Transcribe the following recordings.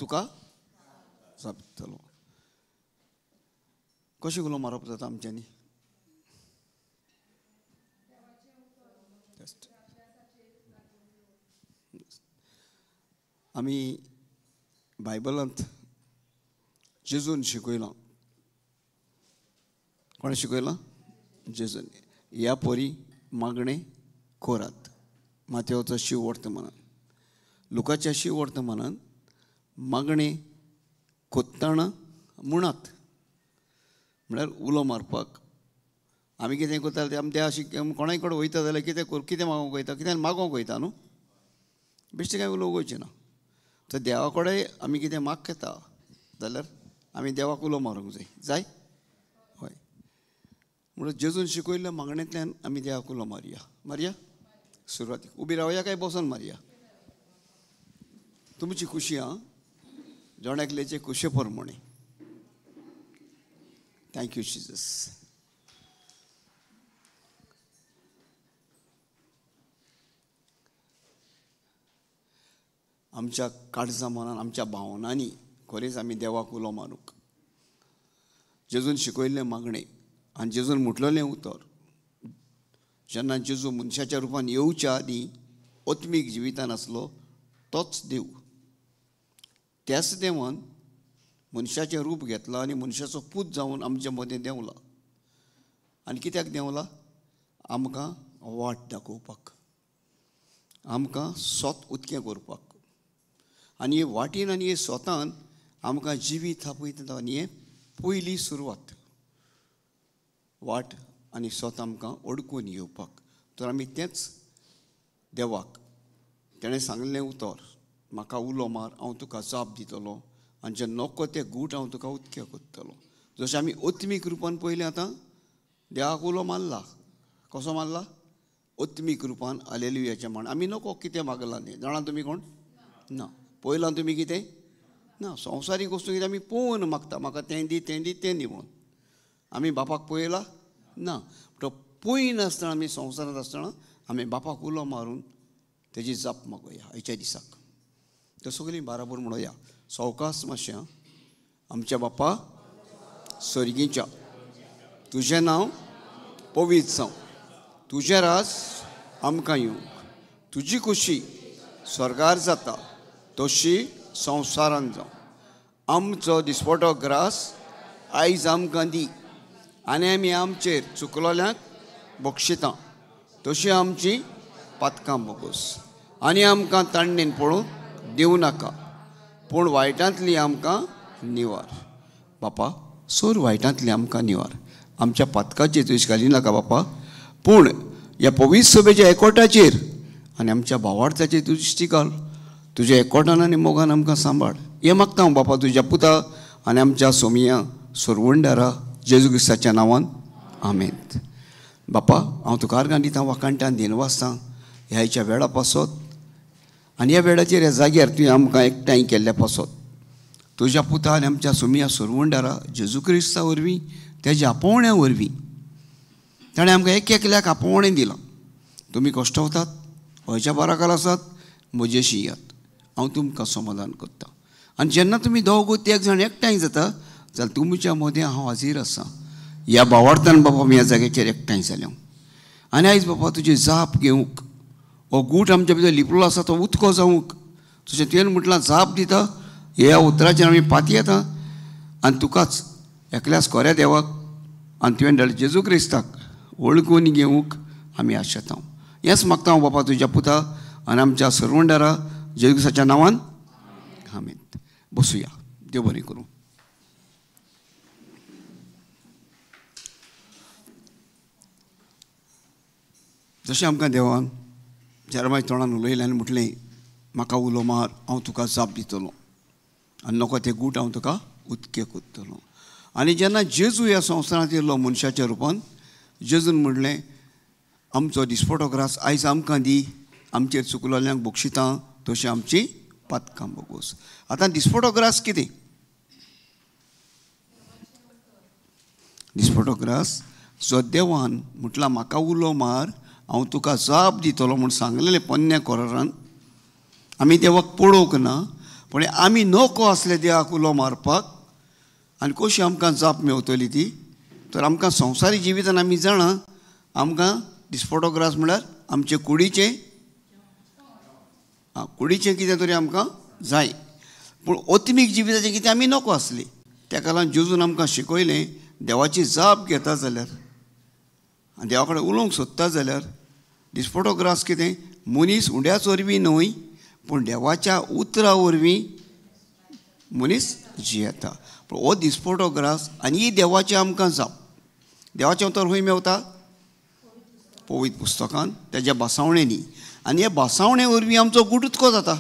तुका जाप दितलो. कशें उलो मारप जाता आमच्यांनी? आमी बायबलांत जेजून शिकयलां. कोणें शिकयलां? जेजून. ह्या परी मागणें कोरात. मातेवचो शिव वर्तमानान, लुकाच्या शिव वर्तमानान मागणें कोत्ताना म्हणात, म्हळ्यार उलो मारपाक. आमी कितें करता तें आमी त्या कोणाय कडेन वयता जाल्यार कितें कितें मागोवंक वयता, कितें मागोवंक वयता न्हू, बेश्टें कांय उलोवंक वयचें ना. तर देवा कडेन आमी कितें मागता जाल्यार आमी देवाक उलो मारूंक जाय. जाय? हय. म्हणून जेजून शिकयल्ल्या मागणेंतल्यान आमी देवाक उलो मारया. मारया? सुरवातीक उबी रावया काय बसून मारया? तुमची खुशी आं, जण एकल्याचे खुशे प्रमाणे. Thank you Jesus. आमच्या काळजा मनान, आमच्या भावनांनी खरेंच आमी देवाक उलो मारूंक. जेजून शिकयल्लें मागणें आनी जेजून म्हटलेलें उतर, जेन्ना जेजू मनशाच्या रुपान येवच्या आदीं आत्मीक जिवितान आसलो तोच देव, त्याच देवान मनशाचें रूप घेतलां आनी मनशाचो पूत जावन आमच्या मदें देंवला. आनी कित्याक देंवला? आमकां वाट दाखोवपाक, आमकां सोत उदकें करपाक. आनी हे वाटेन आनी हे सोतान आमकां जिवीत आपयता. आनी हे पयली सुरवात वाट आनी सोत आमकां अडकून येवपाक. तर आमी तेंच देवाक तेणें सांगलें उतर, म्हाका उलो मार, हांव तुका जाप दितलो आनी जें नको तें गूट हांव तुका उदकें करतलो. जशें आमी आत्मीक रुपान पयलें आतां देवाक उलो मारला. कसो मारला? आत्मीक रुपान हालेलुयाचें म्हण. आमी नको कितें मागलां तें जाणा तुमी कोण ना? पळयलां तुमी कितें ना? संवसारीक वस्तू कितें आमी पळोवन मागता, म्हाका तें दी, तें दी, तें दी म्हणून. आमी बापाक पळयला ना. तो पळयनासतना आमी संवसारांत आसतना आमी बापाक उलो मारून तेजी जाप मागोया आयच्या दिसाक. तर सगळीं बाराबर म्हणोया सवकास मातशें. आमच्या बापा सर्गीच्या, तुजें नांव पवित्र जावं, तुजें राज आमकां येवंक, तुजी खुशी स्वर्गार जाता तशी संवसारान जावं. आमचो दिसपटो ग्रास आयज आमकां दी आनी आमी आमचेर चुकलोल्यांक बक्षिता तशी आमची पातकां बोगोस, आनी आमकां ताणणेन पळोवंक दिवं नाका, पूण वायटांतली आमकां निवार. बापा सोर वायटांतली आमकां निवार, आमच्या पातकाचेर तुयें घाली नाका बापा, पूण ह्या पवित्र सभेच्या एकवटाचेर आनी आमच्या भावार्थाचेर तुजी दृश्टी घाल. तुज्या एकवटान आनी मोगान आमकां सांबाळ. हें मागता हांव बापा तुज्या पुता आनी आमच्या सोमिया सोरवंडारा जेजू क्रिस्ताच्या नांवान, आमेन. बापा हांव तुका आर्गां दिता, वाखाणटान दिनवासता ह्या वेळा पासत आनी ह्या वेळाचेर ह्या जाग्यार तुवें आमकां एकठांय केल्ल्या पासत. तुज्या पुता आनी आमच्या सोमिया सोरवंडारा जेजू क्रिस्ता वरवीं, तेज्या आपोवण्या वरवीं ताणें आमकां एक एकल्याक आपोवणें दिलां. तुमी कश्टवतात, हयच्या बाराकाल आसात, म्हजेशी येयात, हांव तुमकां समाधान करतां. आनी जेन्ना तुमी दोग एक जाण एकठांय जाता जाल्यार तुमच्या मदें हांव हाजीर आसा. ह्या भावार्थान बाबा आमी ह्या जाग्याचेर एकठांय जाल्या आनी आयज बाबा तुजी जाप घेवंक, हो गूट आमच्या भितर लिपलो आसा तो उदको जावंक, तुजें तुवें म्हटलां जाप दिता ह्या उतराचेर आमी पातयेता आनी तुकाच एकल्याच खऱ्या देवाक आनी तुवें धाडले जेजू क्रिस्ताक वळखून घेवंक आमी आशेता. हेंच मागता हांव बाबा तुज्या पुता आनी आमच्या सरवंडारा जेजू क्रिस्ताच्या नांवान, आमेन. बसुया. देव बरें करूं. जशें आमकां देवान जेरमाय तोंडान उलयलें आनी म्हटलें म्हाका उलो मार, हांव तुका जाप दितलो आनी नको तें गूट हांव तुका उदकें करतलो. आनी जेन्ना जेजू ह्या संवसारांत येयलो मनशाच्या रुपान, जेजून म्हणलें आमचो दिसपटो ग्रास आयज आमकां दी, आमचेर चुकलोल्यांक बक्षिता तशें आमची पातकां बोगोस. आतां दिसपटो ग्रास कितें? दिसपटो ग्रास जो देवान म्हटलां म्हाका उलो मार, हांव तुका जाप दितलो म्हूण सांगलेलें पोन्न्या कोरारान. आमी देवाक पळोवंक ना, पूण आमी नको आसले देवाक उलो मारपाक आनी कशी आमकां जाप मेवतली ती? तर आमकां संवसारी जिवितान आमी जाणा आमकां दिसपटो ग्रास म्हळ्यार आमचे कुडीचें, कुडीचें कितें तरी आमकां जाय. पूण आत्मीक जिविताचें कितें आमी नको आसली. तेका लागून जेजून आमकां शिकयलें देवाची जाप घेता जाल्यार आनी देवा कडेन उलोवंक सोदता जाल्यार दिसपटो ग्रास कितें मनीस उंड्याच वरवीं न्हय पूण देवाच्या उतरा वरवीं मनीस जियेता. पूण हो दिसपटो ग्रास आनी ही देवाची आमकां जाप. देवाचें उतर खंय मेवता? पवित्र पुस्तकान, तेज्या भासावणेंनी. आनी हे भासावणे वरवीं आमचो गूट उतको जाता.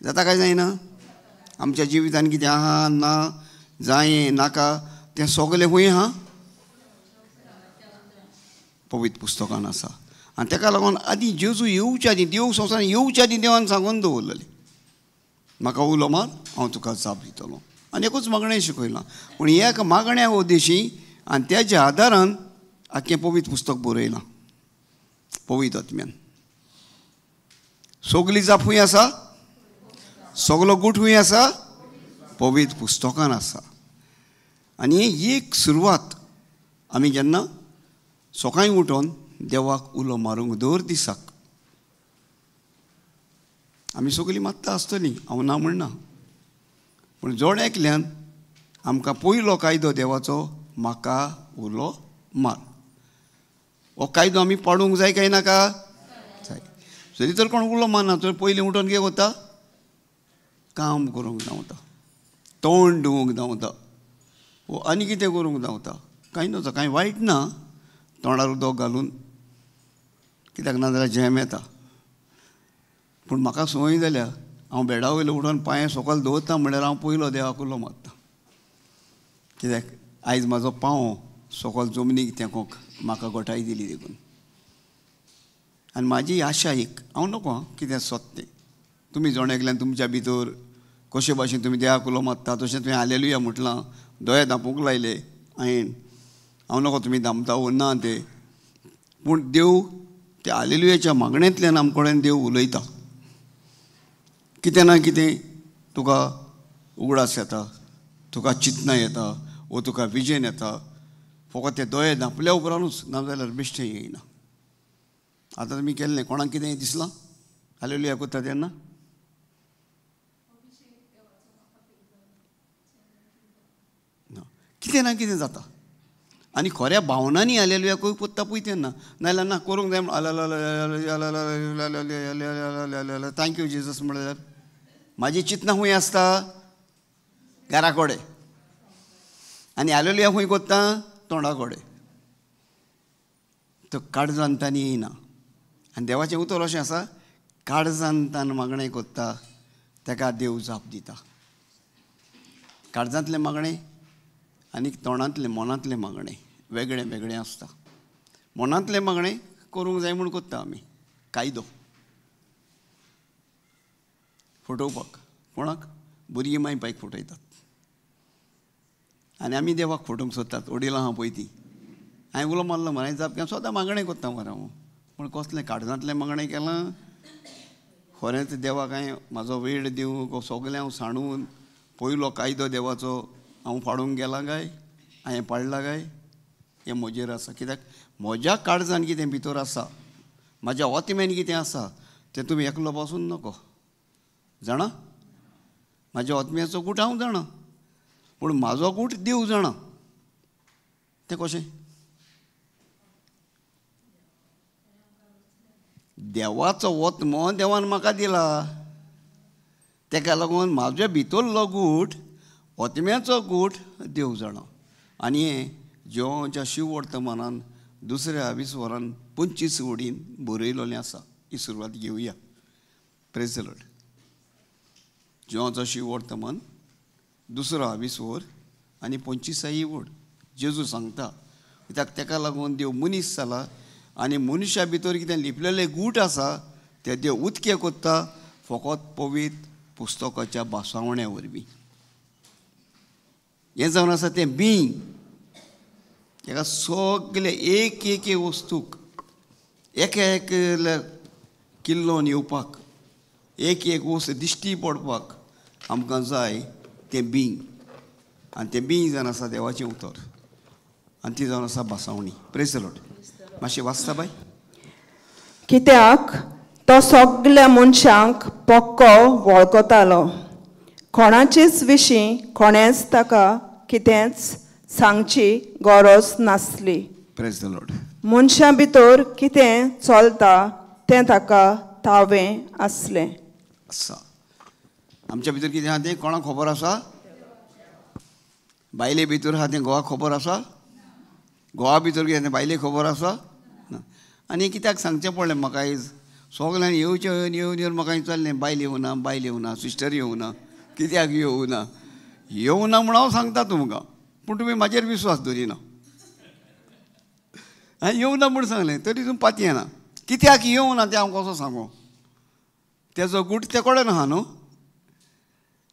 जाता काय जायना? आमच्या जिवितान कितें आहा ना, जाय नाका तें सगलें खंय आहा? पवित्र पुस्तकान आसा. आनी तेका लागून आदीं जेजू येवच्या आदीं, देव संवसारान येवच्या आदीं देवान सांगून दवरलेलें म्हाका उलो मार, हांव तुका जाप दितलो. आनी एकूच मागणें शिकयलां. पूण एक मागण्या उद्देशी आनी तेज्या आदारान आख्खें पवित्र पुस्तक बरयलां पवित्र आत्म्यान. सगली जाप खंय आसा? सगलो गूट खंय आसा? पवित्र पुस्तकान आसा. आनी एक सुरवात आमी जेन्ना सकाळीं उठोन देवाक उलो मारूंक दर दिसाक आमी सगलीं मात्ता आसतलीं, हांव ना म्हणना. पूण जोड एकल्यान आमकां पयलो कायदो देवाचो म्हाका उलो मार, हो कायदो आमी पाडूंक जाय काय नाका? जाय. जरी तर कोण उलो मारना तर पयलीं उठोन कितें वता? काम करूंक धांवता, तोंड धुवूंक धांवता, वो आनी कितें करूंक धांवता. कांय नजो, कांय वायट ना तोंडार उदक घालून, कित्याक ना जाल्यार जॅम येता. पूण म्हाका संवय जाल्या हांव बेडा वयलो उठोन पांय सकयल दवरता म्हणल्यार हांव पयलो देवाक उलो मारता. कित्याक आयज म्हाजो पांव सकयल जमनीक तेंकोंक म्हाका गोठाय दिली देखून. आनी म्हाजी आशा एक, हांव नको कितें सोदतें तुमी जण एकल्यान तुमच्या भितर कशे भाशेन तुमी देवाक उलो मारता तशें तुवें हालेलुया म्हटलां, दोळे धांपूंक लायले हांवें, हांव नको तुमी धांपता वो ना ते. पूण देव त्या हालेलुयाच्या मागणेंतल्यान आमचे कडेन देव उलयता. कितें ना कितें तुका उगडास येता, तुका चिंतना येता वो तुका विजन येता. फकत ते दोळे धांपल्या उपरांतूच, ना जाल्यार बेश्टें येयना. आतां तुमी केल्लें कोणाक कितें दिसलां हालेलुया करता तेन्ना? कितें ना कितें जाता. आनी खऱ्या भावनांनी हालेलुया कोत्ता पळय तेन्ना, नाजाल्यार ना करूंक जाय thank you Jesus म्हणल्यार म्हाजी चिंतना खंय आसता? घरा कडेन. आनी हालेलुया खंय कोत्ता? तोंडा कडेन. तो काळजान तांणी येयना. आनी देवाचें उतर अशें आसा, काळजान तान मागणें कोत्ता तेका देव जाप दिता. काळजांतलें मागणें आनी तोंडांतलें मनांतलें मागणें वेगळें वेगळें आसता. मनांतलें मागणें करूंक जाय म्हूण कोत्ता आमी कायदो फटोवपाक. कोणाक? भुरगीं माय बायक फटयतात आनी आमी देवाक फटोवंक सोदतात. वडिलां आहा पळय ती, हांवें उलो मारलो मरे, जाप केन्ना सदां मागणें कोत्ता मरे हांव. पूण कसलें काळजांतलें मागणें केलां? खरेंच देवाक हांवें म्हाजो वेळ दिवंक सगलें हांव सांडून पयलो कायदो देवाचो हांव पाडूंक गेलां काय? हांवें पाडला काय? हें म्हजेर आसा. कित्याक म्हज्या काळजान कितें भितर आसा, म्हाज्या ओतम्यान कितें आसा तें तुमी एकलो बसून नको जाणा. म्हाज्या ओतम्याचो गूट हांव जाणा, पूण म्हाजो गूट देव जाणा. तें कशें? देवाचो ओतमो देवान म्हाका दिला, तेका लागून म्हाज्या भितरलो गूट ओतम्याचो गूट देव जाणा. आनी हें जेवच्या शिववर्तमानान दुसऱ्या 20 वरान 25 वडीन बरयलेलें आसा. ही सुरवात घेवया. Praise the Lord. जेवच्या शिववर्तमान दुसरो 20 वर आनी 25 वड जेजू सांगता. कित्याक तेका लागून देव मनीस जाला आनी मनशा भितर कितें लिपलेलें गूट आसा ते देव उदके कोत्ता फकत पवित्र पुस्तकाच्या भासावण्या वरवीं. हें जावन आसा तें बींग. तेका सगळे एक एक वस्तूक एक एक किल्लोन येवपाक एक एक वस्त दिश्टी पडपाक आमकां जाय तें बींग, आनी तें बींग जावन आसा देवाचें उतर, आनी ती जावन आसा भासावणी. Praise the Lord. मातशें वाचता बाय. कित्याक तो सगल्या मनशांक पक्को वळखतालो, कोणाचेच विशीं कोणेंच ताका कितेंच सांगची गरज नासली. Praise the Lord. मनशां भितर कितें चलता तें ताका तावें आसलें. आसा आमच्या भितर कितें आहा तें कोणाक खबर आसा? बायले भितर आहा तें घोवाक खबर आसा? घोवा भितर कितें तें बायले खबर आसा? ना. आनी कित्याक सांगचें पडलें म्हाका आयज सगल्यांनी येवचें येवन येवन येवन म्हाका विचारलें, बायल येवना, बायल येवना, सिस्टर येवना, कित्याक येवना? येवना म्हूण हांव सांगता तुमकां, पूण तुमी म्हाजेर विस्वास दवरिना. हांवें येवना म्हूण सांगलें तरी तुमी पातयेना. कित्याक येवना तें हांव कसो सांगू? तेजो गूट ते कडेन आहा न्हू.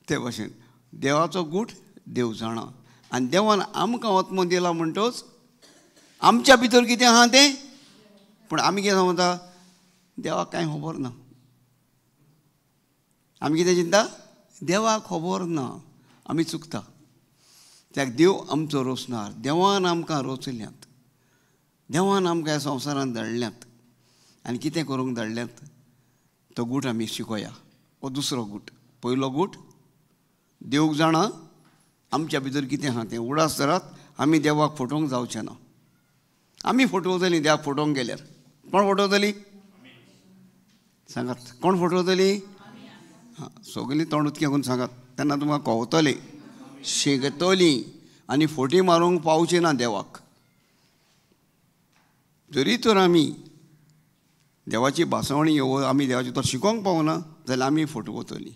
ते भाशेन देवाचो गूट देव जाणा, आनी देवान आमकां आत्मो दिला म्हणटच आमच्या भितर कितें आहा तें, पूण आमी कितें सांगता देवाक कांय खबर ना. आमी कितें चिंता? देवाक खबर ना. आमी चुकता. त्याक देव आमचो रोसणार. देवान आमकां रोचल्यात, देवान आमकां ह्या संवसारांत धाडल्यात, आनी कितें करूंक धाडल्यात तो गूट आमी शिकोया. हो दुसरो गूट. पयलो गूट देवक जाणा आमच्या भितर कितें आहा तें. उडास धरात, आमी देवाक फटोवंक जावचें ना. आमी फटवतलीं देवाक फटोवंक गेल्यार. कोण फटवतली सांगात? कोण फटवतली? हां, सगळीं तोंड उदकें करून सांगात, तेन्ना तुमकां कवतलें, शेकतलीं, आनी फोटी मारूंक पावचें ना देवाक. जरी तर आमी देवाची भासवणी येवं, आमी देवाची तो शिकोवंक पावना जाल्यार आमी फटवतलीं.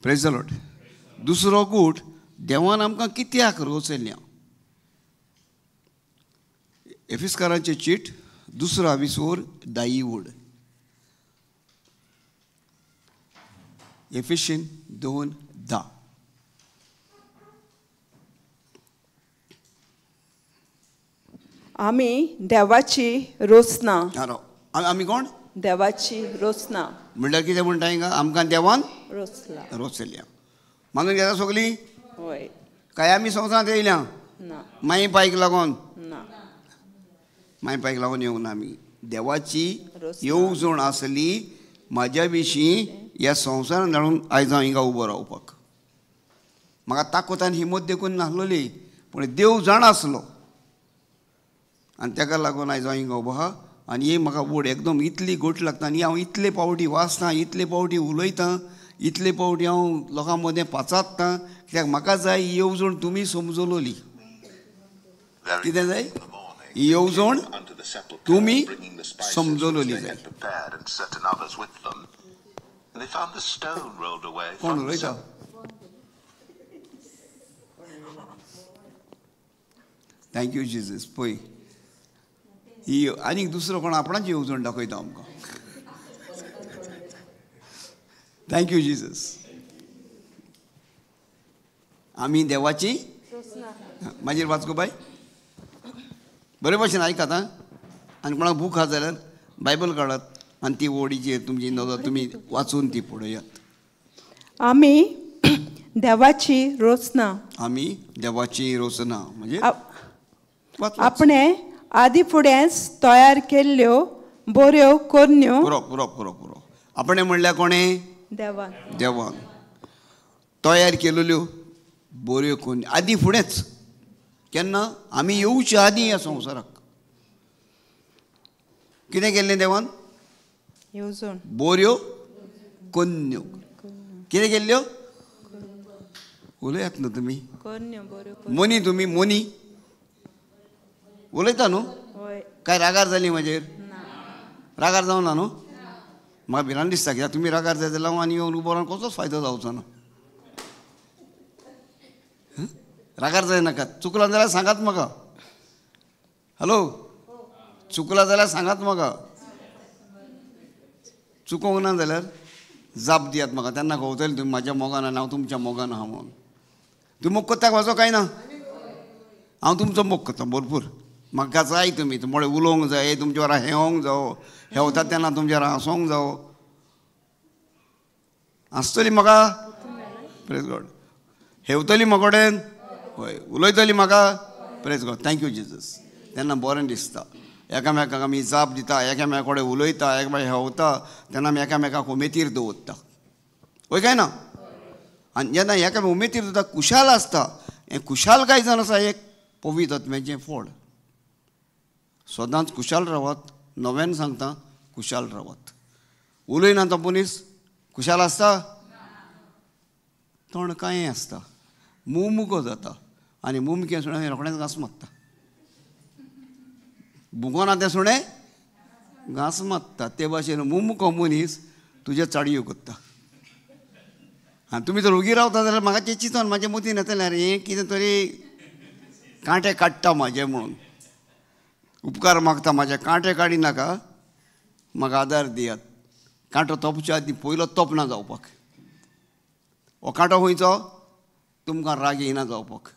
Praise the Lord. दुसरो गूट देवान आमकां कित्याक रोचल्या? एफिस्कारांचे चीट दुसरो विसोर दाई वड, एफिशियन 2:10. आमी देवाची रोचना. आमी कोण? देवाची रोचना म्हणल्यार कितें म्हणटा हिंगा? आमकां देवान रोचला, रोचल्या. मानून घेता सगळीं? हय. काय आमी संवसारांत येयल्या? ना. माई पायक लागून? ना. माई पायक लागून येवंक ना. आमी देवाची येवजण आसली म्हाज्या विशीं ह्या संवसारांत धाडून आयज हांव हिंगा उबो रावपाक. म्हाका ताकद आनी हिम्मत देखून नासलोली, पूण देव जाणा आसलो, आनी ताका लागून आयज हांव हिंगा उबो आहा. आनी ही म्हाका वड एकदम इतली गोट लागता, आनी हांव इतले पावटी वाचतां, इतले पावटी उलयतां, इतले पावटी हांव लोकां मदें पाचात्तां, कित्याक म्हाका जाय ही येवजण तुमी समजलोली. कितें जाय? ही येवजण तुमी समजलोली जाय. कोण उलयता? Thank you Jesus. पळय ही आनीक दुसरो कोण आपणाची येवजण दाखयता आमकां. Thank you Jesus. आमी देवाची. मागीर वाचको बाय, बरे भाशेन आयकात आं. आनी कोणाक बूक आहा जाल्यार बायबल काडात आनी ती ओडीचेर तुमची नदर तुमी वाचून ती पळयात. आमी देवाची रोचना. आमी देवाची रोचना म्हणजे आपणे आदी फुडेंच तयार केल्ल्यो बऱ्यो करण्यो. पुरो पुरो पुरो पुरो. आपणे म्हणल्यार कोणें? देवान. देवान तयार केल्ल्यो बऱ्यो करण्यो आदी फुडेंच. केन्ना? आमी येवचे आदी ह्या संवसाराक. कितें केल्लें देवान? येवजण. बऱ्यो करण्यो. कितें केल्ल्यो? उलयात न्हू तुमी. मोनी तुमी मोनी उलयता न्हू? काय रागार जाली म्हाजेर? रागार जावना न्हू? म्हाका भिरांत दिसता कित्याक तुमी रागार जायत जाल्यार हांव आनी येवन उबो रावन कसलोच फायदो जावचो ना. रागार जायनाकात. चुकलां जाल्यार सांगात म्हाका. हॅलो, चुकलां जाल्यार सांगात म्हाका. चुकोंक ना जाल्यार जाप दियात म्हाका, तेन्ना कळटलें तुमी म्हाज्या मोगान आनी हांव तुमच्या मोगान आहा म्हणून. तुमी मोग करता म्हाजो काय ना? हांव तुमचो मोग करता भरपूर. म्हाका जाय तुमी तुमळे उलोवंक जाय, तुमच्या वारा हेवंक जावो, हेवता तेन्ना तुमच्या वारा हांसोंक जावो. आसतली म्हाका? Praise God. हेवतली म्हाकोडेन? हय. उलयतली म्हाका? Praise God, thank you Jesus. तेन्ना बरें दिसता, एकामेकाक आमी जाप दिता, एकामेका कडेन उलयता, एकामेकाक हेवता, तेन्ना आमी एकामेकाक उमेदीर दवरता. हय काय ना? आनी जेन्ना एकामेक उमेदीर दवरता खुशाल आसता. हें खुशालकाय जावन आसा एक पवित्र आत्म्याचें फळ. सदांच खुशाल रावात, नव्यान सांगता, खुशाल रावात. उलयना तो मनीस खुशाल आसता? तोंड कांय आसता, मुमुको जाता आनी मुमकें सुणें रोखडेंच घांस मारता. भुकोना तें सुणें घांस मारता. ते भाशेन मुमुको मनीस तुज्या चाडयो करता. आनी तुमी जर उगी रावता जाल्यार म्हाका तें चिंतून म्हाज्या मतीन येतलें, आरे हें कितें तरी कांटे काडटा म्हाजे म्हणून. उपकार मागता म्हाजे, कांटे काडी नाका, म्हाका आदार दियात. कांटो तोपच्या आदीं पयलो तोप ना जावपाक. हो कांटो खंयचो? तुमकां राग येना जावपाक.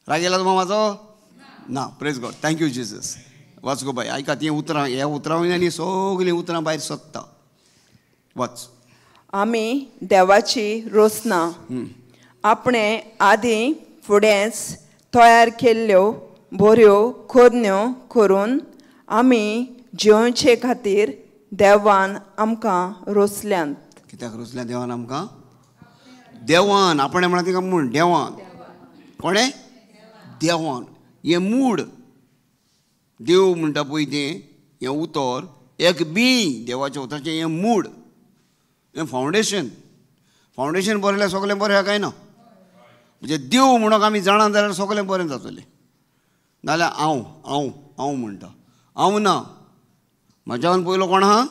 राग येयला तुमकां म्हाजो? ना. Praise God, thank you Jesus. वाच गो बाय, आयकात हीं उतरां, ह्या उतरां वयल्यान सगळीं उतरां भायर सोदता. वाच. आमी देवाची रोसना आपणे आदीं फुडेंच तयार केल्ल्यो बऱ्यो करण्यो करून आमी जिवचे खातीर देवान आमकां रोसल्यांत. कित्याक रोसल्या देवान आमकां? देवान आपणें म्हणा तिका म्हूण देवान. कोणें? देवान. हें मूड देव म्हणटा पळय तें, हें उतर एक बी देवाच्या उतराचें हें मूड, हें फावंडेशन. फावंडेशन बरें जाल्यार सगळें बरें आहा काय ना? म्हणजे देव म्हणूंक आमी जाणा जाल्यार सगळें बरें जातलें. नाजाल्यार हांव हांव हांव म्हणटा, हांव ना, म्हाज्यान पयलो कोण आहा?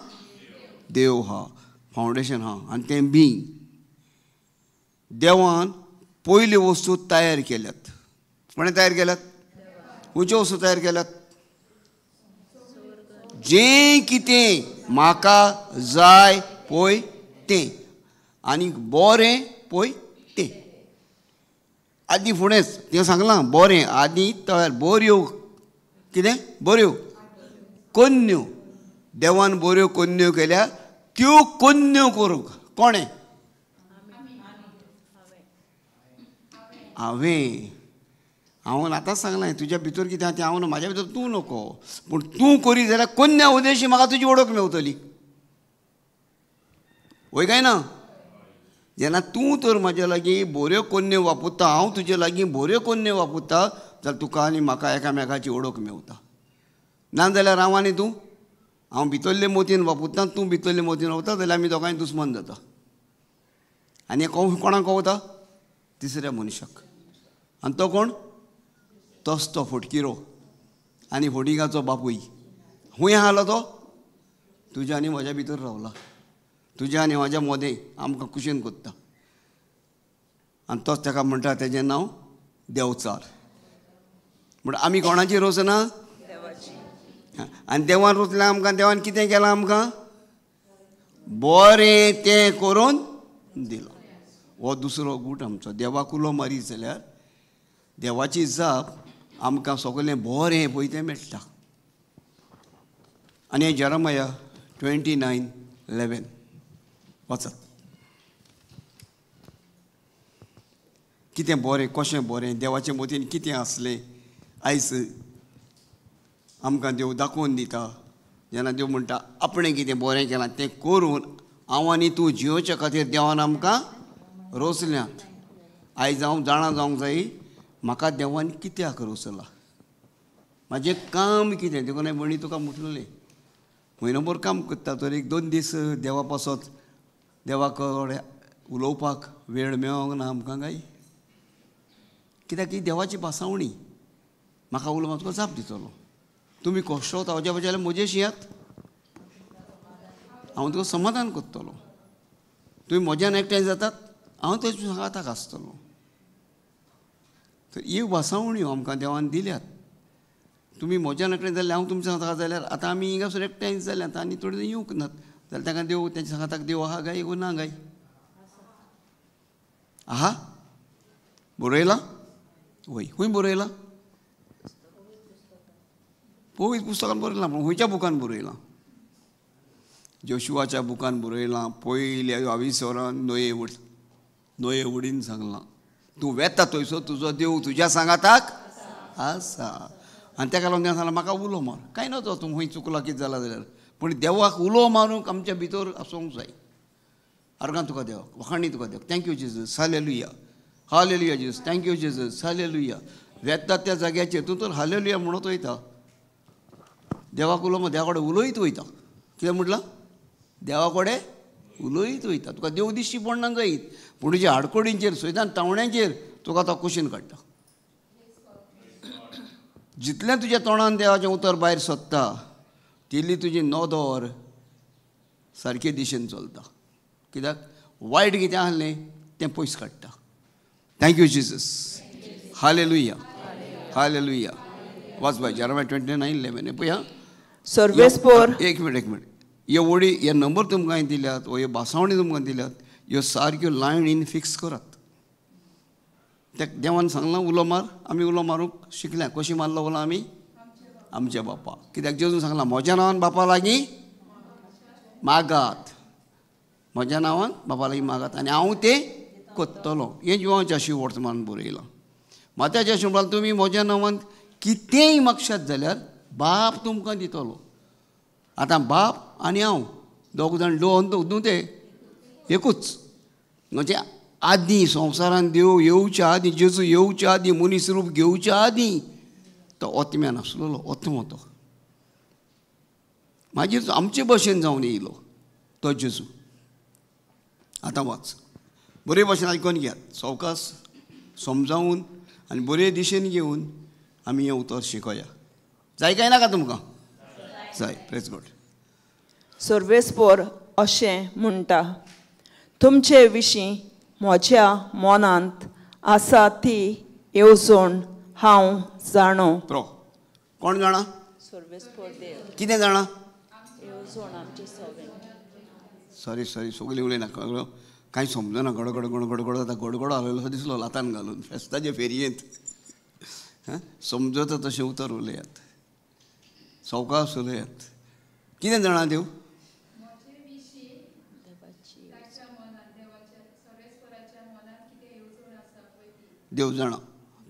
देव आहा, फावंडेशन आहा आनी तें बी. देवान पयल्यो वस्तू तयार केल्यात. कोणें तयार केल्यात? खंयच्यो वस्तू तयार केल्यात? जें कितें म्हाका जाय पळय तें, आनी बरें पळय तें. आदीं फुडेंच तें सांगलां, बरें आदीं तयार, बऱ्यो कितें? बऱ्यो कोन्न्यो. देवान बऱ्यो कोन्न्यो केल्या, त्यो कोन्न्यो करूंक कोणें? हांवें. हांव आतांच सांगलां, तुज्या भितर कितें आहा तें हांव ना, म्हाज्या भितर तूं नको, पूण तूं करी जाल्यार कोन्न्या उदेशी म्हाका तुजी वळख मेवतली. वय काय ना? जेन्ना तूं तर म्हाज्या लागीं बऱ्यो कोन्न्यो वापरता, हांव तुजे लागीं बऱ्यो कोन्न्यो वापरता, जाल्यार तुका आनी म्हाका एकामेकाची वळख मेवता. ना जाल्यार हांव आनी तूं, हांव भितरले मोतीन वापरता, तूं भितरले मोतीन वापरता, जाल्यार आमी दोगांय दुस्मान जाता. आनी कोणाक कवता? तिसऱ्या मनशाक. आनी तो कोण? तोच तो फटकिरो आनी फटिंगाचो बापूय. खूंय आसलो तो? तुज्या आनी म्हज्या भितर रावला, तुज्या आनी म्हज्या मोदें आमकां कुशीन कोत्ता. आनी तोच ताका म्हणटा तेजें नांव देवचार. म्हण आमी कोणाची रोसना? आनी देवान रोसल्या आमकां. देवान कितें केलां आमकां? बरें तें करून दिलां. हो दुसरो गूट आमचो. देवाक उलो मारीत जाल्यार देवाची जाप आमकां सगळें बरें पळय तें मेळटा. आनी हें जेरेमाया 29:11 वाचात. कितें बरें, कशें बरें, देवाचे मतीन कितें आसलें आयज आमकां देव दाखोवन दिता. जेन्ना देव म्हणटा आपणें कितें बरें केलां तें करून हांव आनी तूं जियोच्या खातीर देवान आमकां रोसल्यात. आयज हांव जाणा जावंक जाय म्हाका देवान कित्याक रोसला, म्हाजें काम कितें. देखून हांवें म्हणी तुका म्हटलें, म्हयनोभर काम करता तर एक दोन दीस देवा पासत देवा कडेन उलोवपाक वेळ मेळोंक ना आमकां काय? कित्याक ही देवाची भासावणी. म्हाका उलोवपाक तुका जाप दितलो. तुमी कश्ट वता जाल्यार म्हजेशी यात, हांव तुका समाधान करतलो. तुमी म्हज्यान एकठांय जातात, हांव तुज्या सांगाताक आसतलो. तर ह्यो भासावण्यो आमकां देवान दिल्यात. तुमी म्हज्यान एकठांय जाल्यार हांव तुमच्या सांगाताक जाल्यार, आतां आमी हिंगासर एकठांय जाल्यात आनी थोडे येवंक नात जाल्यार तांकां देव तेंच्या सांगाताक देव आहा काय गो ना काय? आहा बरयलां? वय, खंय बरयलां? पवित्र पुस्तकान बरयलां, पूण खंयच्या बुकान बरयलां? जोशुआच्या बुकान बरयलां, पयल्या आविसोरान नोये वडीन सांगलां, तूं वेता थंयसर तुजो देव तुज्या सांगाताक आसा. आनी तेका लागून तेणें सांगलां म्हाका उलो मार, कांय नजो तूं खंय चुकला कितें जालां जाल्यार, पूण देवाक उलो मारूंक आमच्या भितर आसूंक जाय. आर्गां तुका देवाक, वखाणी तुका देवाक. Thank you Jesus, hallelujah, hallelujah Jesus, thank you Jesus, hallelujah. वेता त्या जाग्याचेर तूं तर हालेलुया म्हणत वयता, देवाक उलो मार, देवा कडेन उलयत वयता. कितें म्हटलां? देवा कडेन उलयत वयता. तुका देव दिश्टी पडना जायत, पूण तुज्या आडकोडींचेर सैतान तावण्यांचेर तुका तो कुशीन काडटा. जितलें तुज्या तोंडान देवाचें उतर भायर सोदता तितली तुजी नदर सारके दिशेन चलता. कित्याक वायट कितें आहलें तें पयस काडटा. Thank you Jesus, hallelujah, hallelujah. वाच बाय जेरमाया 29:11 पळय. सर्वेस्पोर, एक मिनट एक मिनट. ह्यो वडी, हे नंबर तुमकां हांवें दिल्यात वा ह्यो भासावणी तुमकां दिल्यात, ह्यो सारक्यो लायनीन फिक्स करात. त्या देवान सांगलां उलो मार, आमी उलो मारूंक शिकल्या. कशी मारलो उलो आमी? आमच्या बापा. कित्याक जेजून सांगलां म्हज्या नांवान बापा लागीं मागात, म्हज्या नांवान बापा लागीं मागात आनी हांव तें कोत्तलो. हें जिवाच्या अशी वर्तमान बरयलां. मात्याच्या अशें म्हणल्यार तुमी म्हज्या नांवान कितेंय मागशात जाल्यार बाप तुमकां दितलो. आतां बाप आनी हांव दोग जाण दोन न्हू ते एकूच. म्हणजे आदीं संवसारान देव येवच्या आदीं, जेजू येवच्या आदीं, मनीस रूप घेवच्या आदीं तो ओतम्यान आसलेलो, ओतमो तो. मागीर आमचे भशेन जावन येयलो तो जेजू. आतां वाच, बरे भशेन आयकून घेयात, सवकास समजावन आनी बरे दिशेन घेवन आमी हें उतर शिकोया. जाय काय नाका तुमकां? जाय. Praise God. सर्वेस्पोर अशें म्हणटा, तुमचे विशीं म्हज्या मनांत आसा ती येवजण हांव जाणो. प्रो कोण जाणा? सर्वेस्पोर देव. कितें जाणा? येवजण आमचे सगळे. सॉरी सॉरी, सगळीं उलयना, कांय समजना. गडगड गडगड जाता, गडगडो हालयलो दिसलो लातान घालून फेस्ताचे फेरयेंत. समजता तशें उतर उलयात, सवकास उलयात. कितें जाणा देव? देव जाणा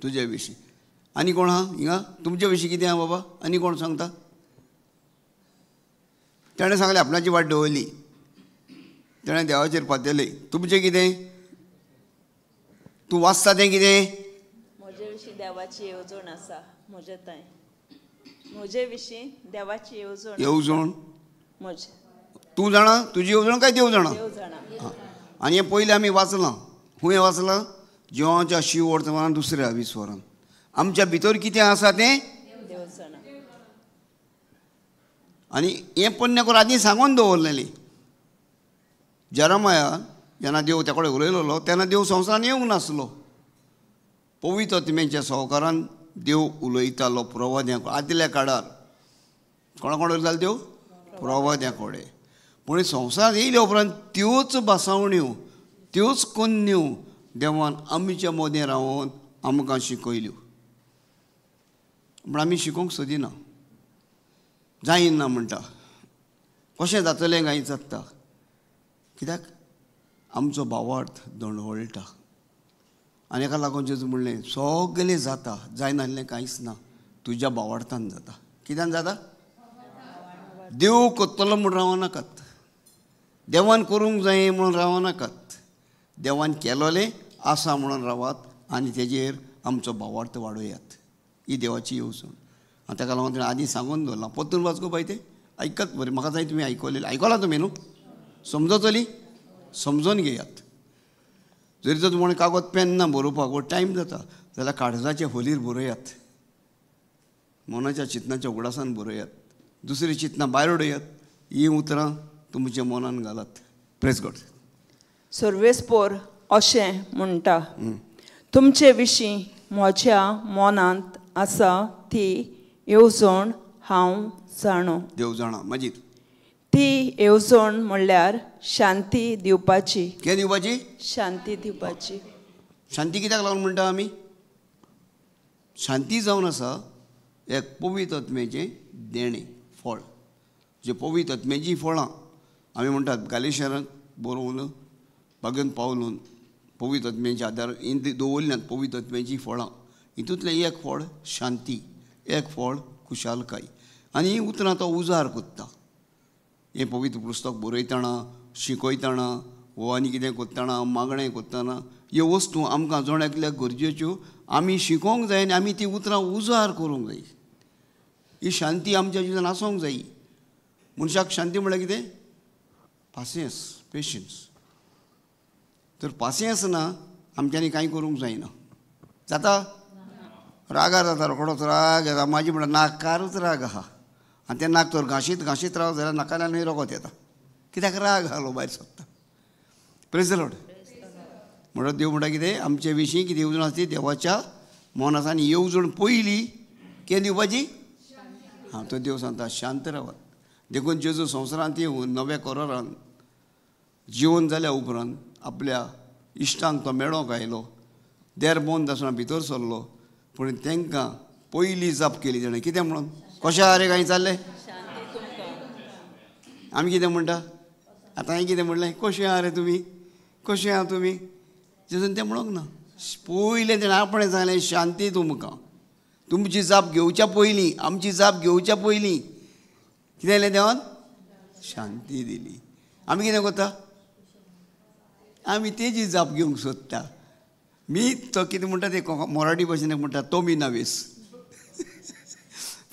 तुजे विशीं. आनी कोण आहा हिंगा तुमचे विशीं कितें आहा बाबा? आनी कोण सांगता? ताणें सांगलें आपणाची वाट दवरली, ताणें देवाचेर पातयलें. तुमचें कितें? तूं वाचता तें कितें? म्हजे विशीं देवाची येवजण आसा म्हजे थंय. म्हजे विशीं देवाची येवजण. येवजण म्हजे तूं जाणा तुजी येवजण काय देव जाणा? देव जाणा. आनी हें पयलें आमी वाचलां. खंय वाचलां? जिवाच्या शिव वर्तमानान दुसऱ्या विस्वरान. आमच्या भितर कितें आसा तें देव जाणा. आनी हें पोन्नें आदीं सांगून दवरलेलें. जेरमाया जेन्ना देव त्या कडेन उलयलेलो तेन्ना देव संवसारान येवंक नासलो. पवित्र आत्म्याच्या संवकारान देव उलयतालो प्रवाद्यां आदल्या काळार. कोणा कोण उलयतालो देव? प्रवाद्यां कडेन. पूण संवसारांत येयल्या उपरांत त्योच भासावण्यो, त्योच कोन्न्यो देवान आमच्या मदें रावन आमकां शिकयल्यो. पूण आमी शिकोवंक सोदिना, जायना म्हणटा, कशें जातलें काय जाता. कित्याक आमचो भावार्थ दणवळटा. आनी हेका लागून जेजू म्हणलें सगलें जाता, जायनासलें कांयच ना, तुज्या भावार्थान जाता. कित्यान जाता? देव करतलो म्हूण रावो नाकात, देवान करूंक जाय म्हणून रावो नाकात, देवान केलोलें आसा म्हणून रावात आनी तेजेर आमचो भावार्थ वाडोयात. ही देवाची येवजण. आनी ताका लागून तुवें आदीं सांगून दवरलां. परतून वाचगो बाय तें आयकत बरें. म्हाका जाय तुमी आयकलें, आयकलां तुमी न्हू? समजतली? समजून घेयात. जरी तर तुमकां कागद पेन ना बरोवपाक वो टायम जाता जाल्यार काळजाचे होलीर बरयात, मनाच्या चिंतनाच्या उगडासान बरयात, दुसरी चिंतनां भायर उडयात, हीं उतरां तुमच्या मनान घालात. Praise God. सर्वेस्पोर अशें म्हणटा, तुमचे विशीं म्हज्या मनांत आसा ती येवजण हांव जाणो. देव जाणा. मागीर ती येवजण म्हणल्यार शांती दिवपाची. कितें दिवपाची? शांती दिवपाची. शांती कित्याक लागून म्हणटा आमी? शांती जावन आसा एक पवित्र आत्म्याचें देणें, फळ. जे पवित्र आत्म्याचीं फळां आमी म्हणटात गालेशरांक बरोवन बागेवन पावलून पवित्र आत्म्याच्या आदार दवरल्यांत पवित्र आत्म्याचीं फळां. हितूंतलें एक फळ शांती, एक फळ खुशालकाय. आनी हीं उतरां तो उजार कोत्ता. हें पवित्र पुस्तक बरयतना, शिकयतना वो आनी कितें कोत्तना, मागणें कोत्तना ह्यो वस्तू आमकां जण एकल्याक गरजेच्यो. आमी शिकोंक जाय आनी आमी तीं उतरां उजार करूंक जाय. ही शांती आमच्या जिवितान आसूंक जाय. मनशाक शांती म्हणल्यार कितें? पासियेंस, पेशन्स. तर पासियेंस ना आमच्यांनी कांय करूंक जायना. जाता? रागार जाता, रोखडोच राग येता. माजी म्हणटा नाकारूच राग आहा आनी तें नाक तर घांशीत घांशीत राव जाल्यार नाकाल्यानूय रोगत येता. कित्याक राग आसलो भायर सोदता. Praise the Lord. म्हणटा देव म्हणटा कितें आमचे विशीं कितें येवजण आसा ती देवाच्या मनान आसा. आनी येवजण पयली कितें दिवपाची? हां, तो देव सांगता शांत रावात. देखून जेजू संवसारांत येवन नव्या कोरारान जिवन जाल्या उपरांत आपल्या इश्टांक तो मेळोंक आयलो. देर बंद आसतना भितर सरलो, पूण तांकां पयली जाप केली ताणें. कितें म्हणून? कशें आहा रे, कांय चाललें? आमी कितें म्हणटा आतां? हांवें कितें म्हणलें? कशें आहा रे तुमी, कशें आहा तुमी? जेजून तें म्हणूंक ना. पयलें तेणें आपणें सांगलें शांती तुमकां. तुमची जाप घेवच्या पयलीं, आमची जाप घेवच्या पयलीं कितें जालें? देवान शांती दिली. आमी कितें करता? आमी तेजी जाप घेवंक सोदता. मी तो कितें म्हणटा ते मराठी भाशेन म्हणटा तो मी नावेस.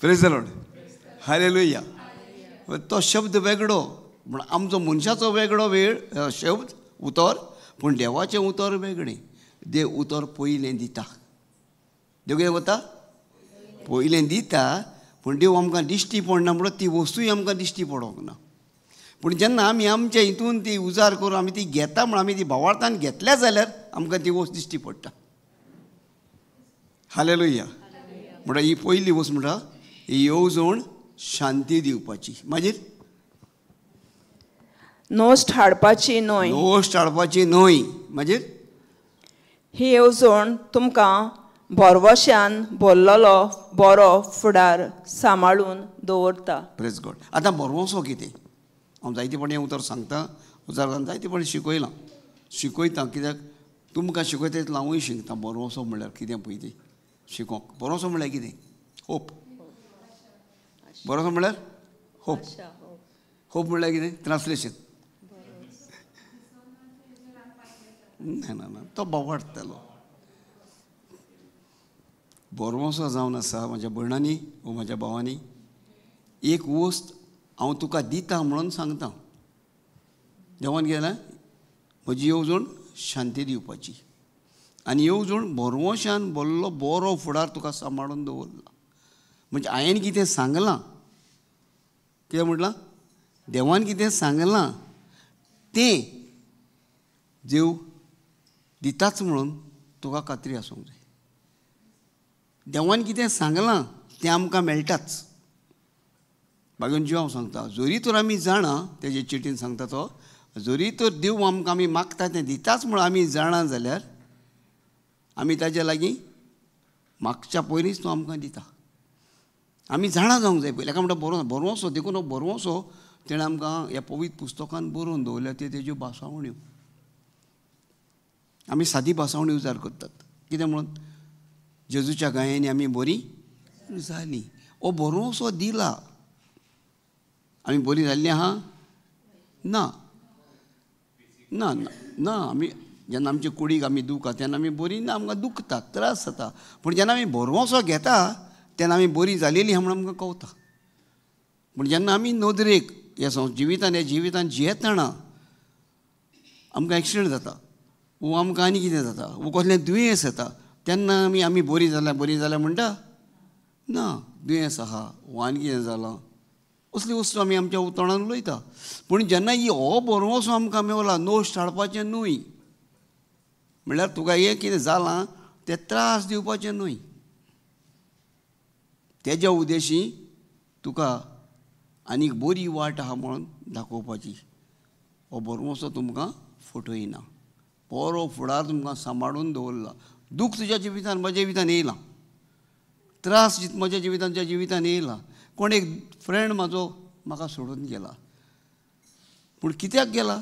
Praise the Lord, hallelujah. तो शब्द वेगळो, पूण आमचो मनशाचो वेगळो वेळ शब्द उतर, पूण देवाचें उतर वेगळें. देव उतर पयलें दिता. देव कितें करता? पयलें दिता. पूण देव आमकां दिश्टी पडना म्हणून ती वस्तूय आमकां दिश्टी पडोंक ना. पूण जेन्ना आमी आमच्या हितून ती उजार करून आमी ती घेता म्हूण आमी ती भावार्थान घेतल्या जाल्यार आमकां ती वस्त दिश्टी पडटा. हालेलुया. म्हणटा ही पयली वस्त म्हणटा ही येवजण शांती दिवपाची. मागीर नोस्ट हाडपाची न्हय. नोस्ट हाडपाची न्हय. मागीर ही येवजण तुमकां भरवश्यान भरलेलो बरो फुडार सांबाळून दवरता. Praise God. आतां भरवंसो कितें? हांव जायते फावटी हें उतर सांगता, उतर जायते फावटी शिकयलां, शिकयता. कित्याक तुमकां शिकयता तितलो हांवूय शिकता. भरवंसो म्हणल्यार कितें पळय ती शिकोंक. भरवंसो म्हणल्यार कितें? होप. भरवंसो म्हणल्यार होप. होप म्हणल्यार कितें? ट्रान्सलेशन. ना ना ना, तो बोवाळटलो. भरवंसो जावन आसा म्हज्या भयणांनी वो म्हज्या भावांनी. एक वस्त हांव तुका दिता म्हणून सांगता. देवान केलें म्हजी येवजण शांती दिवपाची आनी येवजण भरवंशान भरलो बरो फुडार तुका सांबाळून दवरला. म्हणजे हांवें कितें सांगलां, कितें म्हटलां? देवान कितें सांगलां तें देव दिताच म्हणून तुका खात्री आसूंक जाय. देवान कितें सांगलां तें आमकां मेळटाच. बागेवन जीव हांव सांगता, जरी तर आमी जाणा, तेजे चिटीन सांगता तो, जरी तर देव आमकां आमी मागता तें दिताच म्हणून आमी जाणा जाल्यार आमी ताज्या लागीं मागच्या पयलींच तो आमकां दिता. आमी जाणा जावंक जाय पयलीं. एका म्हणटा भरवंसो, देखून हो भरवंसो तेणें आमकां ह्या पवित्र पुस्तकान बरोवन दवरल्या. त्यो तेज्यो भासावण्यो. आमी सादी भासावणी उजार करतात. कितें म्हणून? जेजूच्या गायांनी आमी बरीं जालीं. हो भरवंसो दिला. आमी बरीं जाल्लीं आहा? ना ना ना ना. आमी जेन्ना आमचे कुडीक आमी दुखता तेन्ना आमी बरीं ना, आमकां दुखता, त्रास जाता. पूण जेन्ना आमी भरवंसो घेता तेन्ना आमी बरीं जालेलीं आहा म्हणून आमकां कवता. पूण जेन्ना आमी नदरेक ह्या जिवितान, ह्या जिवितान जियेतना आमकां एक्सिडंट जाता वो आमकां आनी कितें जाता वो कसलें दुयेंस येता तेन्ना आमी आमी बरीं जाल्या बरीं जाल्या म्हणटा ना. दुयेंस आहा वो आनी कितें जालां असली वस्तू आमी आमच्या तोंडान उलयता. पूण जेन्ना ही हो भरवंसो आमकां मेवला, नोश्ट हाडपाचें न्हय, म्हणल्यार तुका हें कितें जालां तें त्रास दिवपाचें न्हय, तेज्या उद्देशी तुका आनीक बरी वाट आहा म्हणून दाखोवपाची. हो भरवंसो तुमकां फटयना. बरो फुडार तुमकां सांबाळून दवरला. दूख तुज्या जिवितान म्हज्या जिवितान येयला, त्रास म्हज्या जिवितान तुज्या जिवितान येयला. कोण एक फ्रेंड म्हाजो म्हाका सोडून गेला, पूण कित्याक गेला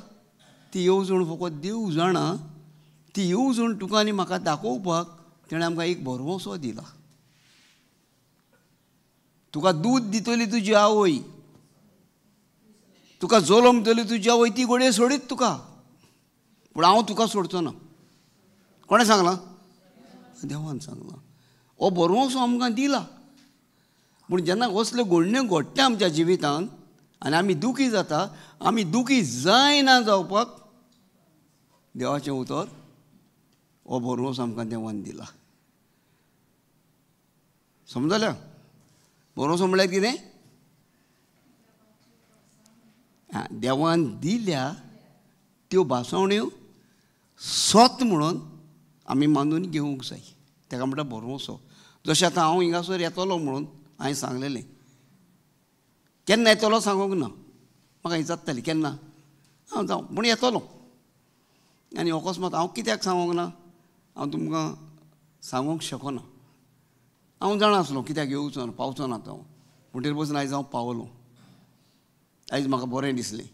ती येवजण फकत देव जाणा. ती येवजण तुका आनी म्हाका दाखोवपाक तेणें आमकां एक भरवंसो दिला. तुका दूद दितली तुजी आवय, तुका जल्मतली तुजी आवय, ती घडये सोडीत तुका, पूण हांव तुका सोडचो ना. कोणें सांगलां? देवान सांगलां. हो भरवंसो आमकां दिला. पूण जेन्ना असल्यो घडण्यो घडटा आमच्या जिवितांत आनी आमी दुखी जाता, आमी दुखी जायना जावपाक देवाचें उतर हो भरवंसो आमकां देवान दिला. समजल्या? भरवंसो म्हळ्यार कितें? देवान दिल्या त्यो भासवण्यो सत म्हणून आमी मानून घेवंक जाय. ताका म्हणटा भरवंसो. जशें आतां हांव हिंगासर येतलो म्हणून हांवें सांगलेलें, केन्ना येतलो सांगूंक ना, म्हाका विचारताली केन्ना हांव जावं पूण येतलो. आनी अकस्मात हांव कित्याक सांगूंक ना, हांव तुमकां सांगूंक शकना. हांव जाणा आसलो कित्याक येवचो ना, पावचो ना तो हांव, म्हणटकीर बसून आयज हांव पावलो. आयज म्हाका बरें दिसलें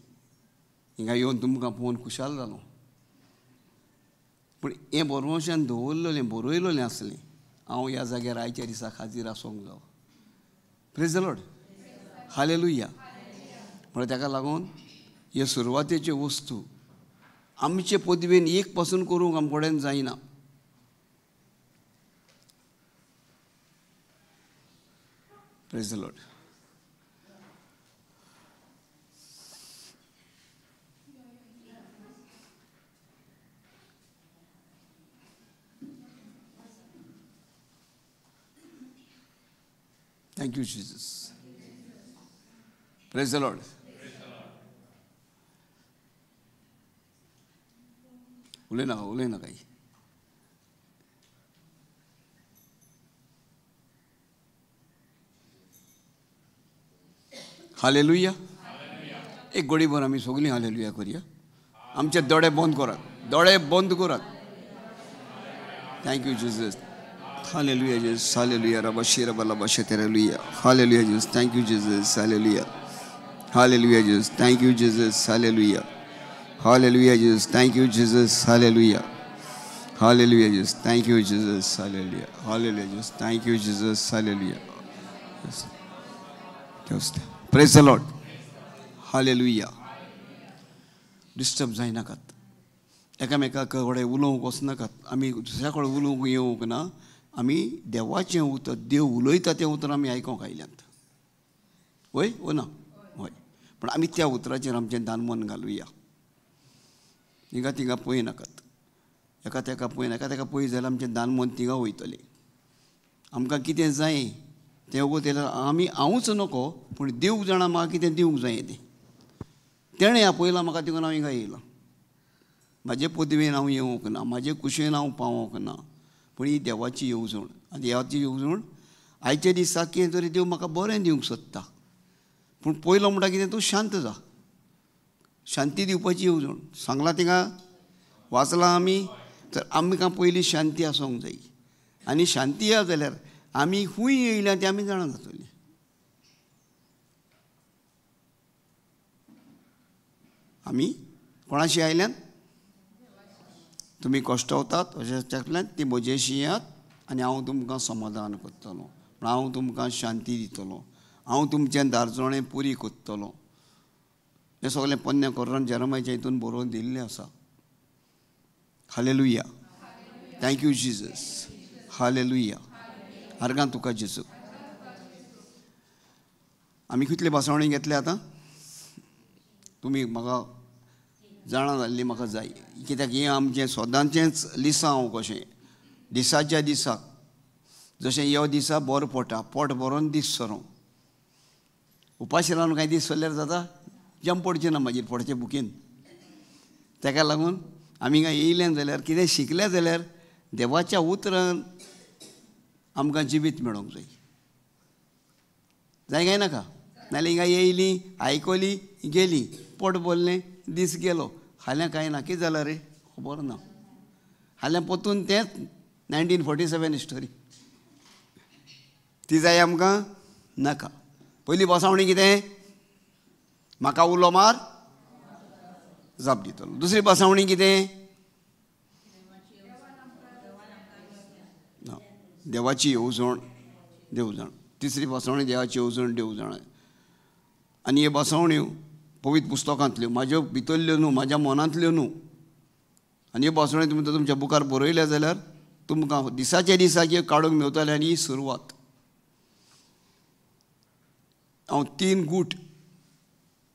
हिंगा येवन तुमकां पळोवन खुशाल जालो. पूण हें बरवंशान दवरलेलें बरयलेलें आसलें हांव ह्या जाग्यार आयच्या दिसा हाजीर आसूंक जावो. Praise the Lord, hallelujah. म्हळ्यार ताका लागून ह्यो सुरवातेच्यो वस्तू आमचे पदवेन एक पासून करूंक आमचे कडेन जायना. Praise the Lord. Thank you, Jesus. Praise the Lord. उलय नाका, उलय नाका. हालेलुया. एक गोडीभर आमी सगळीं हालेलुया करूया. आमचे दोळे बंद करात, दोळे बंद करात. Thank you Jesus. Hallelujah Jesus, hallelujah, Rabashi Rabalabasha Hallelujah, hallelujah Jesus, thank you Jesus, hallelujah, hallelujah Jesus, thank you Jesus, hallelujah, hallelujah Jesus, thank you Jesus, hallelujah, hallelujah Jesus, thank you Jesus, hallelujah, hallelujah Jesus, thank you Jesus, hallelujah. Praise the Lord, hallelujah. Disturb जायनाकात, एकामेका कडेन उलोवंक वचनाकात. आमी दुसऱ्या कडेन उलोवंक येवंक ना. आमी देवाचें उतर, देव उलयता तें उतर आमी आयकोंक आयल्यात. वय ओ ना? हय. पूण आमी त्या उतराचेर आमचें दानमन घालुया. हिंगा थिंगा पळय नाकात, एका तेका पळय, एका तेका पळय जाल्यार आमचें दानमन थिंगा वयतलें. आमकां कितें जाय तें वगत आमी हांवूच नको, पूण देव जाणा म्हाका कितें दिवंक जाय तें. तेणें आपयलां म्हाका देखून हांव हिंगा येयलां. म्हाजे पदवेन हांव येवंक ना, म्हाजे कुशेन हांव पावोंक ना, पूण ही देवाची येवजण. आनी देवाची येवजण आयच्या दिसा कितें तरी देव म्हाका बरें दिवंक सोदता. पूण पयलो म्हणटा कितें, तूं शांत जा. शांती दिवपाची येवजण सांगलां तिका, वाचलां आमी. तर आमकां पयलीं शांती आसूंक जाय. आनी शांती या जाल्यार आमी खूंय येयल्या तें आमी जाणा जातलीं. आमी कोणाशी आयल्यान? तुमी कश्टवतात अशें चकल्यान ती म्हजेशी येयात आनी हांव तुमकां समाधान करतलो, हांव तुमकां शांती दितलो, हांव तुमचें दारजोणें पुरी करतलो. हें सगळें पोन्न्या कोरान जेरमायाच्या हितून बरोवन दिल्लें आसा. Hallelujah, thank you Jesus, hallelujah. आर्गां तुका जेजू. आमी कितले भासावणी घेतले आतां? तुमी म्हाका जाणा जाल्ली म्हाका जाय, कित्याक हें आमचें सदांचेंच लिसांव कशें दिसाच्या दिसाक. जशें यो दिसा बरो पोटा पोट भरोन दीस सरो, उपाशी रावन कांय दीस सरल्यार जाता, जम पडचें ना मागीर पडचें बुकेन. ताका लागून आमी हिंगा येयलें जाल्यार कितें शिकलें जाल्यार देवाच्या उतरान आमकां जिवीत मेळोंक जाय. जाय काय नाका? नाल्यार हिंगा येयली, आयकली, गेली, पोट भरलें, दीस गेलो, फाल्यां कांय ना. कितें जालां रे खबर ना. फाल्यां परतून तेंच 1947 स्टोरी. ती जाय आमकां नाका. पयली बसावणी कितें? म्हाका उलो मार, जाप दितलो. दुसरी बसावणी कितें? देवाची येवजण देव जाण. तिसरी बसवणी देवाची येवजण देव जाण. आनी हे बसवण्यो पवित्र पुस्तकांतल्यो, म्हाज्यो भितरल्यो न्हू, म्हाज्या मनांतल्यो न्हू. आनी ह्यो बसवण्यो तुमी तुमच्या बुकार बरयल्या जाल्यार तुमकां दिसाच्या दिसाचे काडूंक मेवतले. आनी ही सुरवात. हांव 3 गूट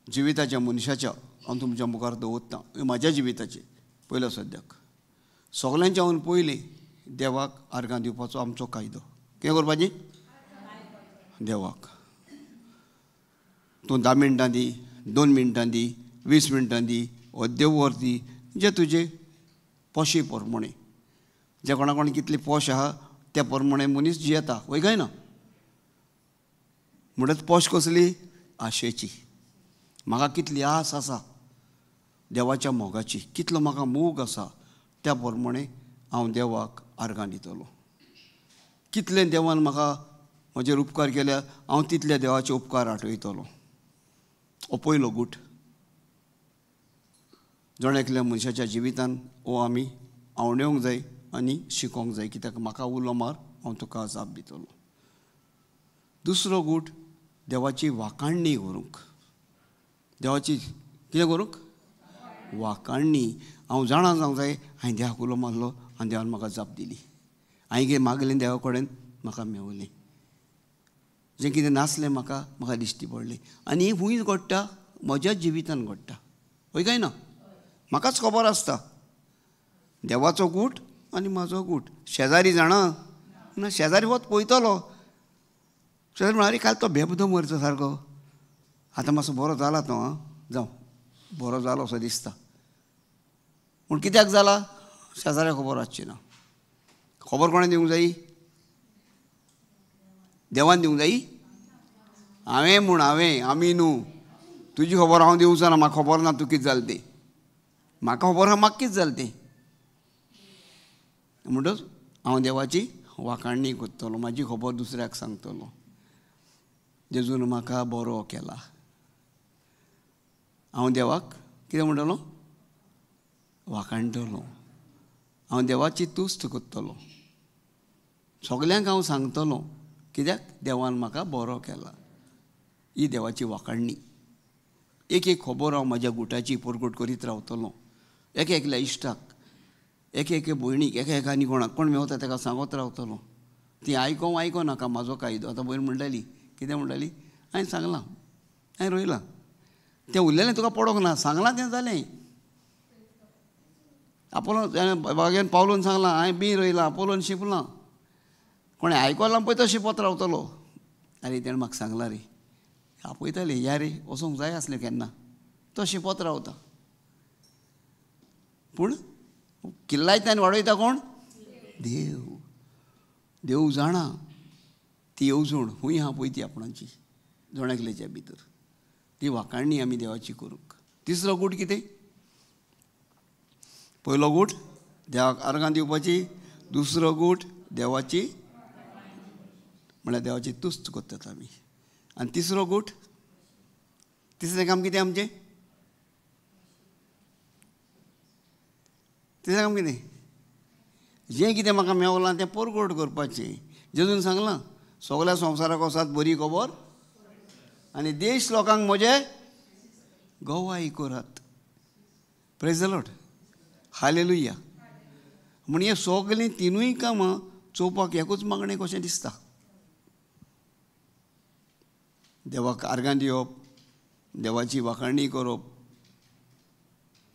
जिविताच्या मनशाच्या हांव तुमच्या मुखार दवरतां, म्हाज्या जिविताचे. पयलो सद्याक सगल्यांच्या हांव पयलीं देवाक आर्गां दिवपाचो आमचो कायदो. कितें करपाची? देवाक. तूं 10 मिनटां दी, 2 मिनटां दी, 20 मिनटां दी, अर्दें वर दी, जे तुजे पोशे प्रमाणे, जे कोणा कोण कितली पोश आहा त्या प्रमाणे मनीस जियेता, वय काय ना? म्हणटच पोश कसली? आशेची. म्हाका कितली आस आसा देवाच्या मोगाची, कितलो म्हाका मोग आसा त्या प्रमाणे हांव देवाक आर्गां दितलो. कितलें देवान म्हाका म्हजेर उपकार केल्या हांव तितल्या देवाचे उपकार आठयतलो. हो पयलो गूट जण एकल्या मनशाच्या जिवितान हो आमी आवडेवंक जाय आनी शिकोवंक जाय, कित्याक म्हाका उलो मार हांव तुका जाप दितलो. दुसरो गूट देवाची वाखाणणी करूंक. देवाची कितें करूंक? वाखाणणी. हांव जाणा जावंक जाय हांवें देवाक उलो मारलो आनी देवान म्हाका जाप दिली, हांवें कितें मागलें देवा कडेन म्हाका मेवलें, जें कितें नासलें म्हाका म्हाका दिश्टी पडलें. आनी हें खूंय घडटा? म्हज्याच जिवितान घडटा, हय काय ना? म्हाकाच खबर आसता देवाचो गूट आनी म्हाजो गूट. शेजारी जाणा ना, शेजारी वच पळयतलो, शेजारी म्हणल्यार काल तो बेबदो मरचो सारको, आतां मातसो बरो जाला तो, आं जावं बरो जालो असो दिसता. पूण कित्याक जाला शेजाऱ्याक खबर आसची ना. खबर कोणें दिवंक जायी? देवान दिवंक जायी? हांवें म्हूण, हांवें, आमी न्हू. तुजी खबर हांव दिवचो ना, म्हाका खबर ना तूं कितें जालें तें, म्हाका खबर आहा म्हाका कितें जालें तें. म्हणटच हांव देवाची वाखाणणी करतलो, म्हाजी खबर दुसऱ्याक सांगतलो. जेजून म्हाका बरो केला. हांव देवाक कितें म्हणटलो? वाखाणटलो. हांव देवाची तुस्त करतलो, सगल्यांक हांव सांगतलो, कित्याक देवान म्हाका बरो केला. ही देवाची वाखाणणी. एक एक खबर हांव म्हाज्या गुटाची परगट करीत रावतलो, एक एकल्या इश्टाक, एक एके भयणीक, एका एकानी कोणाक कोण मेवता ताका सांगत रावतलो. ती आयकों आयको नाका, म्हाजो कायदो. आतां भयण म्हणटाली, कितें म्हणटाली? हांवें सांगलां, हांवें रोयलां, तें उरलेलें तुका पडोंक ना, सांगलां तें जालें. आपोलोन बागेन पावलोन सांगलां, हांवें बी रोयलां, आपोलोन शिंपलां, कोणें आयकलां पळय तो शिंपत रावतलो. आरे तेणें म्हाका सांगलां रे, आपयताले या रे, वचोंक जाय आसलें केन्ना, तो शिंपत रावता. पूण किल्लायता आनी वाडयता कोण? देव. देव जाणा ती येवजण खूंय आहा पळय ती आपणाची, जण एकल्याच्या भितर ती वाखाणणी आमी देवाची करूंक. तिसरो गूट कितें? पयलो गूट देवाक आर्गां दिवपाची, दुसरो गूट देवाची म्हळ्यार देवाची तुस्त करतात आमी, आनी तिसरो गूट, तिसरें काम कितें आमचें? तिसरें काम कितें? जें कितें म्हाका मेवलां तें परगट करपाचें. जेजून सांगलां सगल्या संवसाराक वसात बरी खबर आनी देश लोकांक म्हजे गवाय करात. Praise the Lord, hallelujah. म्हण हे सगळीं तिनूय कामां चोवपाक एकूच मागणें कशें दिसता. देवाक आर्गां दिवप, देवाची वाखाणणी करप,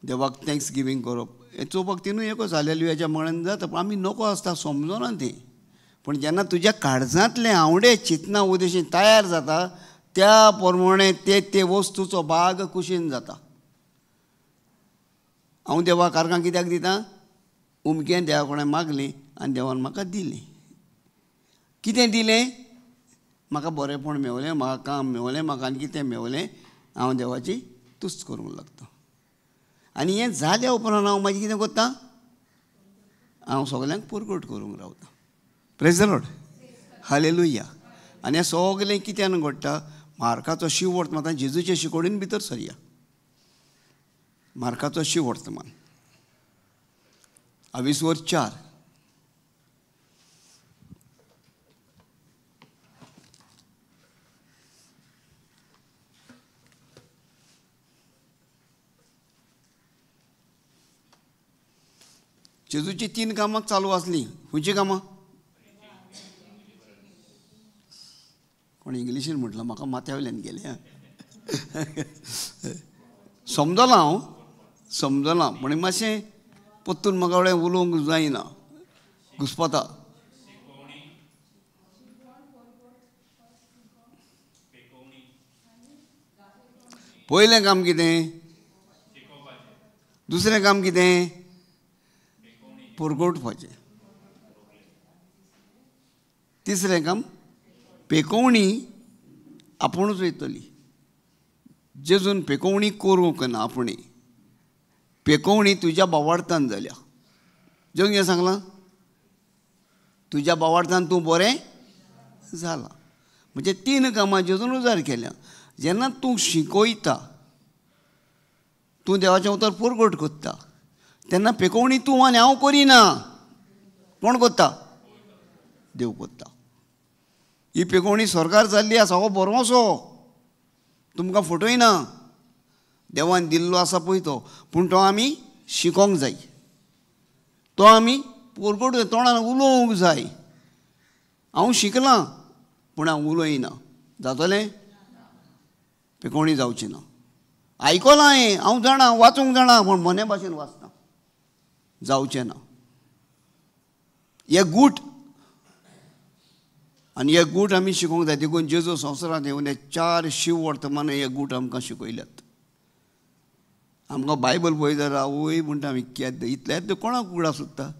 देवाक thanks giving करप, हें चोवपाक तिनूय एकूच हालेलुयाच्या मागण्यान जाता. पूण आमी नको आसता, समजना तें. पूण जेन्ना तुज्या काळजांतलें आवडे चिंतना उदेशी तयार जाता त्या प्रमाणे ते ते वस्तूचो भाग कुशीन जाता. हांव देवाक आर्गां कित्याक दिता? उमकेन देवा कडेन मागली आनी देवान म्हाका दिलें. कितें दिलें? म्हाका बरेंपण मेवलें, म्हाका काम मेवलें, म्हाका आनी कितें मेवलें, हांव देवाची तुस्त करूंक लागता. आनी हें जाल्या उपरांत हांव मागीर कितें करता? हांव सगल्यांक परगट करूंक रावता. Praise the Lord, hallelujah. आनी हें सगलें कित्यान घडटा? मार्काचो शिवट मात जेजूचे शिकोडीन भितर सरया. मार्काचो शिवर्तमान 24. जेजूची 3 कामां चालू आसलीं. खंयची कामां? कोण इंग्लिशीन म्हटलं म्हाका माथ्या वयल्यान गेलें. समजलां हांव, समजलां, पूण मातशें परतून म्हाका कडेन उलोवंक जायना, घुस्पता. पयलें काम कितें? दुसरें काम कितें? परगटपाचें. तिसरें काम पेकोवणी आपुणूच वयतली. जेजून पेकोवणी करूंक ना, आपणे पेकोवणी तुज्या बावार्थान जाल्या. जेजून कितें सांगलां? तुज्या बावार्थान तूं बरें जालां. म्हणजे 3 कामां जेजून उजार केल्या. जेन्ना तूं शिकयता, तूं देवाचें उतर परगट करता, तेन्ना पेकोवणी तूं आनी हांव करिना. कोण करता? देव करता. ही पेकोवणी सरकार जाल्ली आसा, हो बरोसो तुमकां फटयना, देवान दिल्लो आसा पळय तो. पूण तो आमी शिकोंक जाय, तो आमी परगट तोंडान उलोवंक जाय. हांव शिकलां पूण हांव उलयना, जातलें? पेकोवणी जावची ना. आयकलां हांवें, हांव जाणा, वाचूंक जाणा, पूण मने भाशेन वाचना, जावचें ना. हे गूट आनी हे गूट आमी शिकोवंक जाय. देखून जेजू संवसारांत येवन हे 4 शिव वर्तमान हे गूट आमकां शिकयल्यात. आमकां बायबल पळय जाल्यार आवय म्हणटा आमी केद्द इतल्यात कोणाक उगडास सोदता.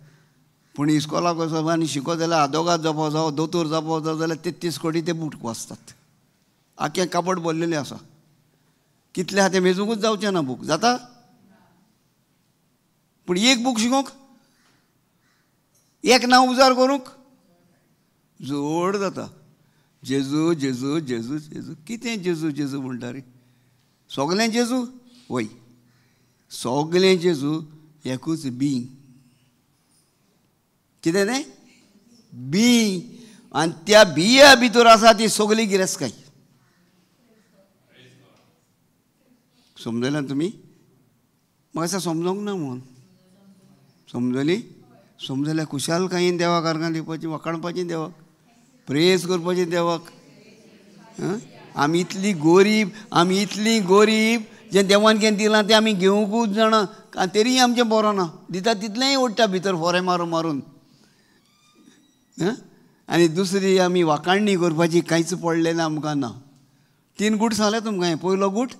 पूण इस्कोलाक वचप आनी शिकत जाल्यार आदोगाद जावपा जावं, दोतोर जावपा जावं जाल्यार 33 कोटी ते बूट वाचतात. आख्खें कापड भरलेलें आसा, कितले आहा तें मेजूंकूच जावचें ना. बूक जाता, पूण एक बूक शिकोवंक, एक नांव उजार करूंक जोड जाता. जेजू जेजू जेजू जेजू, कितें जेजू जेजू म्हणटा रे? सगलें जेजू? वय, सगलें जेजू एकूच बी. कितें तें? बी. आनी त्या बिया भितर आसा ती सगली गिरेस्तकाय. समजलें तुमी? म्हाका दिसता समजोंक ना म्हणून. समजली? समजल्या. खुशालकायेन देवाक आर्गां दिवपाची, वाखाणपाची देवाक, प्रेस करपाची देवाक. आमी इतली गोरीब, आमी इतली गोरीब, जें देवान कितें दिलां तें आमी घेवंकूच जाणा, आनी तरीय आमचें बरो ना. दिता तितलेंय ओडटा भितर फोरे मारून मारून. आनी दुसरी आमी वाखाणणी करपाची कांयच पडलें ना आमकां ना. 3 गूट सांगले तुमकां हांवें. पयलो गूट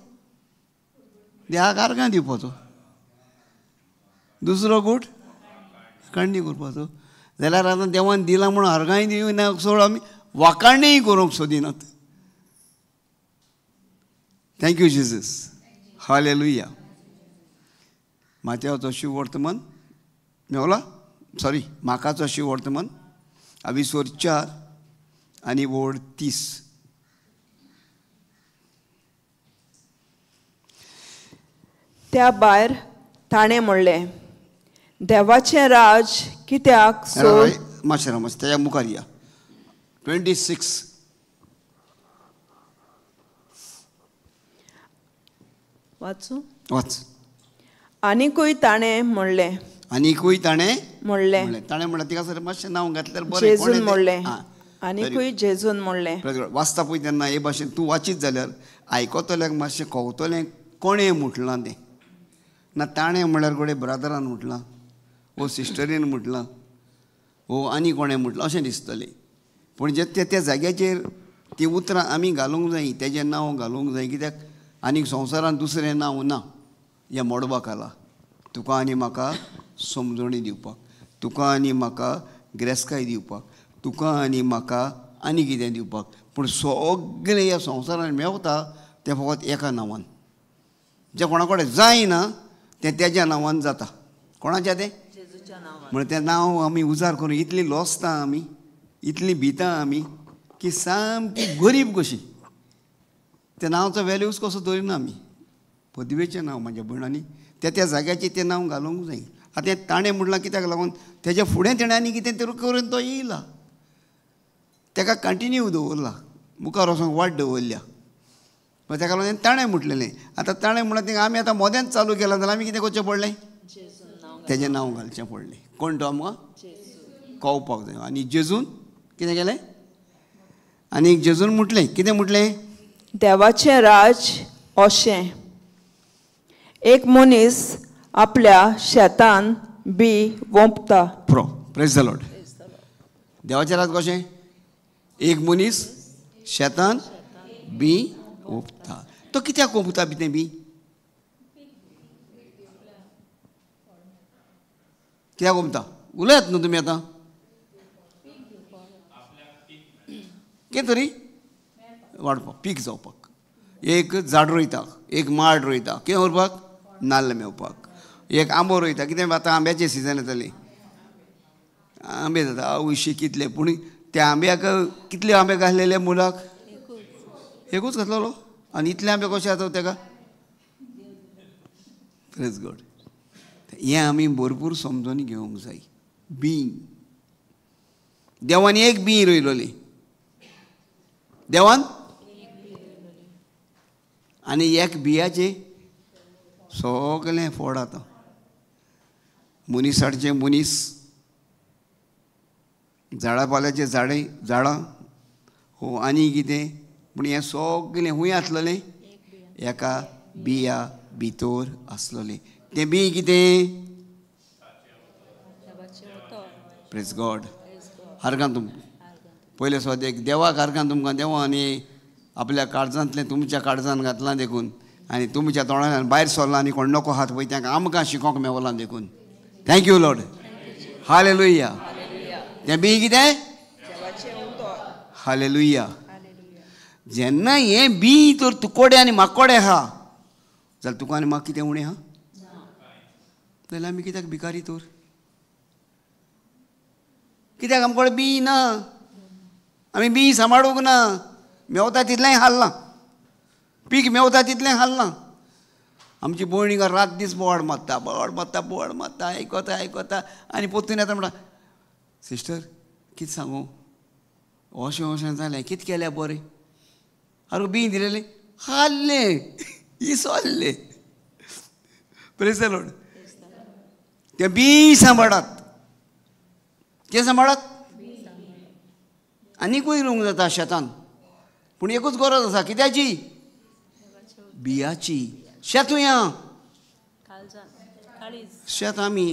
देवाक आर्गां दिवपाचो, दुसरो गूट वाखाणणी करपाचो. जाल्यार आतां देवान दिलां म्हूण आर्गांय दिवना, सोड आमी वाखाणीय करूंक सोदिनात. Thank you Jesus, hallelujah. मात्याचो Shiv वर्तमान मेवला, सॉरी, माकाचो शिव वर्तमान 24 आनी 30. त्या भायर ताणें म्हणलें, देवाचें राज कित्याक मातशें राव, मातशें तेज्या मुखार या. 26. वाचूं? वाच. आनीकूय ताणें म्हणलें, आनीकूय ताणें म्हणलें, ताणें म्हणलें, तिका सर मातशें नांव घातल्यार बरें. जेजून म्हणलें, आनीकूय जेजून म्हणलें. वाचता पळय तेन्ना हे भाशेन तूं वाचीत जाल्यार आयकतल्याक मातशें कवतलें कोणें म्हटलां तें. ना ताणें म्हणल्यार कोणे ब्रादरान म्हटलां, वो सिस्टरीन म्हटलां, वो आनी कोणें म्हटलां अशें दिसतलें. पूण जे त्या त्या जाग्याचेर तीं उतरां आमी घालूंक जाय, तेजें नांव घालूंक जाय. कित्याक आनीक संवसारांत दुसरें नांव ना ह्या मडबा खाला तुका आनी म्हाका समजणी दिवपाक, तुका आनी म्हाका गिरेस्तकाय दिवपाक, तुका आनी म्हाका आनी कितें दिवपाक. पूण सगळें ह्या संवसारांत मेवता तें फकत एका नांवान. जें कोणा कडेन जायना तें तेज्या नांवान जाता. कोणाच्या तें? म्हणल्यार तें नांव आमी उजार करून इतली लॉसता आमी, इतली भिता आमी की सामकी गरीब कशी. त्या नांवाचो वेल्यूज कसो दवरिना आमी. पदवेचें नांव म्हाज्या भयणांनी त्या त्या जाग्याचेर तें नांव घालूंक जाय. आतां ताणें म्हणलां कित्याक लागून तेज्या फुडें तेणें आनी कितें तरी करून तो येयला, तेका कंटिन्यू दवरला, मुखार वचोंक वाट दवरल्या. तेका लागून ताणें म्हटलेलें. आतां ताणें म्हणलां तें आमी आतां मोद्यांत चालू केलां जाल्यार आमी कितें करचें पडलें, तेजें नांव घालचें पडलें. कोण तो आमकां कळपाक जाय. आनी जेजून कितें केलें, आनी जेजून म्हटलें, कितें म्हटलें, देवाचें राज अशें, एक मनीस आपल्या शेतान बी वोंपता. प्रो प्रेज the Lord. देवाचें राज कशें, एक मनीस शेतान बी ओंपता. तो कित्याक ओंपता बी तें बी, कित्याक ओंपता, उलयात न्हू तुमी आतां, कितें तरी वाडपाक, पीक जावपाक. एक झाड रोयता, एक माड रोयता, कितें करपाक, नाल्ल मेवपाक. एक आंबो रोयता, कितें आतां आंब्याचें सिजन येतलें, आंबे जाता अवशी कितले, पूण त्या आंब्याक कितले आंबे घातलेले मुलाक, एकूच घातलेलो, आनी इतले आंबे कशे जाता तेका. प्रेज गॉड. हें आमी भरपूर समजून घेवंक जाय. बी देवान एक बी रोयलोली, देवान आनी एक बियाचें सगळें फोड आतां मनीसाडचें मनीस, झाडां पाल्याचें झाडां झाडां हो आनी कितें, पूण हें सगळें खूंय आसलेलें, एका बिया भितर आसलेलें. तें बी कितें, प्रेज गॉड. आर्गां तुमकां पयले सुवात एक देवाक आर्गां तुमकां, देवा आनी आपल्या काळजांतलें तुमच्या काळजान घातलां देखून, आनी तुमच्या तोंडांतल्यान भायर सरलां आनी कोण नको हात पळय तांकां आमकां शिकोंक मेवलां देखून. Thank you Lord. हालेलुया. तें बी कितें, हालेलुया. जेन्ना हें बी तर तुकोडे आनी माकोडे आहा जाल्यार तुका आनी म्हाका कितें उणें आहा, जाल्यार आमी कित्याक भिकारी तर, कित्याक आमचे कडेन बी ना, आमी बी सांबाळूंक ना, मेवता तितलेंय हाडलां, पीक मेवता तितलें हाडलां. आमची भयणी रात दीस बोवाळ मारता, बोवाळ मारता, बोवाळ मारता, आयकता आयकता आनी पोत्तून येता म्हणटा, सिस्टर कितें सांगू, अशें अशें जालें, कितें केल्यार बरें, आरे बी दिलेलें हाडलें, इसोल्लें. प्रेज the Lord. तें बी सांबाळात, तें सांबाळात, आनीकूय रोवंक जाता शेतान, पूण एकूच गरज आसा, कित्याची, बियाची. शेतूय आहा, शेत आमी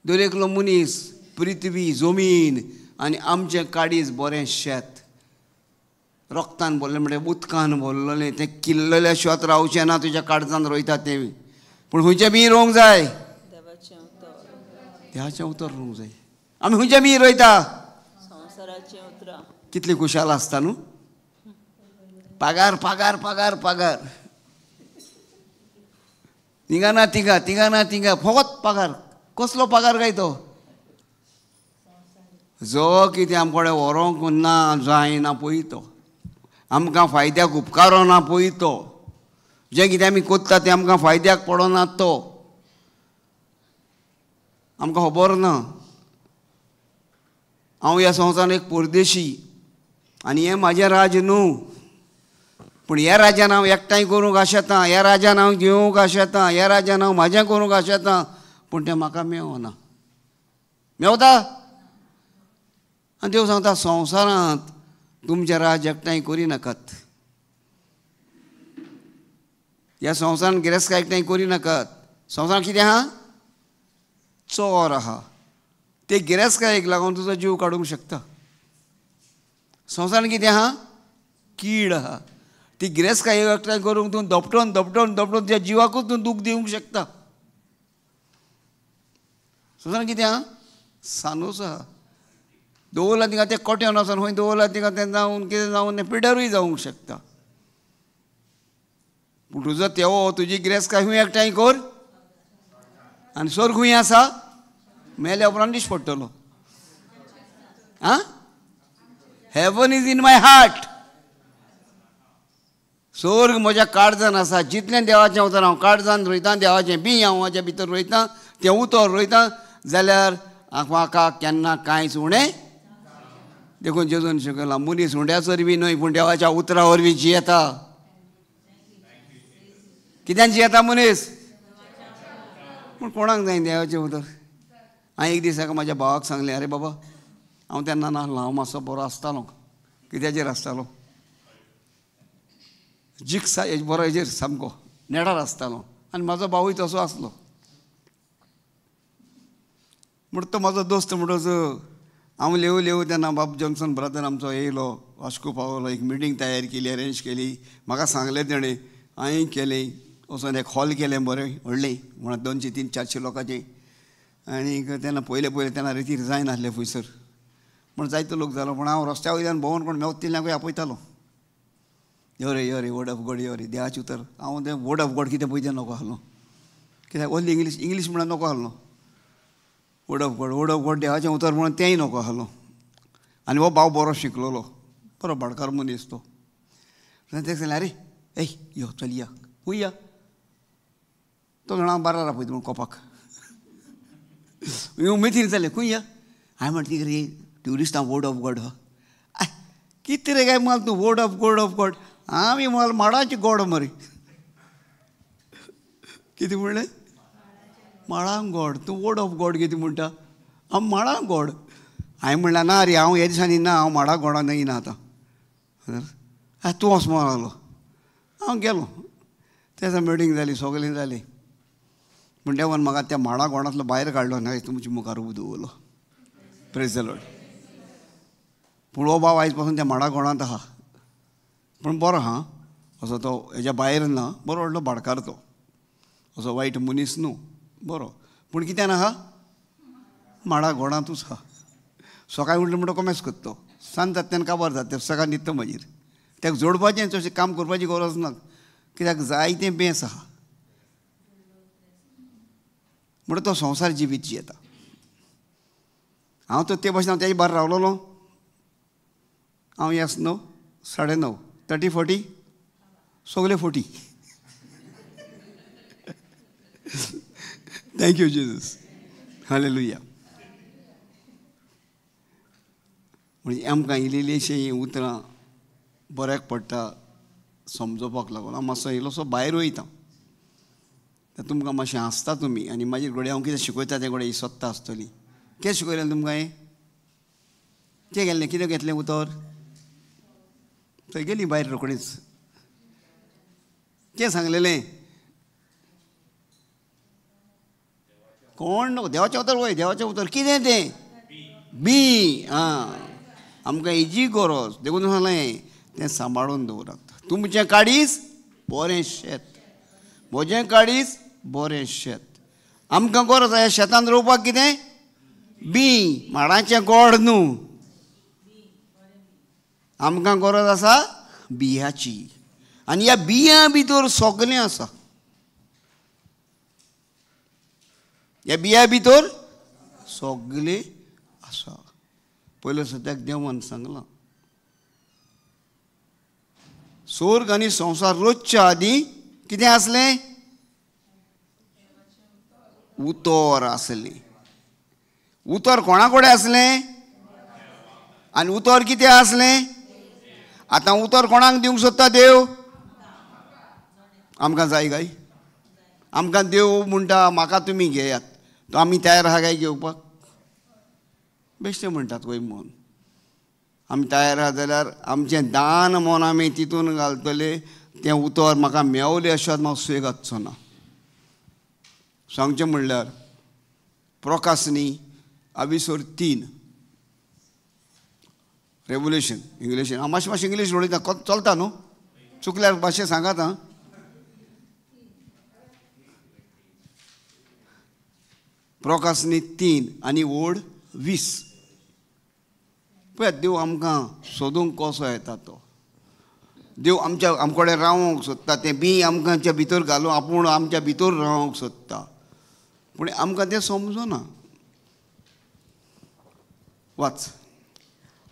दर एकलो मनीस, पृथ्वी जमीन आनी आमचें काडीज बरें शेत, रोगतान भरलें म्हणल्यार उदकान भरलेलें, तें किल्ललें शेत रावचें ना तुज्या काळजान रोयता तें, पूण खंयचें बी रोवंक जाय, देवाचें उतर रोवंक जाय. आमी खंयचें बी रोयता, कितली खुशाल आसता न्हू, पगार पगार पगार पगार, थिंगा ना थिंगा, थिंगा ना थिंगा, फकत पगार. कसलो पगार काय तो, जो कितें आमचे कडेन व्हरोंक ना जायना पळय तो, आमकां फायद्याक उपकारना पळय तो, जें कितें आमी कोत्ता तें आमकां फायद्याक पडना तो, आमकां खबर ना. हांव ह्या संवसारांत एक परदेशी आनी हें म्हाजें राज्य न्हू, पूण ह्या राज्यान हांव एकठांय करूंक आशेतां, ह्या राज्यान हांव घेवंक आशेतां, ह्या राज्यान हांव म्हाजें करूंक आशेतां, पूण तें म्हाका मेवना. मेवता? आनी देव सांगता संवसारांत तुमचें राज्य एकठांय करिनाकात, ह्या संवसारांत गिरेस्तकाय एकठांय करिनाकात. संवसारांत कितें आहा, चोर आहा, ते गिरेस्तकायेक लागून तुजो जीव काडूंक शकता. संवसारांत कितें आहा, कीड आहा, ती गिरेस्तकाय एकठांय करूंक तूं धोपटोन धोपटोन धोपटोन तुज्या जिवाकूच तूं दूख दिवंक शकता. संवसारांत कितें आहा, सानूस आहा, दवरला तिका तें कोट्यान वचोन खंय दवरला तिका तें जावन कितें जावन तें पिड्यारूय जावंक शकता. पूण तुजो तेवो तुजी गिरेस्तकाय खंय एकठांय कर आनी स्वर्ग खंय आसा, मेल्या उपरांत दीस पडटलो. आं, heaven is in my heart. स्वर्ग म्हज्या काळजान आसा. जितलें देवाचें उतर हांव काळजान रोयतां, देवाचें बीं हांव म्हज्या भितर रोयतां, तें उतर रोयतां जाल्यार म्हाका केन्ना कांयच उणें. देखून जेजून शिकयलां, मनीस उंड्याच वरवीं न्हय पूण देवाच्या उतरा वरवीं जियेता. कित्यान जियेता मनीस? पूण कोणाक जाय देवाचें उतर? हांवें एक दीस एका म्हाज्या भावाक सांगलें, अरे बाबा हांव तेन्ना नासलो, हांव मातसो बरो आसतालो. कित्याचेर आसतालो? जिक्सा बरो हेजेर सामको नेडार आसतालो. आनी म्हाजो भावूय तसो आसलो. म्हण तो म्हाजो दोस्त म्हणटच हांव लेव लेव तेन्ना बाब जॉन्सन ब्रदर आमचो येयलो, वास्को पावलो, एक मिटींग तयार केली, अरेंज केली, म्हाका सांगलें तेणें, हांवें केलें. वचोन एक हॉल केलें बरें व्हडलें, म्हणून 200, 300, 400 लोकांचें. आनी तेन्ना पयलें पयलें तेन्ना रितीर जायनासलें फुयसर, पूण जायतो लोक जालो. पूण हांव रस्त्या वयल्यान भोंवन कोण मेवता तितल्यांकूय आपयतालो, यो रे यो रे वर्ड ऑफ गॉड, यो रे देवाचें उतर. हांव तें वर्ड ऑफ गॉड कितें पळय तें नको आसलो, कित्याक ओन्ली इंग्लीश, इंग्लीश म्हणल्यार नको आसलो. Word of God, word of God देवाचें उतर म्हणून तेंय नको आसलो. आनी हो भाव बरो शिकलोलो, बरो भाटकार मनीस तो. तेका सांगलें, अरे ए यो चल या, खूंय या? तो जाणा हांव बारार आपयता म्हूण कोपाक. उमेदीन जालें, खूंय या? हांवें म्हणलें, कितें रे ट्युरिस्टां वर्ड ऑफ गॉड हा, कितें रे काय माल तूं word of God of God? आमी माल माडाची गॉड मरे. कितें म्हणलें? माळांक गॉड. तूं वर्ड ऑफ गॉड कितें म्हणटा? हांव माळांक गॉड. हांवें म्हणलें, ना रे हांव ह्या दिसांनी ना, हांव माडा गोडान येयना आतां. तूं वच म्हणून लागलो. हांव गेलो. तेन्ना मिटींग जाली, सगळें जालें. पूण देवान म्हाका त्या माडा गोडांतलो भायर काडलो ना, तुमच्या मुखार उबो दवरलो. Praise the Lord. पूण हो भाव आयज पासून त्या माडा गोडांत आहा, पूण बरो आहा, असो तो हेज्या भायर ना, बरो व्हडलो भाटकार तो, असो वायट मनीस न्हू, बरो. पूण कित्यान आहा? माडा गोडांतूच आहा. सकाळीं उठलो म्हणटो कोमेस करता तो, सांज जाता तेन्ना काबार जाता, सकाळ न्हिदता मागीर. ताका जोडपाचें चडशें काम करपाची गरज ना, कित्याक जायतें बेंस आहा. म्हणटा तो संवसार जिवीत जियेता. हांव तर ते भाशेन हांव तेजे बार रावलोलो. हांव येस 9, 9:30, 30, 40, सगळे 40. Thank you Jesus, hallelujah. म्हणजे आमकां इल्लीशीं हीं उतरां बऱ्याक पडटा समजोवपाक लागून. हांव मातसो इल्लोसो भायर वयता, तुमकां मातशें हांसता तुमी आनी मागीर घडये हांव कितें शिकयता तें घडये सत्ता आसतली. कितें शिकयलें तुमकां हें? तें गेल्लें कितें घेतलें उतर? थंय गेली भायर रोखडीच. कितें सांगलेलें? कोण नको देवाचें उतर? वय देवाचें उतर कितें तें? बी. आं, आमकां हेजी गरज. देखून सांगलें तें सांबाळून दवरात. तुमचें काडीस बरें शेत, म्हजें काडीस बरें शेत. आमकां गरज आसा शेतान रोवपाक कितें? बी. माडाचें गोड न्हू, आमकां गरज आसा बियाची. आनी ह्या बियां भितर सगळें आसा. ह्या बियां भितर सगळें आसा. पयलें सद्याक देवान सांगलां, स्वर्ग आनी संवसार रोजच्या आदीं कितें आसलें? उतर आसलें. उतर कोणा कडेन आसलें? आनी उतर कितें आसलें? आतां उतर कोणाक दिवंक सोदता देव? आमकां जाय काय? आमकां देव म्हणटा म्हाका तुमी घेयात, तो आमी तयार आहा काय घेवपाक? बेश्टें म्हणटात वय म्हूण. आमी तयार आहा जाल्यार आमचें दान म्हूण आमी तितून घालतले. तें उतर म्हाका मेवलें अशें म्हाका सुयेग आसचो ना. सांगचें म्हणल्यार प्रोकासनी आविसोर 3 रेवोल्युशन इंग्लिशीन. हांव मातशें मातशें इंग्लीश उलयता, चलता न्हू? चुकल्यार मातशें सांगात. आं, प्रोकासनी 3 आनी ओड 20. पळयात देव आमकां सोदूंक कसो येता तो. देव आमच्या आमकडे रावोंक सोदता, तें बीं आमकां भितर घालून आपूण आमच्या भितर रावोंक सोदता, पूण आमकां तें समजना. वाच.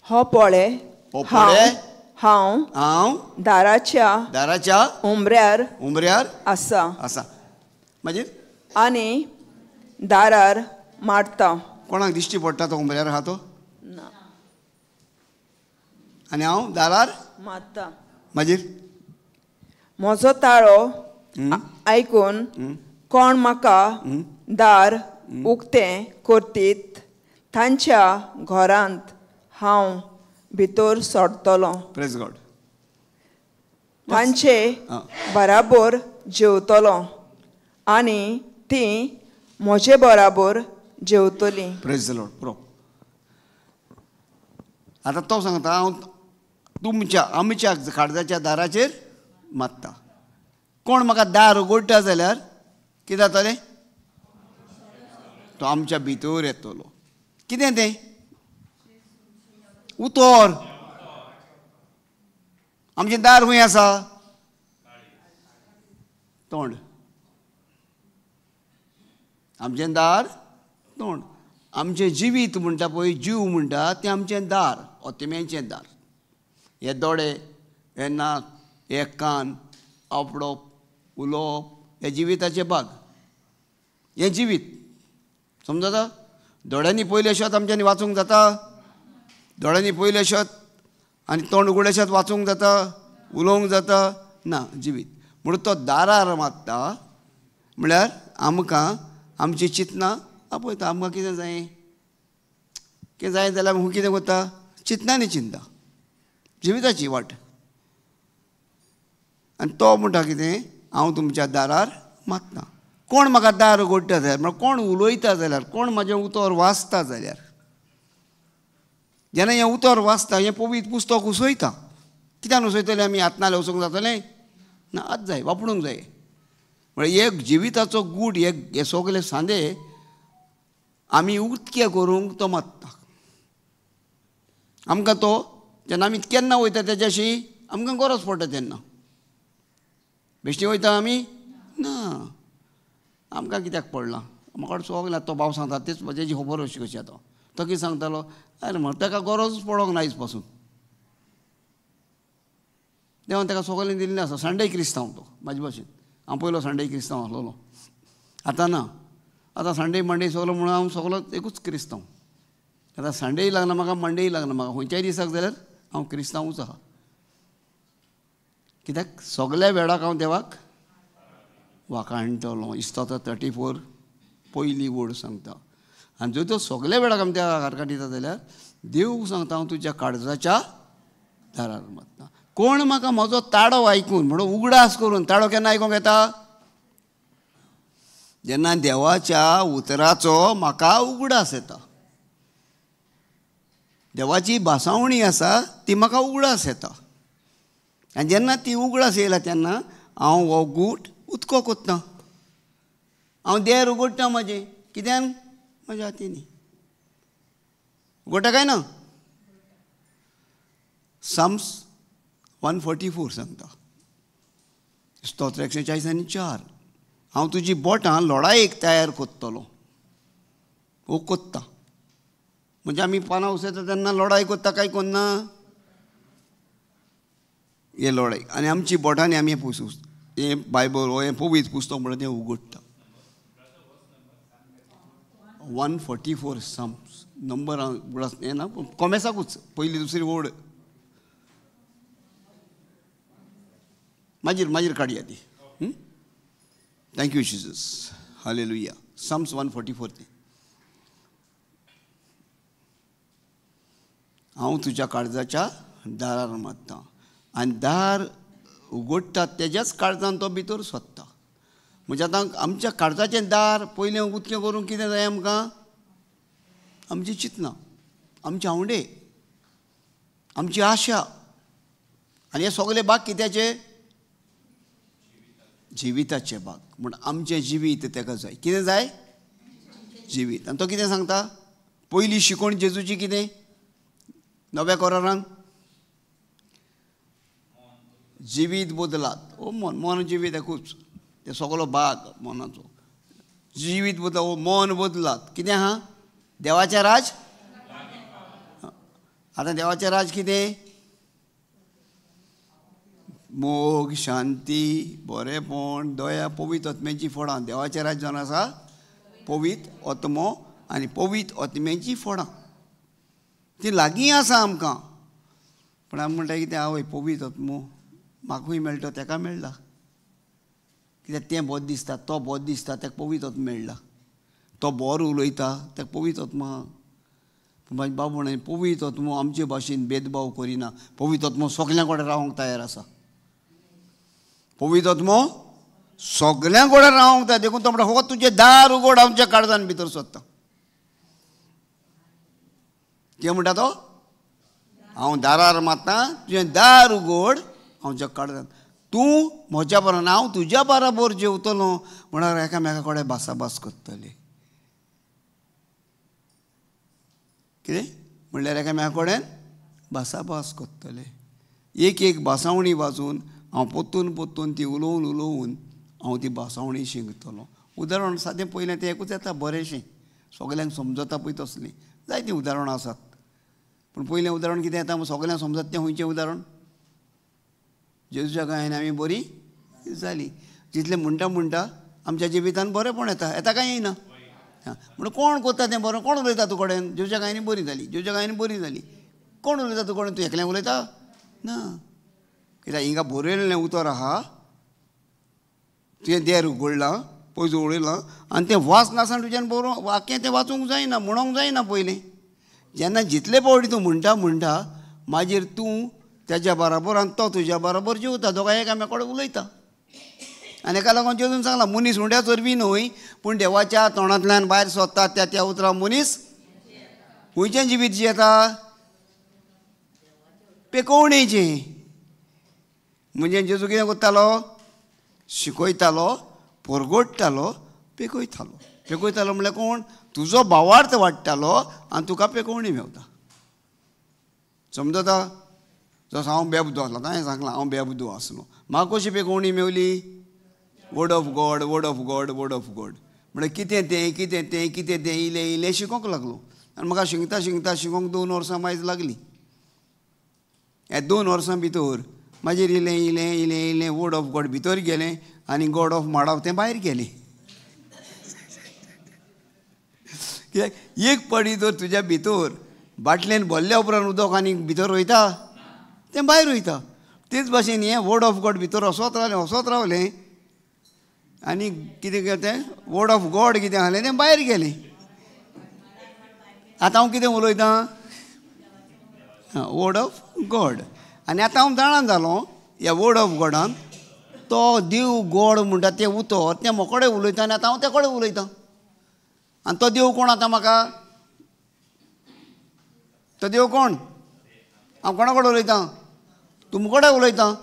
हो पळे हांव हांव दाराच्या दाराच्या उमऱ्यार उमऱ्यार आसा आसा. मागीर आनी दारार मारता. कोणाक दिश्टी पडटा तो उमऱ्यार आहा तो? ना. आनी हांव दारार मारता. मागीर म्हजो ताळो आयकून कोण म्हाका दार उक्तें करतीत तांच्या घरांत हांव भितर सोडटलो. Praise God. तांचे बराबर जेवतलो आनी ती म्हजे बराबर जेवतली. Praise the Lord. Pro आतां तो सांगता हांव तुमच्या आमच्या काळजाच्या दाराचेर मारता. कोण म्हाका दार उगडटा जाल्यार कितें जातलें? तो आमच्या भितर येतलो. कितें तें? उतर. आमचें दार खंय आसा? तोंड. आमचें दार तोंड. आमचें जिवीत म्हणटा पळय, जीव म्हणटा तें आमचें दार, ओतिम्यांचें दार. हे दोळे, हे नाक, हे कान, आपडप, उलोवप हे जिविताचे भाग. हें जिवीत समजता. दोळ्यांनी पयलें शेत आमच्यांनी वाचूंक जाता? दोळ्यांनी पयलें शेत आनी तोंड उगडलें शेत वाचूंक जाता, उलोवंक जाता? ना. जिवीत म्हणून तो दारार मारता म्हळ्यार आमकां आमची चिंतनां आपयता. आमकां कितें जाय, कितें जाय जाल्यार आमी कितें करता? चिंतनांनी चिंता, जिविताची वाट. आनी तो म्हणटा कितें? हांव तुमच्या दारार मारता. कोण म्हाका दार उगडटा जाल्यार, म्हळ्यार कोण उलयता जाल्यार, कोण म्हाजें उतर वाचता जाल्यार, जेन्ना हें उतर वाचता, हें पवित्र पुस्तक उसयता. कित्यान उसयतलें आमी? हातनाले वचूंक जातलें ना? आत जाय, वापरूंक जाय. म्हळ्यार एक जिविताचो गूट, हे सगळे सांदे आमी उक्ते करूंक तो मारता आमकां. तो जेन्ना आमी केन्ना वयता तेज्याशी आमकां गरज पडटा तेन्ना. बेश्टी वयता आमी? ना. आमकां कित्याक पडलां? म्हाका सगळें तो भाव सांगता तेच तेजी खबर अशी कशी आतां तो कितें सांगतालो? अरे म्हण ताका गरजूच पडोंक ना आयज पासून. देवान ताका सगळें दिल्लें आसा. संडे क्रिस्तांव तो म्हाजे भाशेन. हांव पयलो संडे क्रिस्तांव आसलेलो, आतां ना. आतां संडे मंडे सगलो म्हणून हांव सगलो एकूच क्रिस्तांव. आतां संडेय लागना म्हाका, मंडेय लागना म्हाका, खंयच्याय दिसाक जाल्यार हांव क्रिस्तांवूच आसा. कित्याक सगल्या वेळाक हांव देवाक वाखाणटलो. इस्तोत्र 34 पयली वड सांगता. आनी जर तो सगल्या वेळाक आमी त्या हारकाटिता जाल्यार देव सांगता हांव तुज्या काळजाच्या दारार मारता. कोण म्हाका म्हजो ताळो आयकून, म्हणून उगडास करून, ताळो केन्ना आयकूंक येता? जेन्ना देवाच्या उतराचो म्हाका उगडास येता. देवाची भासावणी आसा ती म्हाका उगडास येता. आनी जेन्ना ती उगडास येयला तेन्ना हांव हो गूट उदको कोत्ता, हांव देर उगडटा म्हाजें. कित्यान? म्हज्या हातींनी उगडटा काय ना? साम्स 144 सांगता, स्तोत्र 140 आनी 4, हांव तुजी बोटां लडायेक तयार कोत्तलो. वो कोत्ता म्हणजे आमी पानां उसयता तेन्ना लडाय कोत्ता काय कोन्ना? हे लडाय. आनी आमची बोटांनी आमी हें बायबल हो हें पवित्र पुस्तक म्हणटा तें उगडटा. 144 साम्स नंबर हांव उगडास येना, कोमेसाकूच पयली दुसरी ओड मागीर मागीर काडया ती. Thank you Jesus. Hallelujah. Psalms 144. हांव तुज्या काळजाच्या दारार मारता आनी दार उगडटा तेज्याच काळजान तो भितर सोदता. म्हणजे आतां आमच्या काळजाचें दार पयलें उक्तें करूंक कितें जाय आमकां? आमची चिंतनां, आमचे आंवडे, आमची आशा. आनी हे सगळे भाग कित्याचे? जिविताचे भाग. म्हण आमचें जिवीत तेका जाय. कितें जाय? जिवीत. आनी तो कितें सांगता? पयली शिकवण जेजूची कितें? नव्या करारान जिवीत बदलात. ओ मन, मन जिवीत एकूच, तें सगलो भाग मनाचो. जिवीत बदला, ओ मन बदलात. कितें आहा? देवाचें राज. आतां देवाचें राज कितें? मोग, शांती, बरेपण, दया, पवित्र आत्म्याचीं फळां. देवाचें राज्य जावन आसा पवित्र आत्मो आनी पवित्र आत्म्याचीं फळां. ती लागीं आसा आमकां, पूण आमी म्हणटा कितें, आवय पवित्र आत्मो म्हाकूय मेळटा, तेका मेळ्ळा. कित्याक तें बरें दिसता, तो बरो दिसता, तेका पवित्र आत्मो मेळ्ळा. तो बरो उलयता, तेका पवित्र आत्मो. पूण म्हाजे बाबू म्हणून पवित्र आत्मो आमचे भाशेन भेदभाव करिना. पवित्र आत्मो सगल्यां कडेन रावंक तयार आसा. पवित्र आत्मो सगल्यां कडेन रावंक तयार. देखून तो म्हणटा, हो तुजें दार उगड, आमच्या काळजान भितर सोदता. कितें म्हणटा तो? हांव दारार मारता, तुजें दार उगड, हांव जग काळजान, तूं म्हज्या बरोबर, हांव तुज्या बराबर जेवतलो. म्हणल्यार एकामेका कडेन भासाभास करतले. कितें म्हणल्यार एकामेका कडेन भासाभास करतले. एक एक भासावणी वाचून हांव पोत्तून पोत्तून ती उलोवन उलोवन हांव ती भासावणी शिकतलो. उदाहरण सादें पयलें तें एकूच येता बरेंशें, सगल्यांक समजता पळय तसलीं जायतीं उदाहरणां आसात. पूण पयलें उदाहरण कितें येता सगल्यांक समजता तें खंयचें उदाहरण? जेजूच्या गायन आमी बरी जाली. जितलें म्हणटा म्हणटा आमच्या जिवितान बरेंपण येता. येता काय येयना? म्हणून कोण करता तें बरें? कोण उलयता तूं कडेन? जेजूच्या गायनी बरी जाली, जेजूच्या गायनी बरी जाली. कोण उलयता तूं कडेन? तूं एकल्यान उलयता ना. कित्याक हिंगा बरयल्लें उतर आहा, तुवें देर उगडलां, पयस उडयलां आनी तें वाच नासतना तुज्यान बरोवंक वाक्य तें वाचूंक जायना, म्हणोंक जायना पयलीं. जेन्ना जितले फावटी तूं म्हणटा म्हणटा मागीर तूं तेज्या बराबर आनी तो तुज्या बराबर जेवता, दोगांय एकामेका कडेन उलयता. आनी एका लागून जेजून सांगलां, मनीस हुंड्या चरबी न्हय, पूण देवाच्या तोंडांतल्यान भायर सोदता त्या त्या उतरां मनीस खंयचें जिवीत जियेता? पेकोवणेचें. म्हणजे जेजू कितें करतालो? शिकयतालो, परगोडटालो, पेकयतालो. पेकयतालो म्हणल्यार कोण? तुजो भावार्थ वाडटालो आनी तुका पेकोवणी मेवता. समजता? जसो हांव बेबदो आसलो, ताणें सांगलां हांव बेबदो आसलो, म्हाका कशी पेकोवणी मेवली? Word of God, word of God, word of God. म्हणल्यार कितें तें, कितें तें, कितें तें, इल्लें इल्लें शिकोवंक लागलो. आनी म्हाका शिकता शिकता शिकोवंक 2 वर्सां मायज लागलीं. ह्या 2 वर्सां भितर मागीर इल्लें इल्लें इल्लें इल्लें वर्ड ऑफ गॉड भितर गेलें आनी गॉड ऑफ माडाव तें भायर गेलें. कित्याक एक पडी तर तुज्या भितर बाटलेन भरल्या उपरांत उदक आनी भितर वयता, तें भायर वयता. तेच भाशेन हें वर्ड ऑफ गॉड भितर वचत रावलें, वचत रावलें आनी कितें तें वर्ड ऑफ गॉड कितें आहलें तें भायर गेलें. आतां हांव कितें उलयतां? वर्ड ऑफ गॉड. आनी आतां हांव जाणा जालो ह्या वर्ड ऑफ गॉडान तो देव गॉड म्हणटा तें उतर तें म्हजे कडेन उलयता आनी आतां हांव ते कडेन उलयतां. आनी तो देव कोण आतां म्हाका? तो देव कोण? हांव कोणा कडेन उलयतां? तुमचे कडेन उलयतां.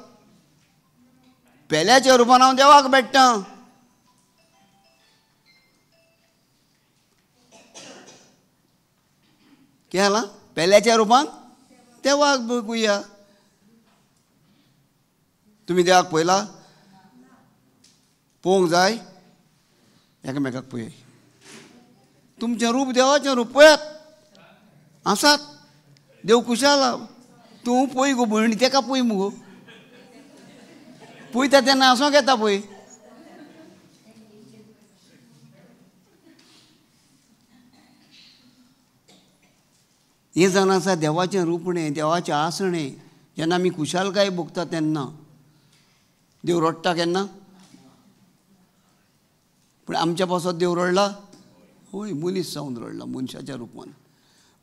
पेल्याच्या रुपान हांव देवाक भेट्टां. कितें जालां? पेल्याच्या रुपान देवाक बघुया. तुमी देवाक पळयला? पळोवंक जाय? एकामेकाक पळय. तुमचें रूप देवाचें रूप पळयात, आसात. देव खुशाल. तूं पळय गो भयणी, तेका पळय मुगो. पळयता तेन्ना हांसोंक येता पळय. हें जावन आसा देवाचें रूपणें, देवाचें आसणें. जेन्ना आमी खुशालकाय भोगता तेन्ना देव रडटा केन्ना? पूण आमच्या पासत देव रडला? हय, मनीस जावन रडला, मनशाच्या रुपान.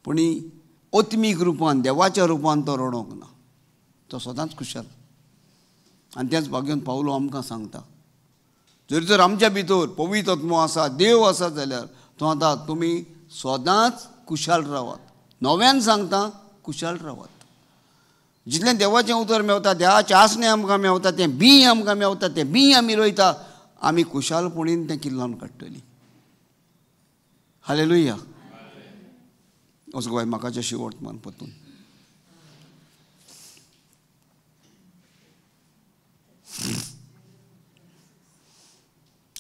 पूण आत्मीक रुपान, देवाच्या रुपान तो रडोंक ना. तो सदांच खुशाल. आनी तेंच भाग्यान पावलो आमकां सांगता, जर जर आमच्या भितर पवित्र आत्मो आसा, देव आसा जाल्यार तो आतां तुमी सदांच खुशाल रावात. नव्यान सांगता, खुशाल रावात. जितलें देवाचें उतर मेवता, देवाचें आसणें आमकां मेवता, तें बीं आमकां मेवता, तें बीं आमी रोयता, आमी खुशालपणीन तें किल्लावन काडटलीं. हालेलुया. असो गोंय म्हाकाचें शिवट मान परतून.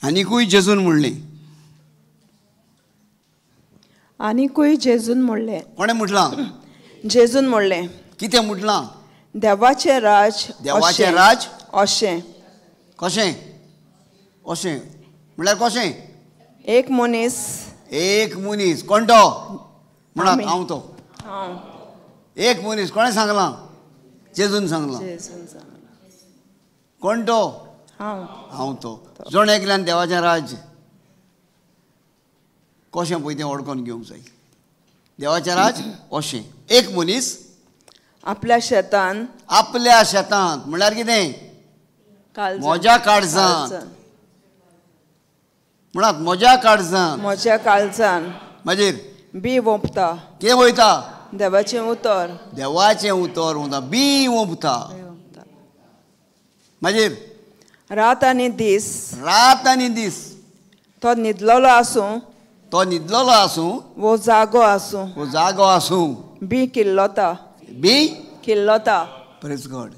आनिकूय जेजून म्हणलें, आनिकूय जेजून म्हणलें. कोणें म्हटलां? जेजून म्हणलें. कितें म्हटलां? देवाचें राज, देवाचें राज अशें. कशें? अशें म्हणल्यार कशें? एक मनीस. एक मनीस कोण तो? म्हणात हांव तो. एक मनीस कोणें सांगलां? जेजून सांगलां. कोण तो? हांव तो. जण एकल्यान देवाचें राज्य कशें पळय तें वळखून घेवंक जाय. देवाचें राज्य अशें. एक मनीस आपल्या शेतान. आपल्या शेतांत म्हणल्यार कितें? म्हज्या काळजांत. म्हणात म्हज्या काळजांत. म्हज्या काळजान. मागीर बी वोंपता. कितें वयता? देवाचें उतर. देवाचें उतर वता, बी वोंपता. मागीर रात आनी दीस. रात आनी दीस तो न्हिदलेलो आसूं. तो न्हिदलेलो आसूं वो जागो आसूं. वो जागो आसूं. बी किल्लता. बी किल्लता. प्रेज गॉड.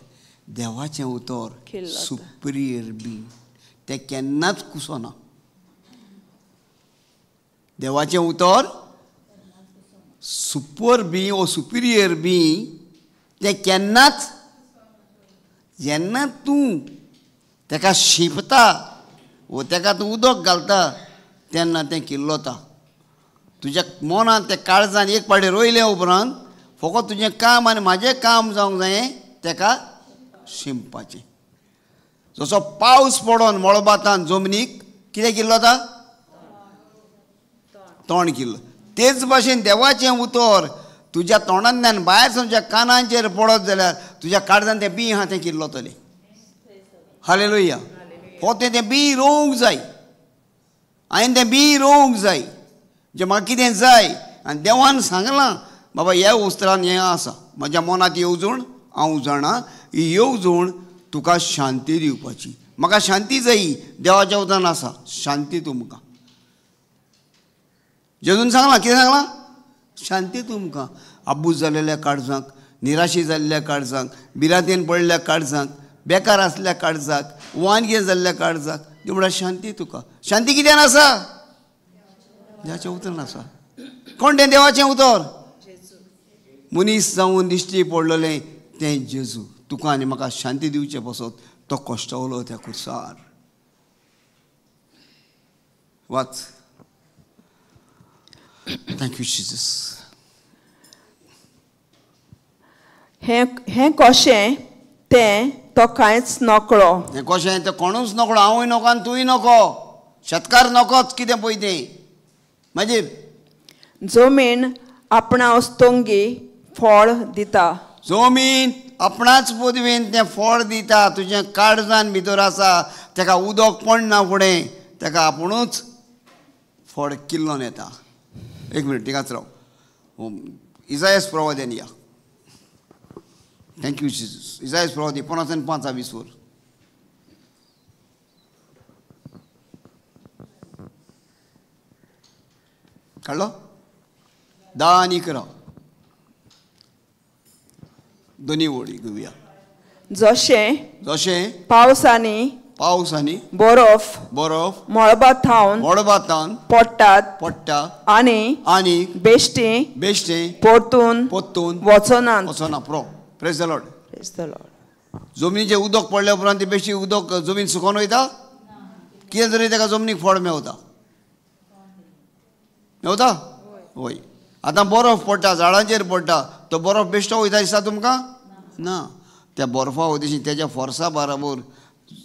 देवाचें उतर सुपिरियर बी, तें केन्नाच कुसना. देवाचें उतर सुपर बी ओ सुपिरियर बी, तें केन्नाच, जेन्ना तूं तेका शिंपता वो तेका तूं उदक घालता तेन्ना तें किल्लता. तुज्या मनान तें काळजान एक पाटी रोयले उपरांत फकत तुजें काम आनी म्हाजें काम जावंक जाय तेका शिंपपाचें. जसो पावस पडोन मळबातान जमनीक कितें किल्लता? तोंड किल्ल. तेच भाशेन देवाचें उतर तुज्या तोंडांतल्यान भायर तुज्या कानांचेर पडत जाल्यार तुज्या काळजान तें बी आहा तें किल्लतलें. हालेलुया. हो तें बी रोवंक जाय. हांवें तें बी रोवंक जाय जें म्हाका कितें जाय. आनी देवान सांगलां बाबा ह्या उस्त्रान हें आसा, म्हज्या मनांत येवजण हांव जाणा, ही येवजण तुका शांती दिवपाची. म्हाका शांती जायी. देवाच्या उतरान आसा शांती तुमकां. जेजून सांगलां. कितें सांगलां? शांती तुमकां. आबूज जाल्ल्या काळजांक, निराशी जाल्ल्या काळजांक, भिरांतेन पडल्या काळजांक, बेकार आसल्या काळजाक, वानगे जाल्ल्या काळजाक, ती म्हणल्यार शांती तुका. शांती कित्यान आसा? देवाचें उतर आसा. कोण तें देवाचें उतर? मनीस जावन दिश्टी पडलेलें तें जेजू. तुका आनी म्हाका शांती दिवचे पासत तो कश्टवलो त्या कुर्सार. वाच. Thank you Jesus. हें कशें तें तो कांयच नकळो. हें कशें तें कोणूच नकळो. हांवूय नको आनी तूंय नको. शेतकार नकोच कितें पळय तें. मागीर जमीन आपणा अस्तंगी फळ दिता. जमीन आपणाच पदवेन तें फळ दिता. तुजें काळजान भितर आसा तेका उदक पडना फुडें तेका आपुणूच फळ किल्लोन येता. एक मिनट थिंगाच राव. इजायस प्रवाद्यान या. Thank you Jesus. इजायस प्रवादी 55:20 वर. काडलो? 10 आनी 11 दोनी वळी घेवया. जशें जशें पावस आनी पावस आनी बरफ बरफ मळबा थावन पडटात पडटा आनी आनी बेश्टी बेश्टी परतून परतून वचनात वचना. Pro praise the Lord. Praise the Lord. जमनीचें उदक पडल्या उपरांत ती बेश्टी उदक जमीन सुकोन वयता. कितें तरी ताका जमनीक फळ मेवता. मेवता? वय. आतां बरफ पडटा, झाडांचेर पडटा, तो बरफ बेश्टो वयता दिसता तुमकां? ना. त्या बर्फा वयता तेज्या फोर्सा बराबर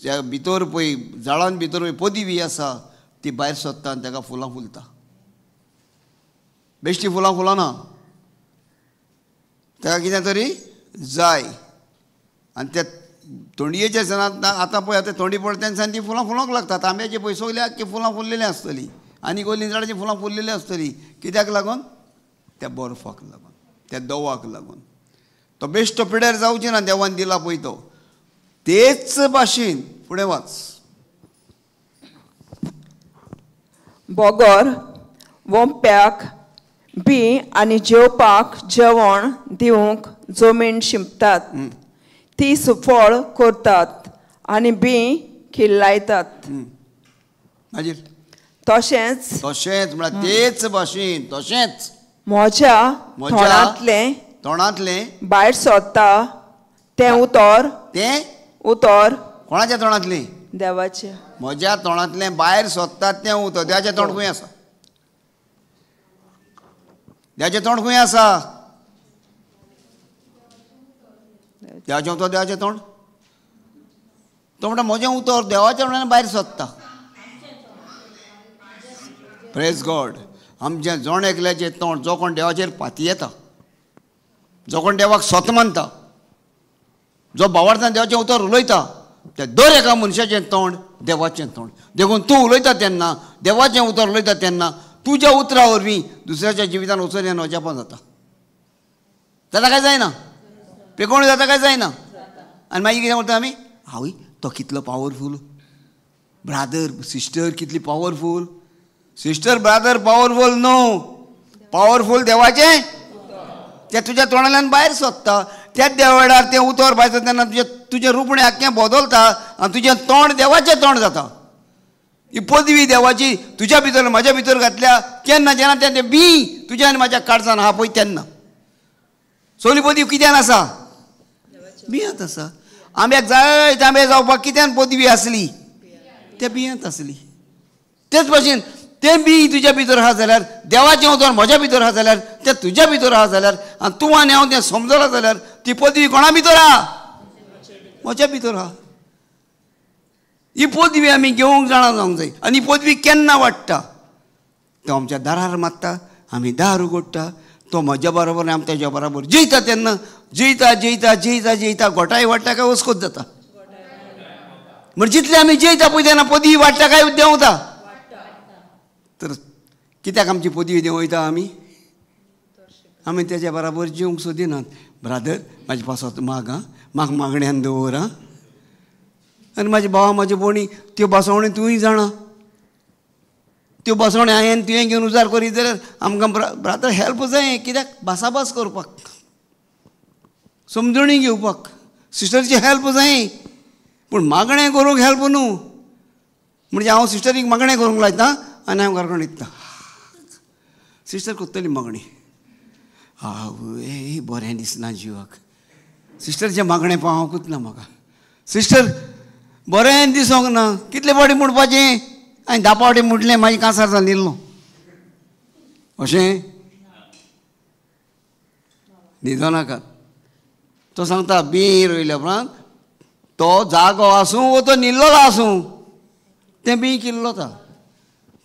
त्या भितर पळय झाडान भितर पळय पदवी आसा ती भायर सोदता आनी ताका फुलां फुलता. बेश्टी फुलां फुलना, ताका कितें तरी जाय. आनी त्या तोंडयेच्या सणांत आतां पळय आतां तोंडी पडटा तेन्ना ती फुलां फुलोंक लागतात. आंब्याची पळय सगळी आख्खी फुलां फुल्लेलीं आसतलीं आनी कसलीं झाडाचीं फुलां फुल्लेलीं आसतलीं. कित्याक लागून? त्या बर्फाक लागून, त्या दवाक लागून. तो बेश्टो पिड्यार जावची ना, देवान दिला पळय तो. तेच भाशेन फुडें वाच. बगर वोंप्याक बी आनी जेवपाक जेवण दिवंक जमीन शिंपतात, ती सुफळ करतात आनी बी किल्लायतात. मागीर तशेंच तशेंच म्हळ्यार तेच भाशेन तशेंच म्हज्या तोंडांतलें तोंडांतलें भायर सोदता तें उतर तें उतर कोणाच्या तोंडांतलें? देवाच्या. म्हज्या तोंडांतलें भायर सोदता तें उतर. देवाचें तोंड खंय आसा? देवाचें तोंड खंय आसा? देवाचें उतर, देवाचें तोंड. तो म्हणटा म्हजें उतर देवाच्या तोंडान भायर सोदता. Praise God. आमचें जण एकल्याचें तोंड, जो कोण देवाचेर पातयेता, जो कोण देवाक स्वत मानता, जो भावार्थान देवाचें उतर उलयता, त्या दर एका मनशाचें तोंड देवाचें तोंड. देखून तूं उलयता तेन्ना, देवाचें उतर उलयता तेन्ना, तुज्या उतरा वरवीं दुसऱ्याच्या जिवितान वचून येवन अजापां जाता. जाता काय जायना? पेकोण जाता काय जायना? आनी मागीर कितें म्हणटा आमी? आवय तो कितलो पावरफूल ब्रादर सिस्टर, कितली पावरफूल सिस्टर ब्रादर. पावरफूल न्हू, पावरफूल देवाचें तें तुज्या तोंडांतल्यान भायर सोदता. त्याच देवा वेळार तें उतर भायर सोदता तेन्ना तुजें तुजें रुपणें आख्खें बदलता आनी तुजें तोंड देवाचें तोंड जाता. ही पदवी देवाची तुज्या भितर म्हज्या भितर घातल्या केन्ना जेन्ना तें बी तुज्या आनी म्हाज्या काळजान आहा पळय तेन्ना. सगळी पदवी कित्यान आसा? बियांत आसा. आंब्याक जायते आंबे जावपाक कित्यान पदवी आसली? त्या बियांत आसली. तेच भाशेन तें बी तुज्या भितर आहा जाल्यार, देवाचें उतर म्हज्या भितर आहा जाल्यार, तें तुज्या भितर आहा जाल्यार, आनी तूं आनी हांव तें समजलां जाल्यार ती पदवी कोणा भितर आहा? म्हज्या भितर आहा. ही पदवी आमी घेवंक जाणा जावंक जाय. आनी ही पदवी केन्ना वाडटा? तो आमच्या दारार मारता, आमी दार उगडटा, तो म्हज्या बरोबर आनी तेज्या बरोबर जयता तेन्ना जयता जयता जयता जयता गोठाय वाडटा काय वस्कोत जाता? म्हणजे जितले आमी जयता पळय तेन्ना पदवी वाडटा काय देंवता? तर कित्याक आमची पदवी देंवयता आमी? आमी तेज्या बराबर जेवंक सोदिनात. ब्रादर म्हाजे पासत माग आं, म्हाका मागण्यान दवर आं. आनी म्हाजे भावा म्हाजे भयणी त्यो बसवण्यो तूंय जाणा, त्यो बसवण्यो हांवें तुवें घेवन उजार करीत जाल्यार आमकां ब्रादर हेल्प जाय. कित्याक? भासाभास करपाक, समजणी घेवपाक सिस्टरची हेल्प जाय. पूण मागणें करूंक हेल्प न्हू. म्हणजे हांव सिस्टरीक मागणें करूंक लायता आनी हांव घरा कडेन न्हिदता. सिस्टर करतली मागणी, आवय बरें दिसना जिवाक. सिस्टरचें मागणें पावोंकूच ना म्हाका. सिस्टर बरें दिसोंक ना. कितले फावटी म्हणपाचें? हांवें 10 फावटी म्हटलें, मागीर कांसार जावन न्हिदलो. अशें न्हिदो नाकात. तो सांगता बी रोयल्या उपरांत तो जागो आसूं वो तो न्हिल्लोलो आसूं, तें बी किल्लोता.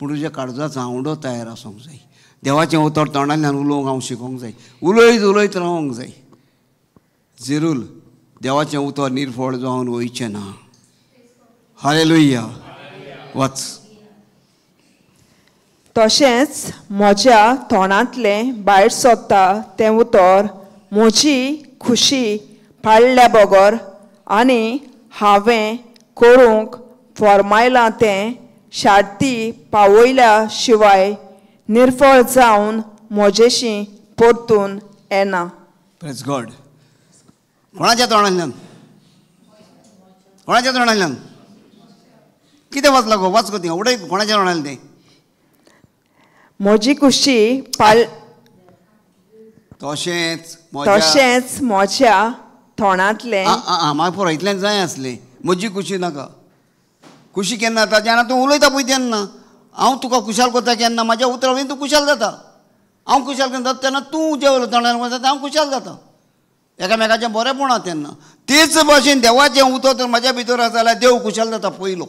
पूण तुज्या काळजाचो आवडो तयार आसूंक जाय. देवाचें उतर तोंडांतल्यान उलोवंक हांव शिकोंक जाय. उलयत उलयत रावंक जाय. जिरूल देवाचें उतर निर्फळ जावन वयचें ना. हालेलुया. वच. तशेंच म्हज्या तोंडांतलें भायर सोदता तें उतर म्हजी खुशी पाळल्या बगर आनी हांवें करूंक फॉर्मायलां तें शार्ती पावयल्या शिवाय निर्फळ जावन म्हजेशी परतून येना. Praise God. कोणाच्या तोंडांतल्यान? कोणाच्या तोंडांतल्यान? कितें वाचलां गो? वाच गो तें उडय. कोणाच्या तोंडांतल्यान तें? म्हजी खुशी पाळ तशेंच तशेंच म्हज्या तोंडांतलें. म्हाका पुरो इतल्यान जाय आसलें. म्हजी खुशी नाका. खुशी केन्ना जाता? जेन्ना तूं उलयता पळय तेन्ना. हांव तुका खुशाल करता केन्ना? म्हाज्या उतरा वयल्यान तूं खुशाल जाता. हांव खुशाल केन्ना जाता? तेन्ना तूं जें तोंडान वता हांव खुशाल जाता. एकामेकाचें बरेंपण आहा तेन्ना. तेच भाशेन देवाचें उतर तर म्हाज्या भितर आसा जाल्यार देव खुशाल जाता पयलो.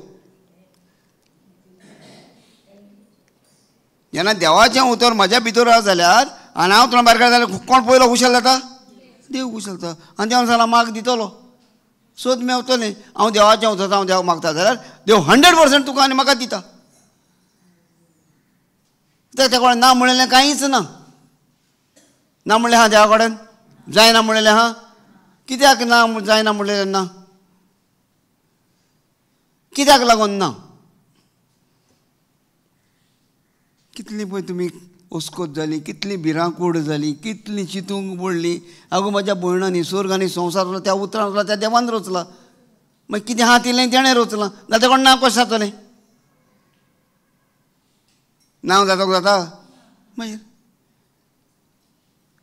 जेन्ना देवाचें उतर म्हाज्या भितर आसा जाल्यार आनी हांव तोंड भायर काडटा जाल्यार कोण पयलो खुशाल जाता? देव खुशाल जाता. आनी देवान सांगलां माग दितलो, सोद मेवतलें. हांव देवाचें उतर हांव देवाक मागता जाल्यार देव 100% तुका आनी म्हाका दिता. त्या कोणें ना म्हणलें कांयच ना. ना म्हणलें हा देवा कडेन जायना म्हणलें हा. कित्याक ना जायना म्हणलें ना? कित्याक लागून ना? कितली पळय तुमी ओस्कोत जाली, कितली भिरांकूड जाली, कितली चिंतूंक पडली. आगो म्हज्या भयणांनी स्वर्ग आनी संवसार रचला त्या उतरान रचला, त्या देवान रचला. मागीर कितें आहा तितलें तेणें रचलां. जाल्यार कोण ना कशें जातलें? नांव जाता जाता मागीर.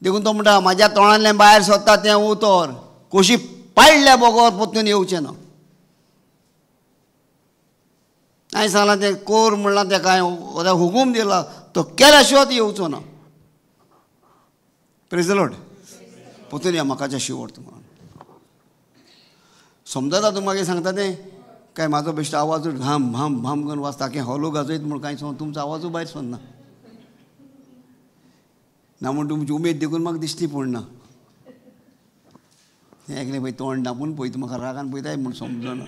देखून तो म्हणटा म्हाज्या तोंडांतल्यान भायर सोदता तें उतर कोशी पाडल्या बगर परतून येवचें ना. हांवें सांगलां तें कोर म्हणलां तेका हांवें हुकूम दिला, तो केल्या शिवाय येवचो ना. प्रेज the Lord. पोतून या म्हाकाच्या शिवोर्थ म्हणून समजता तूं मागीर सांगता तें काय म्हाजो बेश्टो आवाजूच घाम भाम भाम करून वाजता की हॉलो गाजयत म्हूण कांय तुमचो आवाजूय भायर सरना ना म्हूण तुमची उमेद देखून म्हाका दिश्टी पडना. हें एकलें पळय तोंड धांपून पळयता म्हाका रागान पळयताय म्हूण समजना.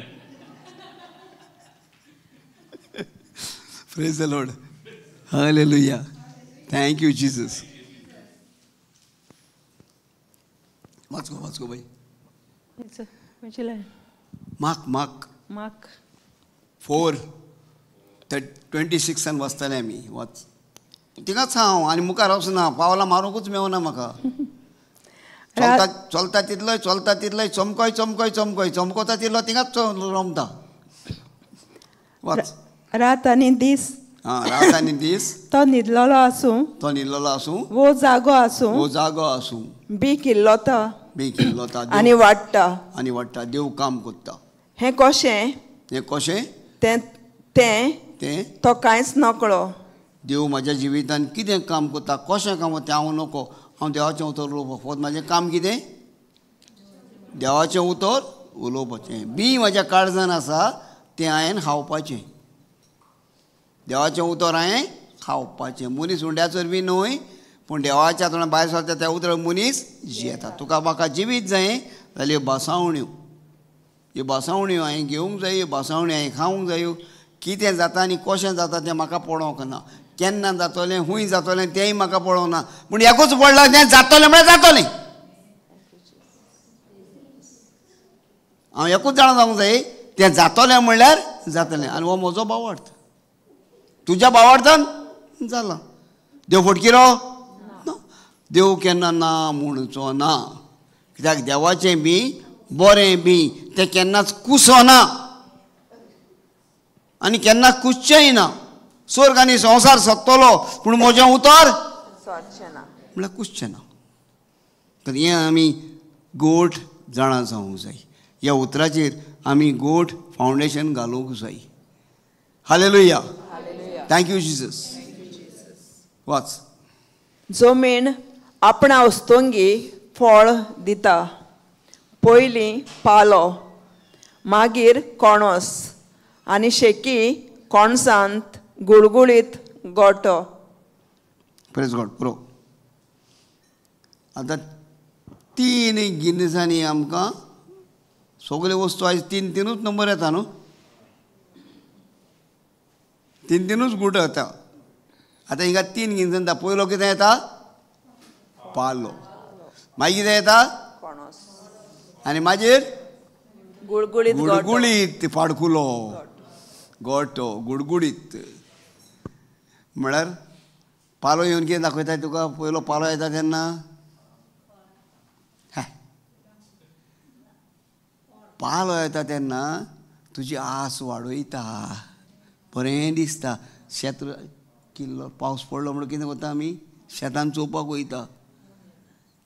Praise the Lord. Hallelujah. Thank you Jesus. वाचको वाचको बाई. मार्क मार्क मार्क 4:26 वाचताले आमी. वाच तिकाच हांव आनी मुखार वचना, पावलां मारूंकूच मेवना म्हाका. चलता चलता तितलोय चलता तितलोय चमकोय चमकोय चमकोय चमकोता तितलो तिंगाच रमता. वाच. रात आनी दीस, रात आनी दीस तो न्हिदलेलो आसूं, तो न्हिदलेलो आसूं, वो जागो आसूं, वो जागो आसूं, बी किल्लोता, बी किल्लोता आनी वाडटा, आनी वाडटा. देव काम करता. हें कशें, हें कशें तें तें तें तो कांयच नकळो. देव म्हाज्या जिवितान कितें काम करता, कशें काम तें हांव नको. हांव देवाचें उतर उलोवपाक फकत म्हाजें काम कितें, देवाचें उतर उलोवपाचें. बी म्हाज्या काळजान आसा तें हांवें खावपाचें. देवाचें उतर हांवें खावपाचें. मनीस उंड्याचोर बी न्हय, पूण देवाच्या तोंडा भायर सरता त्या उतर मनीस जियेता. तुका म्हाका जिवीत जाय जाल्यार ह्यो भासावण्यो, ह्यो भासावण्यो हांवें घेवंक जाय, ह्यो भासावण्यो हांवें खावंक जायो. कितें जाता आनी कशें जाता तें म्हाका पळोवंक ना, केन्ना जातलें खूंय जातलें तेंय म्हाका पळोवंक ना, पूण एकूच पडलां तें जातलें म्हळ्यार जातलें. हांव एकूच जाणा जावंक जाय तें जातलें म्हणल्यार जातलें. आनी हो म्हजो भावार्थ. तुज्या भावार्थान जाला. देव फटकिरो ना, देव केन्ना ना म्हणचो ना, कित्याक देवाचें बी बरें बी तें केन्नाच कुसना आनी केन्ना कुसचेंय ना. स्वर्ग आनी संवसार सोदतलो पूण म्हजें उतर म्हणल्यार कुसचें ना. तर हें आमी गोठ जाणा जावंक जाय. ह्या उतराचेर आमी गोठ फावंडेशन घालूंक जाय. Hallelujah. Thank you Jesus. वाच. जमीन आपणा वस्तुंगी फळ दिता. पयलीं पालो, मागीर कोणस आनी शेकी कोणसांत गुळगुळीत गोटो. प्रेज गॉड. पुरो. आतां तीन गिन्सांनी आमकां सगळे वस्तू आयज तीन तिनूच नंबर येता न्हू, तीन तिनूच गुट येता. आतां हिंगा तीन गिन्सान येता. पयलो कितें येता, पालो, मागीर कितें येता, आनी मागीर गुळगुळीत, गुळगुळीत फाडकुलो गोटो. गुडगुडीत म्हळ्यार पालो येवन कितें दाखयता तुका? पयलो पालो येता तेन्ना पालो येता तेन्ना तुजी आस वाडयता, बरें दिसता. शेत किल्लो पावस पडलो म्हणून कितें करता आमी, शेतान चोवपाक वयता.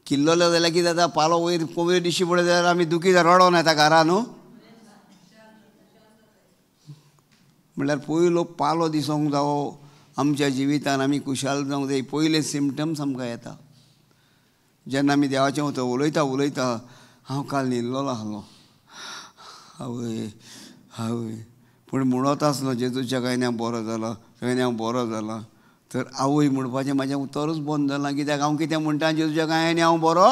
किल्लोलो जाल्यार कितें जाता, पालो वयर कोयर दिश्टी पडत जाल्यार आमी दुखी रडोन येता घरा न्हू. म्हणल्यार पयलो पालो दिसोंक जावो आमच्या जिवितान, आमी खुशाल जावंक जाय. पयले सिमटम्स आमकां येता जेन्ना आमी देवाचें उतर उलयता उलयता. हांव काल न्हिदलेलो आसलो, आवय आवय, पूण म्हणत आसलो जेजूच्या कांय हांव बरो जाला, कांय हांव बरो जाला. तर आवय म्हणपाचें म्हाजें उतरूच बंद जालां. कित्याक हांव कितें म्हणटा, जेजूच्या कांय हांव बरो.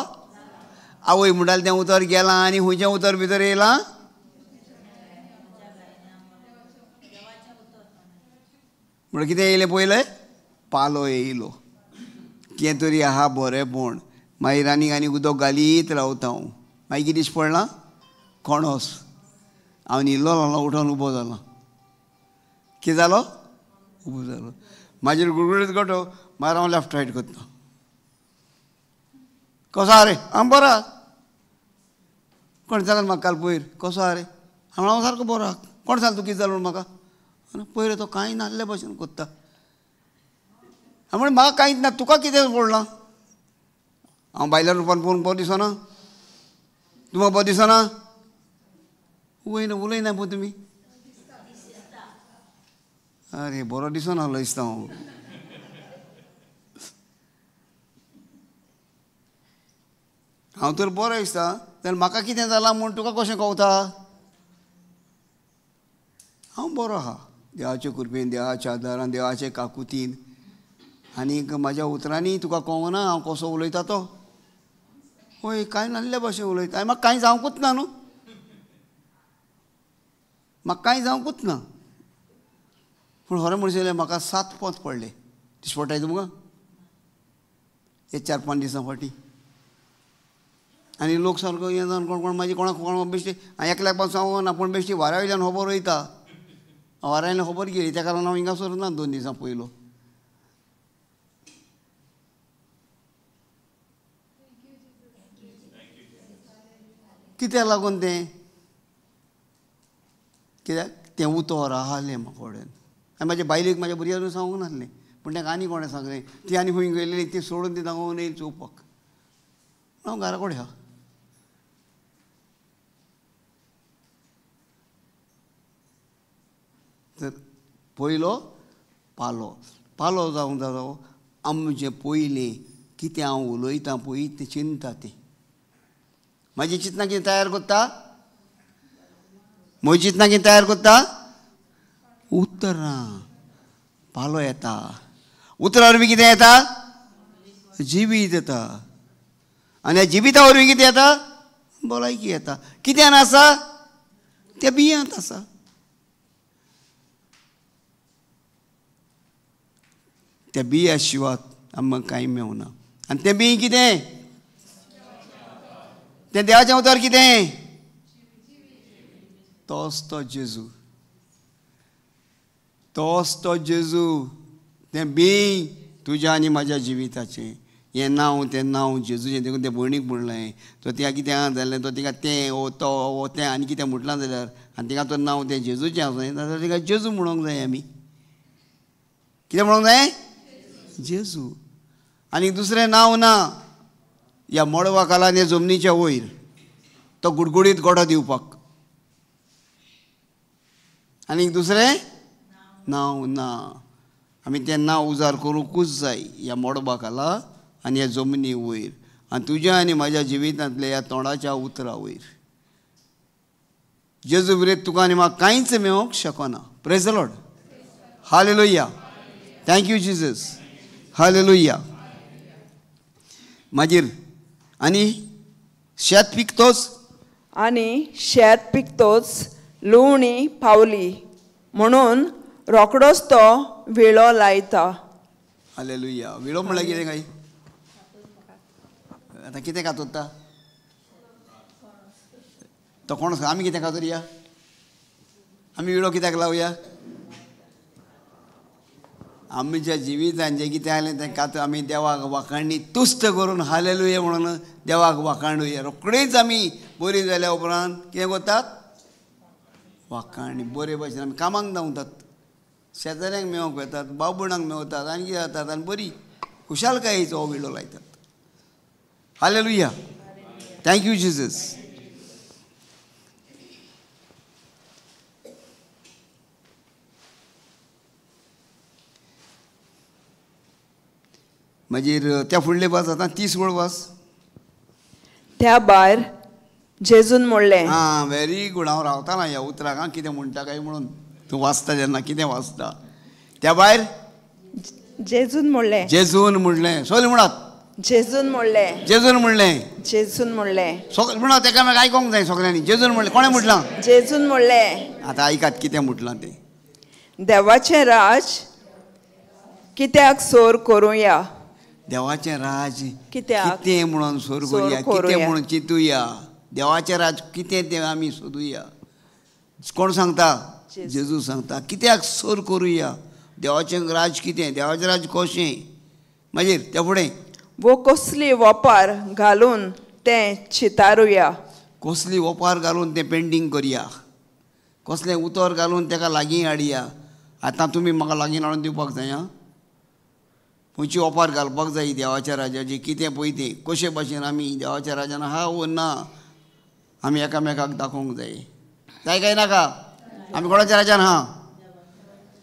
आवय म्हणटालें तें उतर गेलां आनी खंयचें उतर भितर येयलां, म्हणल्यार कितें येयलें, पयलें पालो येयलो. कितें तरी आहा बरेंपण. मागीर आनीक आनीक उदक घालीत रावता हांव. मागीर कितें दिश्टी पडलां, कोणोस. हांव न्हिदलो आसलो, उठोन उबो जालो. कितें जालो, उबो जालो. मागीर गुळगुळीत गोटो, मागीर हांव लेफ्ट रायट करता. कसो आहा रे? हांव बरो आहा. कोण सांगलें म्हाका काल पयर कसो आहा रे? हांव सारको बरो आहा. कोण सांगलें तूं कितें जालो म्हूण म्हाका? पयर तो कांय नासले भशेन करता. हांव म्हणलें म्हाका कांयच ना, तुका कितें पडलां? हांव बायल्या रुपान पळोवन बरो दिसना तुमकां? बरो दिसना? उलयना उलयना पळय तुमी. अरे बरो दिसून आहलो दिसता हांव. हांव तर बरो दिसता जाल्यार म्हाका कितें जालां म्हूण तुका कशें कवता? हांव बरो आहा देवाचे कृपेन, देवाच्या आदारान, देवाचे काकुतीन. आनीक म्हाज्या उतरांनी तुका कळना हांव कसो उलयता तो. हय, कांय नासल्या भाशेन उलयता. आनी म्हाका कांय जावंकूच ना न्हू, म्हाका कांय जावंकूच ना. पूण खरें म्हणचे जाल्यार म्हाका 7 पोंत पडले. दिश्टी पडटाय तुमकां हे 4-5 दिसां फाटीं. आनी लोक सारको हें जावन कोण कोण मागीर कोणाक कोण बेश्टी एकल्याक पासून सांगूंक ना, पूण बेश्टी वाऱ्या वयल्यान खबर वयता. वाऱ्या वयल्यान खबर गेली, तेका लागून हांव हिंगासर ना 2 दिसां पयलो. कित्याक लागून तें? कित्याक तें उतर आसलें म्हाका कडेन. आनी म्हाज्या बायलेक म्हाज्या भुरग्यांक सांगूंक नासलें, पूण ताका आनी कोणें सांगलें, ती आनी खंय गेल्ली ती सोडून ती दाखोवन येयली चोवपाक. हांव घरा कडेन आहा. तर पयलो पालो, पालो जावंक जाता आमचें पयलें कितें हांव उलयतां पळय तें चिंता. तें म्हाजी चिंतना कितें तयार करता? म्हजी चिंतना कितें तयार करता? उतरां. पालो येता, उतरां वरवीं कितें येता? जिवीत येता. आनी ह्या जिविता वरवीं कितें येता? भलायकी येता. कित्यान आसा? त्या बियांत आसा. त्या बिया शिवात आमकां कांय मेवना. आनी तें बीं कितें? तें देवाचें उतर कितें? तोच तो जेजू, तोच तो जेजू. तें बीं तुज्या आनी म्हाज्या जिविताचें. हें नांव तें नांव जेजूचें. देखून तें भयणीक म्हणलें, तो तिका कितें आसा जाल्यार तो तिका तें ओ तो ओ तें आनी कितें म्हटलां जाल्यार आनी तिका तो नांव तें जेजूचें आसा जाल्यार तिका जेजू म्हणूंक जाय. आमी कितें म्हणूंक जाय? जेजू. आनी दुसरें नांव ना ह्या मळबा खाला आनी जमनीच्या वयर तो गुडगुडीत गोडो दिवपाक. आनी दुसरें नांव ना. आमी तें नांव उजार करूंकूच जाय ह्या मळबा खाला आनी ह्या जमनी वयर आनी तुज्या आनी म्हाज्या जिवितांतल्या ह्या तोंडाच्या उतरा वयर. जेजू विरेत तुका आनी म्हाका कांयच मेळोवंक शकना. Praise the Lord. Hallelujah. Thank you Jesus. Hallelujah. मागीर आनी शेत पिकतोच, आनी शेत पिकतोच लुवणी पावली म्हणून रोकडोच तो विळो लायता. हालेलुया. विळो म्हणल्यार कितें काय? आतां कितें कातोता तो कोण? आमी कितें कातोरया? आमी विळो कित्याक लावया? आमच्या जिवितान जें कितें आसलें तें कात आमी देवाक वाखाणणी तुस्त करून हालेलुया म्हणून देवाक वाखाणुया. रोखडीच आमी बरी जाल्या उपरांत कितें करतात? वाखाणणी. बरे भशेन आमी कामाक धांवतात, शेजाऱ्यांक मेळोवंक वेतात, बाबणांक मेवतात आनी कितें जातात आनी बरी खुशालकायेचो हो विळो लायतात. Hallelujah. Thank you Jesus. मागीर त्या फुडले वाच आतां 30 वळ वाच. त्या भायर जेजून म्हणलें. आं, व्हेरी गूड. हांव रावता ना ह्या उतराक कितें म्हणटा काय म्हणून तूं वाचता जेन्ना कितें वाचता. त्या भायर जेजून म्हणलें. जेजून म्हणलें. सगळें म्हणात. जेजून म्हणलें. जेजून म्हणलें. जेजून म्हणलें. सगळें म्हणा एकामेक आयकोंक जाय सगळ्यांनी. जेजून म्हणलें. कोणें म्हटलां? जेजून म्हणलें. आतां आयकात कितें म्हटलां तें. देवाचें राज कित्याक सोर करुया? देवाचें राज कित्याक कितें म्हणून सोर करुया? कितें म्हणून चिंतुया? देवाचें राज कितें तें आमी सोदुया. कोण सांगता? जेजू सांगता. कित्याक सोर करुया? देवाचें राज कितें? देवाचें राज कशें? मागीर त्या फुडें वो कसली वोपार घालून तें चितारुया. कसली वोपार घालून तें पेंटींग करया, कसलें उतर घालून तेका लागीं हाडया. आतां तुमी म्हाका लागीं हाडून दिवपाक जाय. आं, खंयची ओपार घालपाक जाय देवाच्या राजाची? कितें पळय तें कशे भाशेन आमी देवाच्या राजान आहा वो ना आमी एकामेकाक दाखोवंक जाय. जाय काय नाका? आमी कोणाच्या राजान आहा?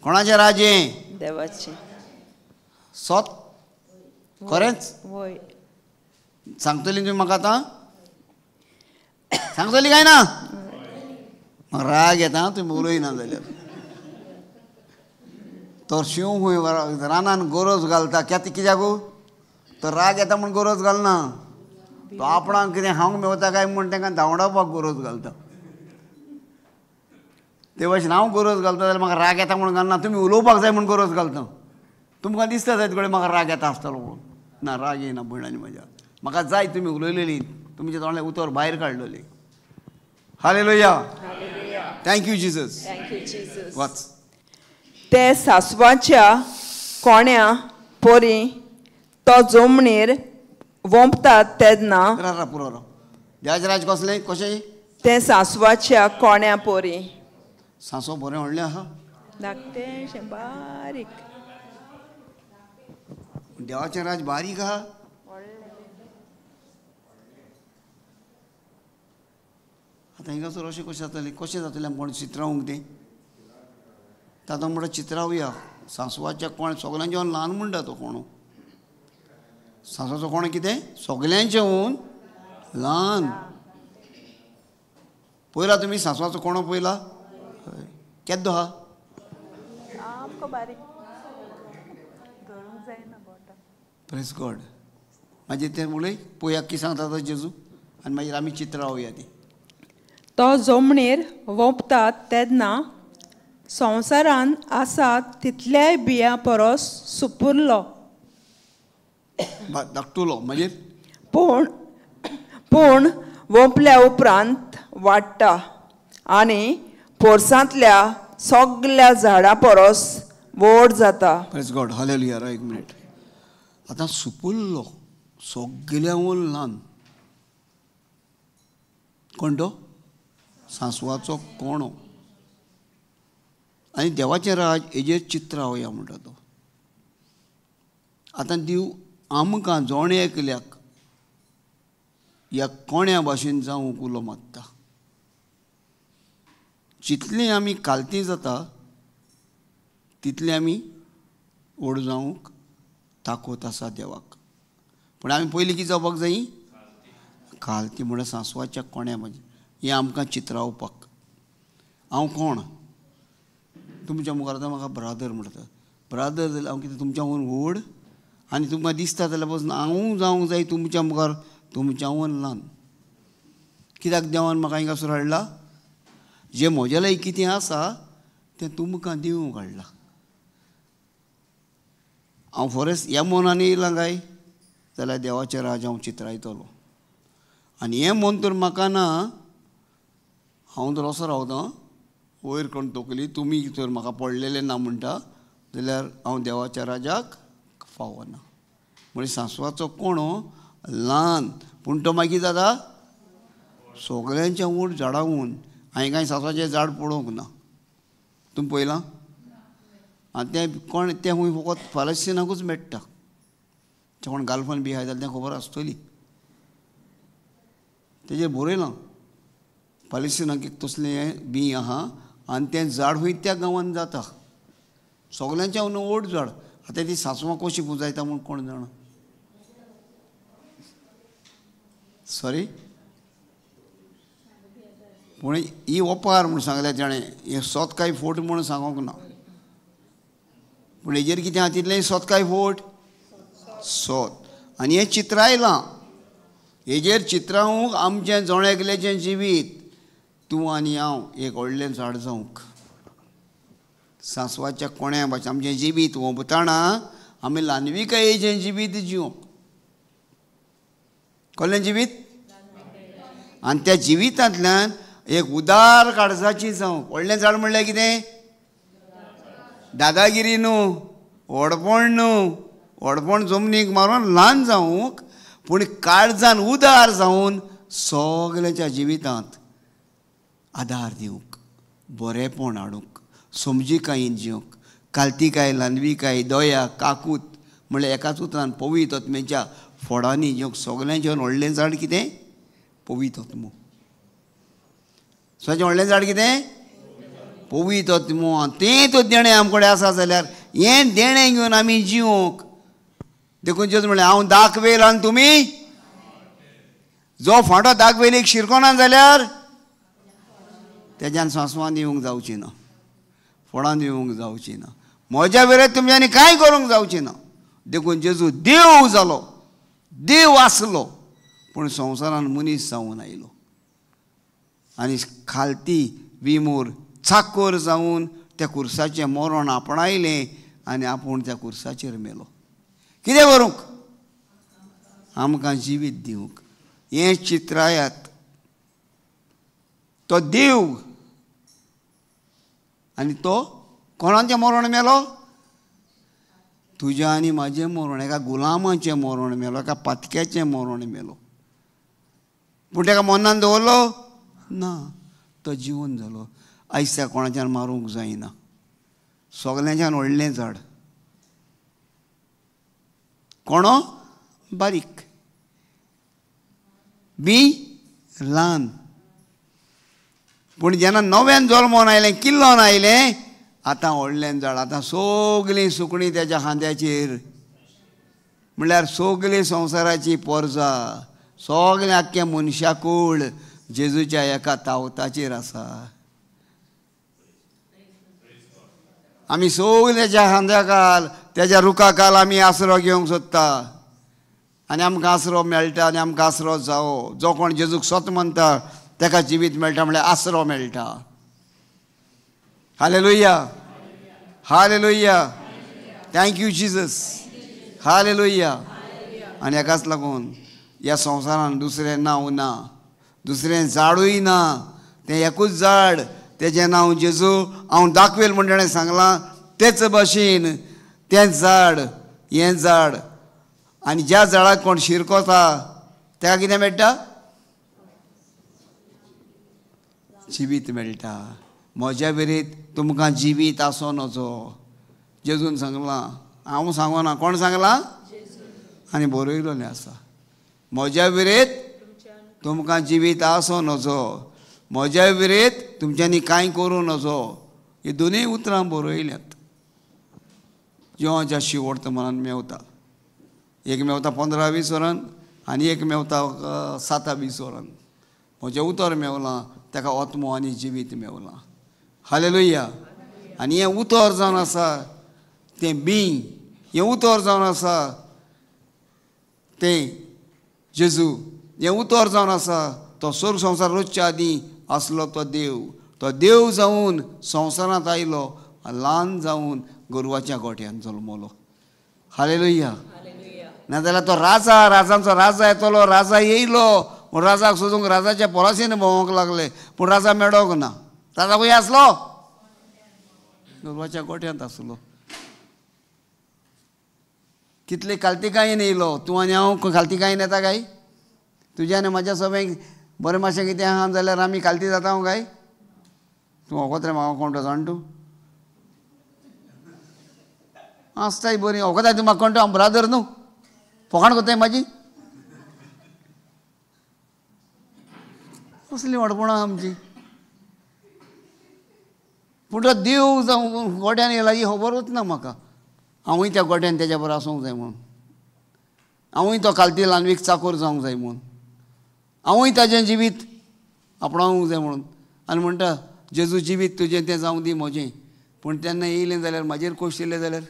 कोणाचें राज हें? देवाचें. सोत खरेंच सांगतली तुमी म्हाका आतां? सांगतली काय ना? म्हाका राग येता तुमी उलयना जाल्यार. तो शींव खंय रानान गरज घालता कित्याक? तो राग येता म्हूण गरज घालना, तो आपणाक कितें खावंक मेवता काय म्हूण तांकां धांवडावपाक गरज घालता. ते भाशेन हांव गरज घालता जाल्यार म्हाका राग येता म्हूण घालना, तुमी उलोवपाक जाय म्हूण गरज घालता. तुमकां दिसता जायत कडेन म्हाका राग येता आसतलो म्हणून. ना, राग येना भयणांनी म्हज्या, म्हाका जाय तुमी उलयलेली, तुमच्या तोंडांतलें उतर भायर काडलेली. Hallelujah. Thank you Jesus. वाच. ते सासवाच्या कोण्या पोरी तो जमनीर वोंपतात तेन्ना. पुरो देवाचें राज कसलें? कशें? ते सासवाच्या कोण्या पोरी. सांसव बरें व्हडलें आसा, धाकटें बारीक. देवाचें राज बारीक आसा. आतां हिंगासर अशें कशें जातलें? कशें जातलें आमकां चित्रावंक तें? तातूंत म्हणटा चित्रावया सांसवाच्या कोण सगल्यांच्या ल्हान म्हणटा तो कोणो. सांसवाचो कोण कितें? सगल्यांच्या हून ल्हान. पयला तुमी सांसवाचो कोणो पयला? केद्दो आहा? Praise God. मागीर तें उलय पळया की सांगता तो जेजू, आनी मागीर आमी चित्रावया ती. तो जमनीर वोंपतात तेन्ना संवसारान आसा तितल्याय बियां परस सुपुरलो, धाकटुलो. मागीर पूण पूण वोंपल्या उपरांत वाडटा आनी पोरसांतल्या सगल्या झाडां परस व्हड जाता. Praise God. Hallelujah. एक मिनीट. आतां सुपुल्लो सगल्याहून ल्हान कोण तो? सांसवाचो कोणो. आनी देवाचें राज हेजेर चित्रावया म्हणटा तो. आतां दिव आमकां जोण एकल्याक ह्या कोण्या भाशेन जावंक उलो मारता. जितली आमी कालती जाता तितली आमी व्हड जावंक ताकत आसा देवाक. पूण आमी पयलीं कितें जावपाक जायी? कालती म्हणल्यार सांसवाच्या कोण्या भाशेन. हें आमकां चित्रावपाक. हांव कोण? तुमच्या मुखार आतां म्हाका ब्रादर म्हणटा. ब्रादर जाल्यार हांव कितें तुमच्याहून व्हड? आनी तुमकां दिसता जाल्यार पसून हांव जावंक जाय तुमच्या मुखार तुमच्याहून ल्हान. कित्याक देवान म्हाका हिंगासर हाडला? जें म्हज्या लागीं कितें आसा तें तुमकां दिवंक हाडलां. हांव फॉरेस्ट ह्या मनान येयलां काय जाल्यार देवाचें राज हांव चित्रायतलो. आनी हें मन तर म्हाका ना, हांव तर असो रावतां वयर कोण तकली, तुमी तर म्हाका पडलेलें ना म्हणटा जाल्यार हांव देवाच्या राजाक फावना. म्हणजे सांसवाचो कोणो ल्हान, पूण तो मागीर जाता सगल्यांच्या वयर झाडाहून. हांवें कांय सांसवाचें झाड पळोवंक ना, तुमी पळयलां? आनी तें कोण तें खूंय फकत फालस्तिनाकूच मेळटा. कोण गाल्फान बी आहा जाल्यार तें खबर आसतली. तेजेर बरयलां पालेस्टिनाक एक तसलें बीं आहा आनी तें झाड खूंय त्या गांवांत जाता. सगल्यांच्या व्हड झाड. आतां ती सांसवां कशीं पुंजायता म्हूण कोण जाणा. सॉरी, पूण ही ओपार म्हूण सांगल्या ताणें. हें सोत काय फोट म्हूण सांगूंक ना, पूण हेजेर कितें आहा तितलें सोत काय फोट? सोत. आनी हें चित्रायलां, हेजेर चित्रावंक आमचें जण एकल्याचें जिवीत, तूं आनी हांव एक व्हडलें झाड जावंक. सांसवाच्या कोण्या भाशेन आमचें जिवीत वोंपतना आमी ल्हानविकायेचें जिवीत जिवंक. कसलें जिवीत? आनी त्या जिवितांतल्यान एक उदार काळजाची जावंक. व्हडलें झाड म्हणल्यार कितें? दादागिरी न्हू, व्हडपण न्हू. व्हडपण जमनीक मारून ल्हान जावंक, पूण काळजान उदार जावन सगल्यांच्या जिवितांत आदार दिवंक, बरेंपण हाडूंक, समजिकायेन जिवंक, कालतिकाय, ल्हानविकाय, दया, काकूत म्हणल्यार एकाच उतरान पवित्र आत्म्याच्या फोडांनी जिवंक. सगल्यांचें व्हडलें झाड कितें? पवित्र आत्मो. सगळ्यांचें व्हडलें झाड कितें? पवित्र आत्मो, तें तो देणें आमकडे आसा जाल्यार हें देणें घेवन आमी जिवंक. देखून जेजू म्हणलें हांव दाखवेल आनी तुमी जो फांटो दाखवेलीक शिरकोना जाल्यार तेज्यान सांसवान येवंक जावची ना, फळान येवंक जावची ना, म्हज्या वेळेर तुमच्यांनी कांय करूंक जावची ना. देखून जेजू देव जालो, देव आसलो, पूण संवसारान मनीस जावन आयलो आनी खालती विमोर चाकोर जावन त्या कुर्साचें मरण आपणायलें आनी आपूण त्या कुर्साचेर मेलो. कितें करूंक? आमकां जिवीत दिवंक. हें चित्रायात, तो देव आनी तो कोणाचें मरण मेलो? तुज्या आनी म्हाजें मरण, एका गुलामाचें मरण मेलो, एका पातक्याचें मरण मेलो. पूण ताका मरणान दवरलो ना, तो जिवन जालो. आयज त्या कोणाच्यान मारूंक जायना, सगल्यांच्यान व्हडलें झाड, कोणो बारीक, बी ल्हान, पूण जेन्ना नव्यान जल्मोन आयलें, किल्लोन आयलें, आतां व्हडलें झाड, आतां सगलीं सुकणीं तेज्या खांद्याचेर, म्हणल्यार सगली संवसाराची पोरजा, सगलें आख्खें मनशाकूळ जेजूच्या एका तावताचेर आसा. आमी सगले तेज्या खांद्या खाल, तेज्या रुखा खाल आमी आसरो घेवंक सोदता आनी आमकां आसरो मेळटा आनी आमकां आसरो जावो. जो कोण जेजूक सत मानता ताका जिवीत मेळटा, म्हणल्यार आसरो मेळटा. Hallelujah, hallelujah, thank you Jesus, hallelujah. आनी हेकाच लागून ह्या संवसारान दुसरें नांव ना, दुसरें झाडूय ना, तें एकूच झाड, तेजें नांव जेजू. हांव दाखवेल म्हण ताणें सांगलां, तेच भाशेन तें झाड, हें झाड, आनी ज्या झाडाक कोण शिरकोता ताका कितें मेळटा? जिवीत मेळटा. म्हज्या वेरीत तुमकां जिवीत आसो नजो, जेजून सांगलां. हांव सांगना, कोण सांगलां? आनी बरयलोलें आसा, म्हज्या विरेत तुमकां जिवीत आसो नजो, म्हज्या विरेत तुमच्यांनी कांय करूं नजो. ही दोनूय उतरां बरयल्यात. जिवाच्या शिवोर्त मनान मेवता, एक मेवता 15-20 वरान आनी एक मेवता 7-20 वरान. म्हजें उतर मेवलां ताका आत्मो आनी जिवीत मेवलां. हालेलुया. आनी हें उतर जावन आसा तें बी, हें उतर जावन आसा तें जेजू, हें उतर जावन आसा तो स्वर्ग संवसार रोजच्या आदीं आसलो तो देव. तो देव जावन संवसारांत आयलो, ल्हान जावन गोरवाच्या गोठ्यान जल्मलो. हालेलुया. नाजाल्यार तो राजा, राजांचो राजा येतलो, राजा येयलो पूण राजाक सोदूंक राजाच्या पोलासीन भोंवंक लागले, पूण राजा मेळोंक ना. राजा खंय आसलो? गोरवाच्या गोठ्यांत आसलो. कितले कालतिकायेन येयलो. तूं आनी हांव कालतिकायेन येता काय? तुज्या आनी म्हाज्या सगळें बरें मातशें कितें आहा जाल्यार आमी कालती जाता काय? तूं वखद रे म्हाका कोण तो जाण तूं आसताय बरी वखदाय तूं म्हाका कोण तो, हांव ब्रादर न्हू, फोकाण कोताय म्हाजी. कसलीं वाडपणां आमची. पूण तो देव जावं गोट्यान येयला ही खबरूच ना म्हाका. हांवूय त्या गोट्यान तेज्या बरोबर आसूंक जाय म्हणून, हांवूय तो कालती ल्हानवीक चाकोर जावंक जाय म्हणून, हांवूय ताजें जिवीत आपणावंक जाय म्हणून. आनी म्हणटा जेजू जिवीत तुजें तें जावं दी म्हजें. पूण तेन्ना येयलें जाल्यार म्हाजेर कोश येयलें जाल्यार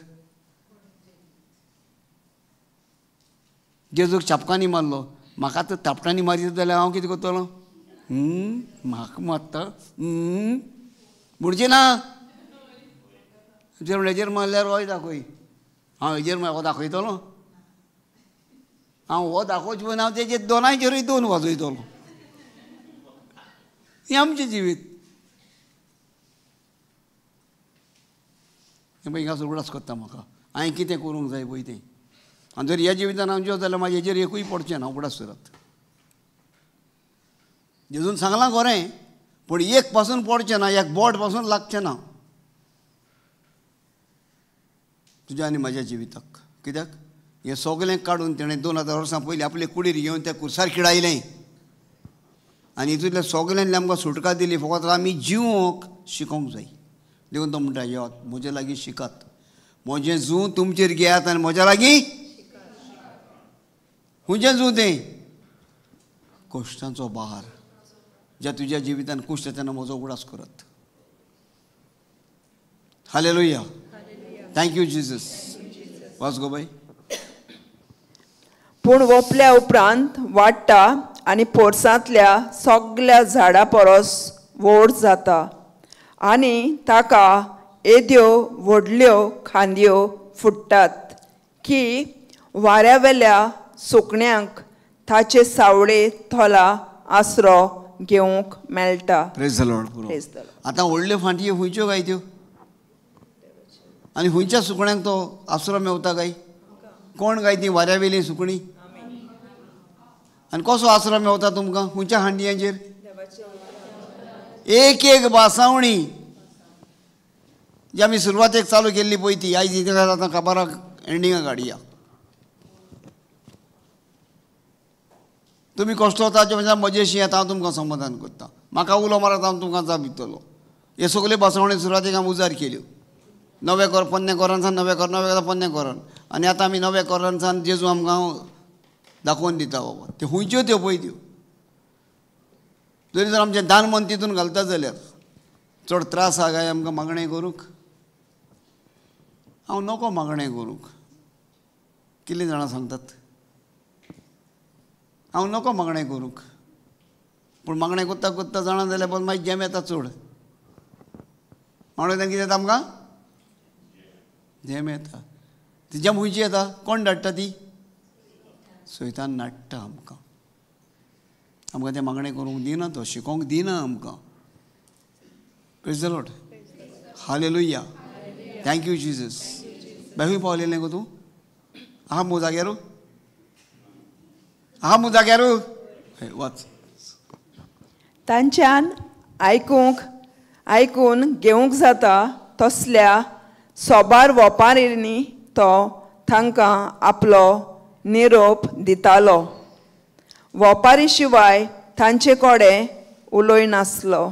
जेजूक चापकांनी मारलो, म्हाका तर तापटांनी मारीत जाल्यार हांव कितें करतलो? म्हाका मारता म्हणचे ना. हेजेर हेजेर मारल्यार होय दाखय, हांव हेजेर हो दाखयतलो, हांव हो दाखोवचो पळय, हांव तेजेर दोनांयचेरूय दोन वाजयतलो. हें आमचें जिवीत. हें पळय हिंगा उगडास करता म्हाका हांवें कितें करूंक जाय पळय तें. आनी जर ह्या जिवितान हांव जेवत जाल्यार म्हाजें हेजेर एकूय पडचें ना. उगडास करात, जेजून सांगलां खरें, पूण एक पासून पडचें ना, एक बोट पासून लागचें ना तुज्या आनी म्हाज्या जिविताक. कित्याक हें सगळें काडून तेणें 2000 वर्सां पयलीं आपले कुडीर घेवन त्या कुर्सार किडायलें आनी हितूंतल्या सगळ्यांनी आमकां सुटका दिली. फकत आमी जिवोंक शिकोंक जाय. देखून तो म्हणटा, यो म्हजे लागीं शिकात, म्हजें जूं तुमचेर घेयात आनी म्हज्या लागीं. खंयचें जूं तें? कश्टांचो भार. ज्या तुज्या जिवितान कश्ट तेन्ना म्हजो उगडास करात. Hallelujah, thank you Jesus. वाच गो बाय. पूण वोपल्या उपरांत वाडटा आनी पोरसांतल्या सगल्या झाडां परस व्हड जाता आनी ताका येद्यो व्हडल्यो खांदयो फुट्टात की वाऱ्यावेल्या सुकण्यांक ताचे सावळे थोला आसरो घेवंक मेळटा. Praise the Lord. Praise the Lord. आतां व्हडल्यो फांटयो खंयच्यो काय त्यो आनी खंयच्या सुकण्यांक तो आसरो मेवता काय? कोण काय ती वाऱ्यावेली सुकणी? आनी कसो आसरो मेवता तुमकां? खंयच्या हांडयांचेर? एक एक बासावणी जी आमी सुरवातेक चालू केल्ली पळय ती आयज आतां काबाराक एंडिंगाक हाडया. तुमी कश्ट वता म्हणजे म्हजेशी येता, हांव तुमकां समाधान करता. म्हाका उलो मारात, हांव तुमकां जाप दितलो. हे सगळे बसवणे सुरवातेक आमी उजार केल्यो. नवे कोर पोन्ने कोरानसान नवे कोर, नवे कोर पोन्ने कोरान, आनी आतां आमी नव्या कोरानसान जेजू आमकां दाखोवन दिता बाबा. त्यो खंयच्यो त्यो पळय त्यो. जरी जर आमचें दान मन तितून घालता जाल्यार चड त्रास आहा काय आमकां मागणें करूंक? हांव नको मागणें करूंक. कितलीं जाणां सांगतात हांव नको मागणें करूंक, पूण मागणें करता करता जाणां जाल्यार पण मागीर जेम येता चड. मागणें कितें येता आमकां? जेम येता. ती जेम खंयची येता? कोण धाडटा ती? सैतान नाडटा आमकां. आमकां तें मागणें करूंक दिना, तो शिकोवंक दिना आमकां. Praise the Lord. Hallelujah, thank you Jesus. बाय खंय पावलेलें गो तूं? आहा मु जाग्यार? आहा मु जाग्यार? वच. तांच्यान आयकूंक आयकून घेवंक जाता तसल्या सोबार वोपारींनी तो तांकां आपलो निरोप दितालो. वोपारी शिवाय तांचे कडेन उलयनासलो,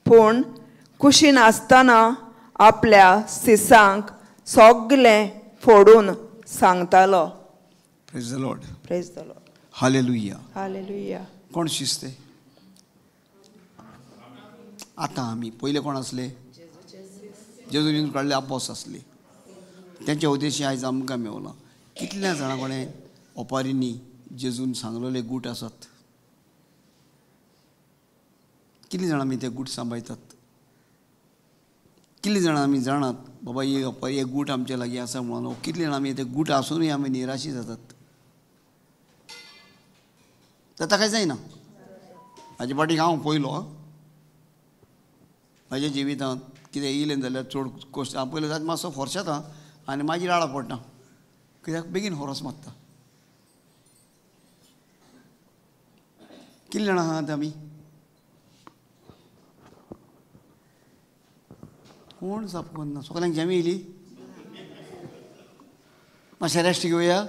पूण कुशीन आसतना आपल्या सिसांक सगलें फोडून सांगतालो. Praise the Lord. Praise the Lord. Hallelujah. Hallelujah. कोण शिस्ते? आतां आमी पयले कोण आसले? जेजून काडले आपोस आसले. तेंच्या उद्देशी आयज आमकां मेवला. कितल्या जाणां कोणें ओपारींनी जेजून सांगलेले गूट आसात? कितलीं जाणां आमी ते गूट सांबाळटात? कितलीं जाणां आमी जाणात बाबा हे ओपारी हे गूट आमचे लागीं आसा म्हणून? कितलीं जाणां आमी ते गूट आसुनूय आमी निराशी जातात? जाता काय जायना? हाजे फाटीं हांव पयलो म्हाज्या जिवितांत कितें येयलें जाल्यार चड कश्ट हांव पयलो जात मातसो फोर्शेता आनी मागीर आळा पडटा, कित्याक बेगीन होरस मारता. कितलीं जाणां आहात आमी? कोण जाप करना? सगल्यांक जेमी येयली? मातशें रेस्ट घेवया?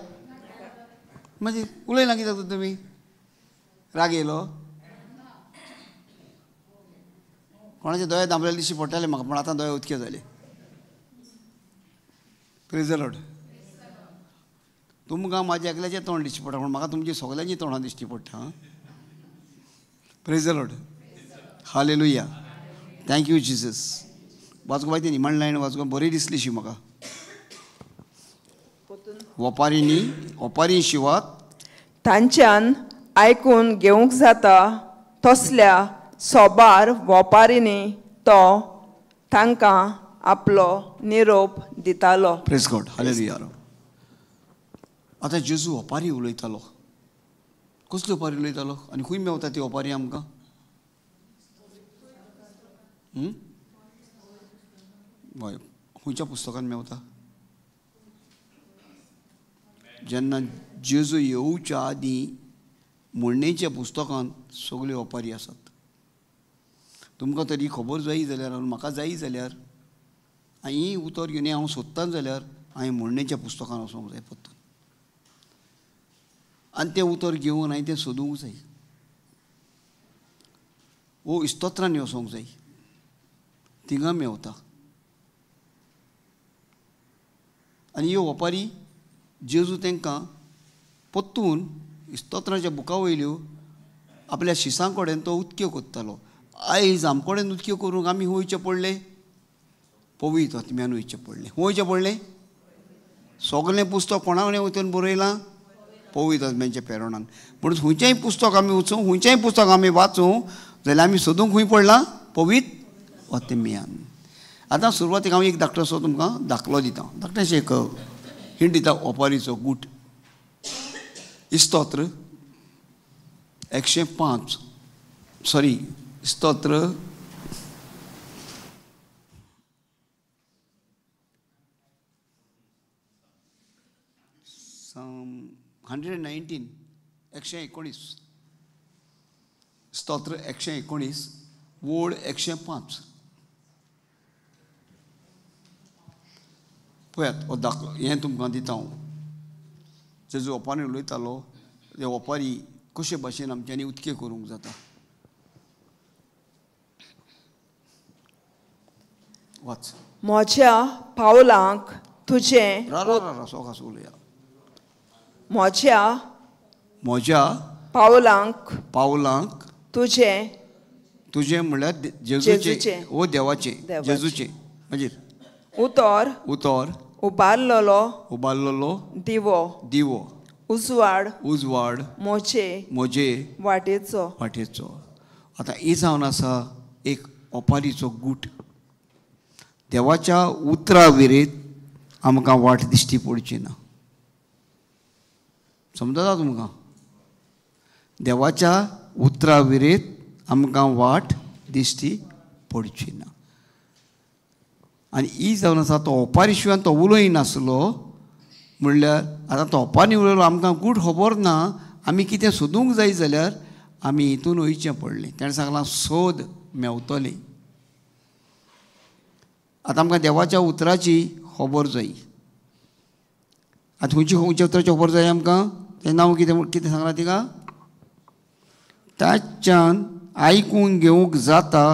मागीर उलयना कित्याक तुमी? राग येयलो? कोणाचे दोळे दामलेले दिश्टी पडटाले म्हाका, पूण आतां दोळे उदके जाले. Praise the Lord. तुमकां म्हाज्या एकल्याचें तोंड दिश्टी पडटा, पूण म्हाका तुमची सगल्यांची तोंडां दिश्टी पडटा. Praise the Lord. Hallelujah, thank you Jesus. वाचगो बाय ती निमाण लायन वाचगो, बरी दिसली शी म्हाका. वपारींनी ओपारी शिवात तांच्यान आयकून घेवंक जाता तसल्या सोबार वोपारींनी तो तांकां आपलो निरोप दितालो. Praise God. Hallelujah. आतां जेजू ओपारी उलयतालो. कसली ओपारी उलयतालो आनी खंय मेवता ती ओपारी आमकां? हय, खंयच्या पुस्तकान मेवता? जेन्ना जेजू येवच्या आदीं म्हणणेच्या पुस्तकान सगल्यो ओपारी आसात. तुमकां तरी खबर जायी जाल्यार, म्हाका जायी जाल्यार, हांवें उतर घेवन हांव सोदतां जाल्यार हांवें म्हणणेच्या पुस्तकान वचोंक जाय परतून, आनी तें उतर घेवन हांवें तें सोदूंक जाय, वो इस्तोत्रांनी वचोंक जाय, थिंगा मेवता. आनी ह्यो ओपारी जेजू तांकां परतून स्तोत्राच्या बुका वयल्यो आपल्या शिसां कडेन तो उदक्यो करतालो. आयज आम कडेन उदक्यो करूंक आमी वयचें पडलें, पवित्र आत्म्यान वयचें पडलें. वयचें पडलें. सगलें पुस्तक कोणा कडेन वचून बरयलां? पवित्र आत्म्याच्या प्रेरणान. म्हणून खंयचेंय पुस्तक आमी वचूं, खंयचेंय पुस्तक आमी वाचूं जाल्यार आमी सोदूंक खंय पडलां? पवित्र आत्म्यान. आतां सुरवातीक हांव एक धाकटोसो तुमकां दाखलो दिता, धाकटेशें एक हिंट दिता ओपारीचो गूट. स्तोत्र 105, सॉरी स्तोत्र 119, 119, स्तोत्र 119 वोळ 105. पळयात हो दाखलो हें तुमकां दिता हांव. जेजू ओपारी उलयतालो ते ओपारी कशे भाशेन आमच्यांनी उदके करूंक जाता. वाच. म्हज्या पावलांक तुजें सोकास उलया. म्हज्या म्हज्या पावलांक पावलांक तुजें, तुजें म्हणल्यार जेजूचें ओ देवाचें, जेजूचें. मागीर उतर उतर उबारलेलो उबारलेलो दिवो दिवो उजवाड उजवाड म्हजे म्हजे वाटेचो वाटेचो. आतां ही जावन आसा एक ओपारीचो गूट. देवाच्या उतरा विरेत आमकां वाट दिश्टी पडची ना. समजता तुमकां? देवाच्या उतरा विरेत आमकां वाट दिश्टी पडची ना. आनी ही जावन आसा तो ओपारी शिवाय तो उलय नासलो म्हणल्यार आतां तो ओपारी उलयलो आमकां गूट खबर ना. आमी कितें सोदूंक जाय जाल्यार आमी हितून वयचें पडलें. ताणें सांगलां सोद मेवतलें. आतां आमकां देवाच्या उतराची खबर जाय. आतां खंयची खंयच्या उतराची खबर जाय आमकां? तें नांव कितें कितें सांगलां तिका? ताच्यान आयकून घेवंक जाता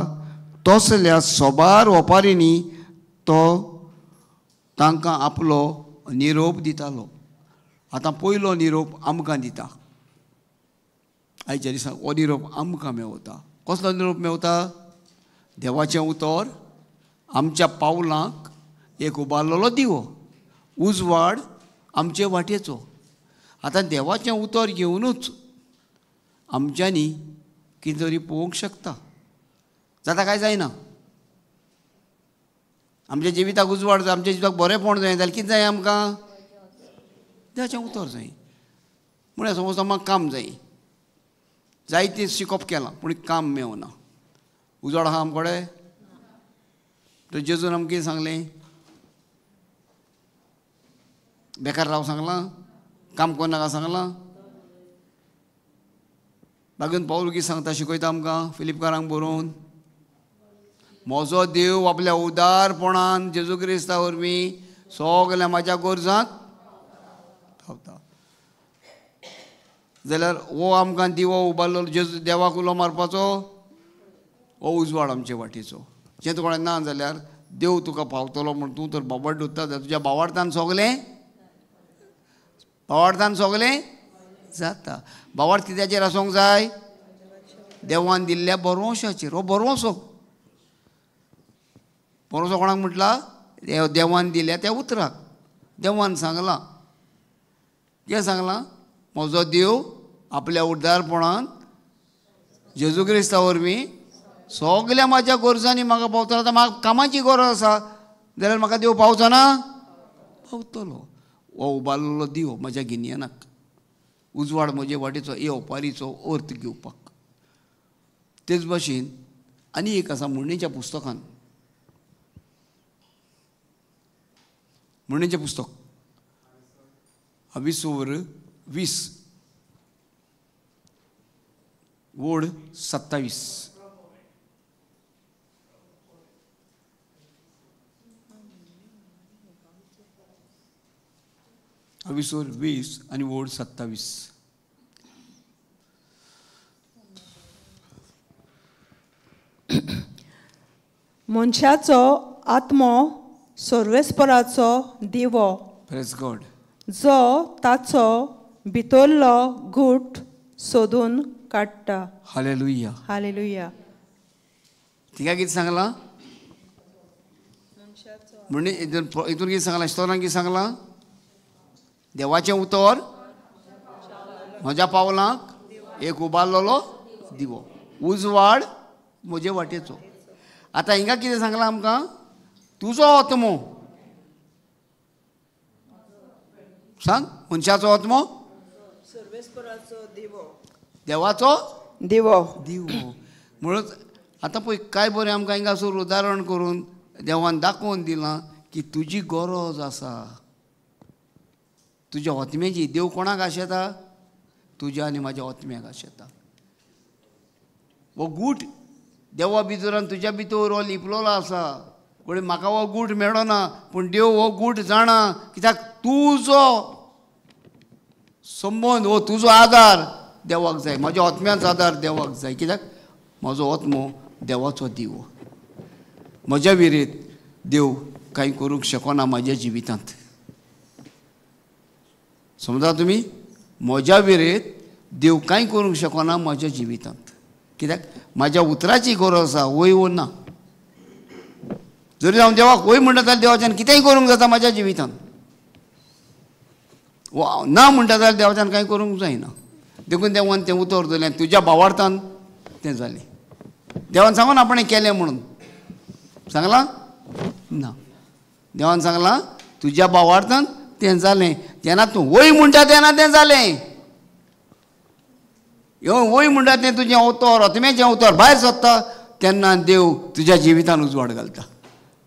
तसल्या सोबार ओपारींनी तो तांकां आपलो निरोप दितालो. आतां पयलो निरोप आमकां दिता. आयच्या दिसा हो निरोप आमकां मेवता. कसलो निरोप मेवता? देवाचें उतर आमच्या पावलांक एक उबारलेलो दिवो, उजवाड आमचे वाटेचो. आतां देवाचें उतर घेवनूच आमच्यांनी कितें तरी पळोवंक शकता. जाता काय जायना? आमच्या जिविताक उजवाड जाय, आमच्या जिविताक बरेंपण जाय जाल्यार कितें जाय आमकां? देवाचें उतर जाय. म्हळ्यार समज आमकां काम जाय, जायतें शिकप केलां पूण काम मेवना. उजवाड आहा आमचे कडेन? तर जेजून आमकां कितें सांगलें? बेकार राव सांगलां? काम करनाका सांगलां? बागून पावल कितें सांगता शिकयता आमकां फिलिपकारांक बरोवन? म्हजो देव आपल्या उदारपणान जेजू क्रिस्ता वरवीं सगल्या म्हाज्या गरजांक पावता. जाल्यार हो आमकां दिवो उबारलो जेजू देवाक उलो मारपाचो, हो उजवाड आमचे वाटेचो. जें तुका ना जाल्यार देव तुका पावतलो म्हूण तूं तर बाबड उरता जाल्यार तुज्या बावार्थान सगलें बावार्थान सगलें जाता. बावार्थ कित्याचेर आसूंक जाय? देवान दिल्ल्या बरोवशाचेर. हो बरोवसो बरोवसो कोणाक म्हटला? देवान दिल्या त्या उतराक. देवान सांगलां. कितें सांगलां? म्हजो देव आपल्या उदारपणान जेजू क्रिस्ता वरवीं सगल्या म्हाज्या गरजांनी म्हाका पावतलो. आतां म्हाका कामाची गरज आसा जाल्यार म्हाका देव पावचो ना? पावतलो. हो उबारलेलो दिवो म्हज्या गिन्यानाक, उजवाड म्हजे वाटेचो, हे ओपारीचो अर्थ घेवपाक. तेच भाशेन आनी एक आसा म्हणणेच्या पुस्तकान. म्हणणेचें पुस्तक 20:20 वोड 27. 20:20 आनी वोड 27. मनशाचो आत्मो सर्वेस्पराचो दिवो. Praise God. जो ताचो भितरलो गूट सोदून काडटा. हालेलुया. हालेलुया. तिका कितें सांगलां म्हणजे हितून कितें सांगलां? स्तोत्रान कितें सांगलां? देवाचें उतर म्हज्या पावलांक एक उबारलेलो दिवो, उजवाड म्हजे वाटेचो. आतां हिंगा कितें सांगलां आमकां? तुजो आत्मो सांग, मनशाचो आत्मो देवाचो दिवो दिवो. म्हणून आतां पळय काय बरें आमकां हिंगासर उदाहरण करून देवान दाखोवन दिलां की तुजी गरज आसा तुज्या आत्म्याची. देव कोणाक आशेता? तुज्या आनी म्हाज्या आत्म्याक आशेता. हो गूट देवा भितर आनी तुज्या भितर हो लिपलोलो आसा. कोणी म्हाका हो गूट मेळना, पूण देव हो गूट जाणा, कित्याक तुजो संबंद हो तुजो आदार देवाक जाय. म्हज्या आत्म्याचो आदार देवाक जाय, कित्याक म्हजो आत्मो देवाचो दिवो. म्हज्या विरीत देव कांय करूंक शकना म्हज्या जिवितांत. समजा तुमी? म्हज्या विरीत देव कांय करूंक शकना म्हज्या जिवितांत, कित्याक म्हाज्या उतराची गरज आसा. वय वो ना, जरी हांव देवाक वय म्हणटा जाल्यार देवाच्यान कितेंय करूंक जाता म्हाज्या जिवितांत. ना म्हणटा जाल्यार देवाच्यान कांय करूंक जायना. देखून देवान तें उतर दवरलें, तुज्या भावार्थान तें जालें. देवान सांगून आपणें केलें म्हणून सांगलां ना. देवान सांगलां तुज्या भावार्थान तें जालें. जेन्ना तूं वय म्हणटा तेन्ना तें जालें. वय म्हणटा तें तुजें उतर, आत्म्याचें उतर भायर सरता तेन्ना देव तुज्या जिवितान उजवाड घालता.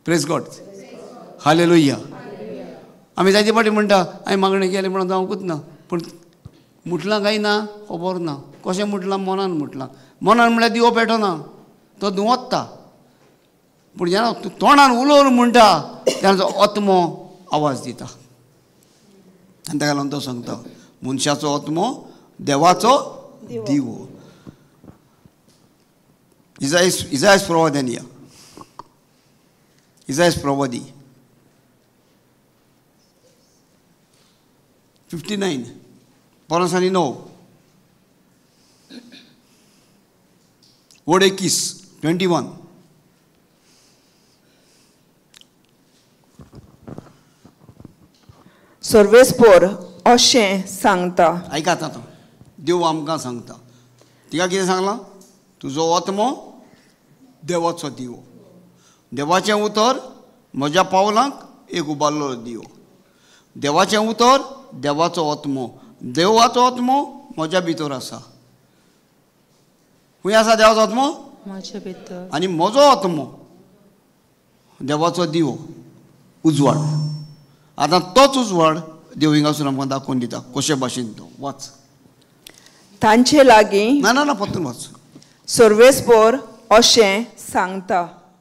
Praise God. हालेलुया. आमी जायते फावटी म्हणटा हांवें मागणें केलें म्हणून जावंकूच ना, पूण मुटलां काय ना खबर ना. कशें मुटलां? मनान मुटलां. मनान म्हणल्यार दिवो पेटना, तो धुंवत्ता. पूण जेन्ना तूं तोंडान उलोवन म्हणटा तेन्ना तो आत्मो आवाज दिता. आनी ताका लागून तो सांगता मनशाचो आत्मो देवाचो दिवो. इजायस प्रवाद्यान या, इजायस प्रवादी 59 59 वड 21 21. सर्वेस्पोर अशें सांगता. आयकात आतां देव आमकां सांगता. तिका कितें सांगलां? तुजो आत्मो देवाचो दिवो, देवाचें उतर म्हज्या पावलांक एक उबारलो दिवो. देवाचें उतर देवाचो आत्मो, देवाचो आत्मो म्हज्या भितर आसा. खंय आसा देवाचो आत्मो? म्हज्या भितर. आनी म्हजो आत्मो देवाचो दिवो, उजवाड. आतां तोच उजवाड देव हिंगासून आमकां दाखोवन दिता कशे भाशेन तो. वाच तांचे लागीं. ना ना ना, परतून वाच. सर्वेस्पोर अशें सांगता.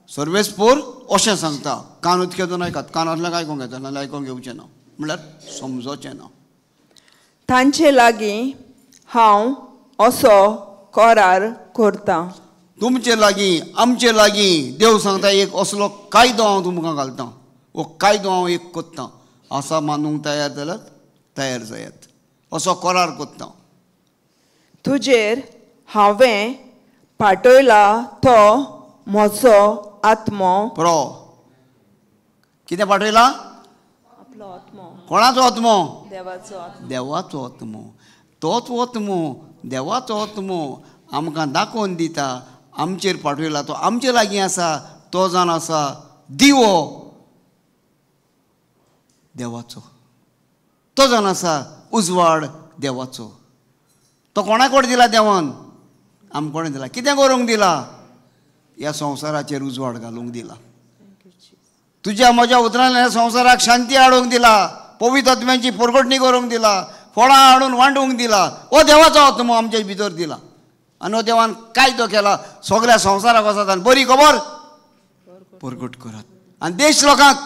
सर्वेस्पोर अशें सांगता. कान उदकें दोन आयकात, कान आसल्यार आयकोंक येता, नाल्यार आयकोंक येवचें ना, म्हणल्यार समजोचें ना. तांचे लागीं हांव असो करार करता. तुमचे लागीं, आमचे लागीं देव सांगता एक असलो कायदो हांव तुमकां घालता, हो कायदो हांव एक करता. आसा मानूंक तयार जाल्यार तयार जायात, असो करार करता. तुजेर हांवें पाठयला तो म्हजो आत्मो. प्रो कितें पाठयला? आपलो आत्मो. कोणाचो आत्मो? देवाचो आत्मो. देवाचो आत्मो. तोच आत्मो, देवाचो आत्मो आमकां दाखोवन दिता आमचेर पाठयला तो आमचे लागीं आसा. तो जावन आसा दिवो देवाचो, तो जावन आसा उजवाड देवाचो. तो कोणा कोण दिला देवान? आमकां कोणें दिला? कितें करूंक दिला? ह्या संवसाराचेर उजवाड घालूंक दिला. तुज्या म्हज्या उतरांतल्यान ह्या संवसाराक शांती हाडूंक दिला, पवित्र आत्म्याची परगटणी करूंक दिला, फळां हाडून वांटूंक दिला. हो देवाचो आत्मो आमचे भितर दिला. आनी हो देवान कायदो केला सगळ्या संवसाराक वचात आनी बरी खबर परगट करात आनी देश लोकांक.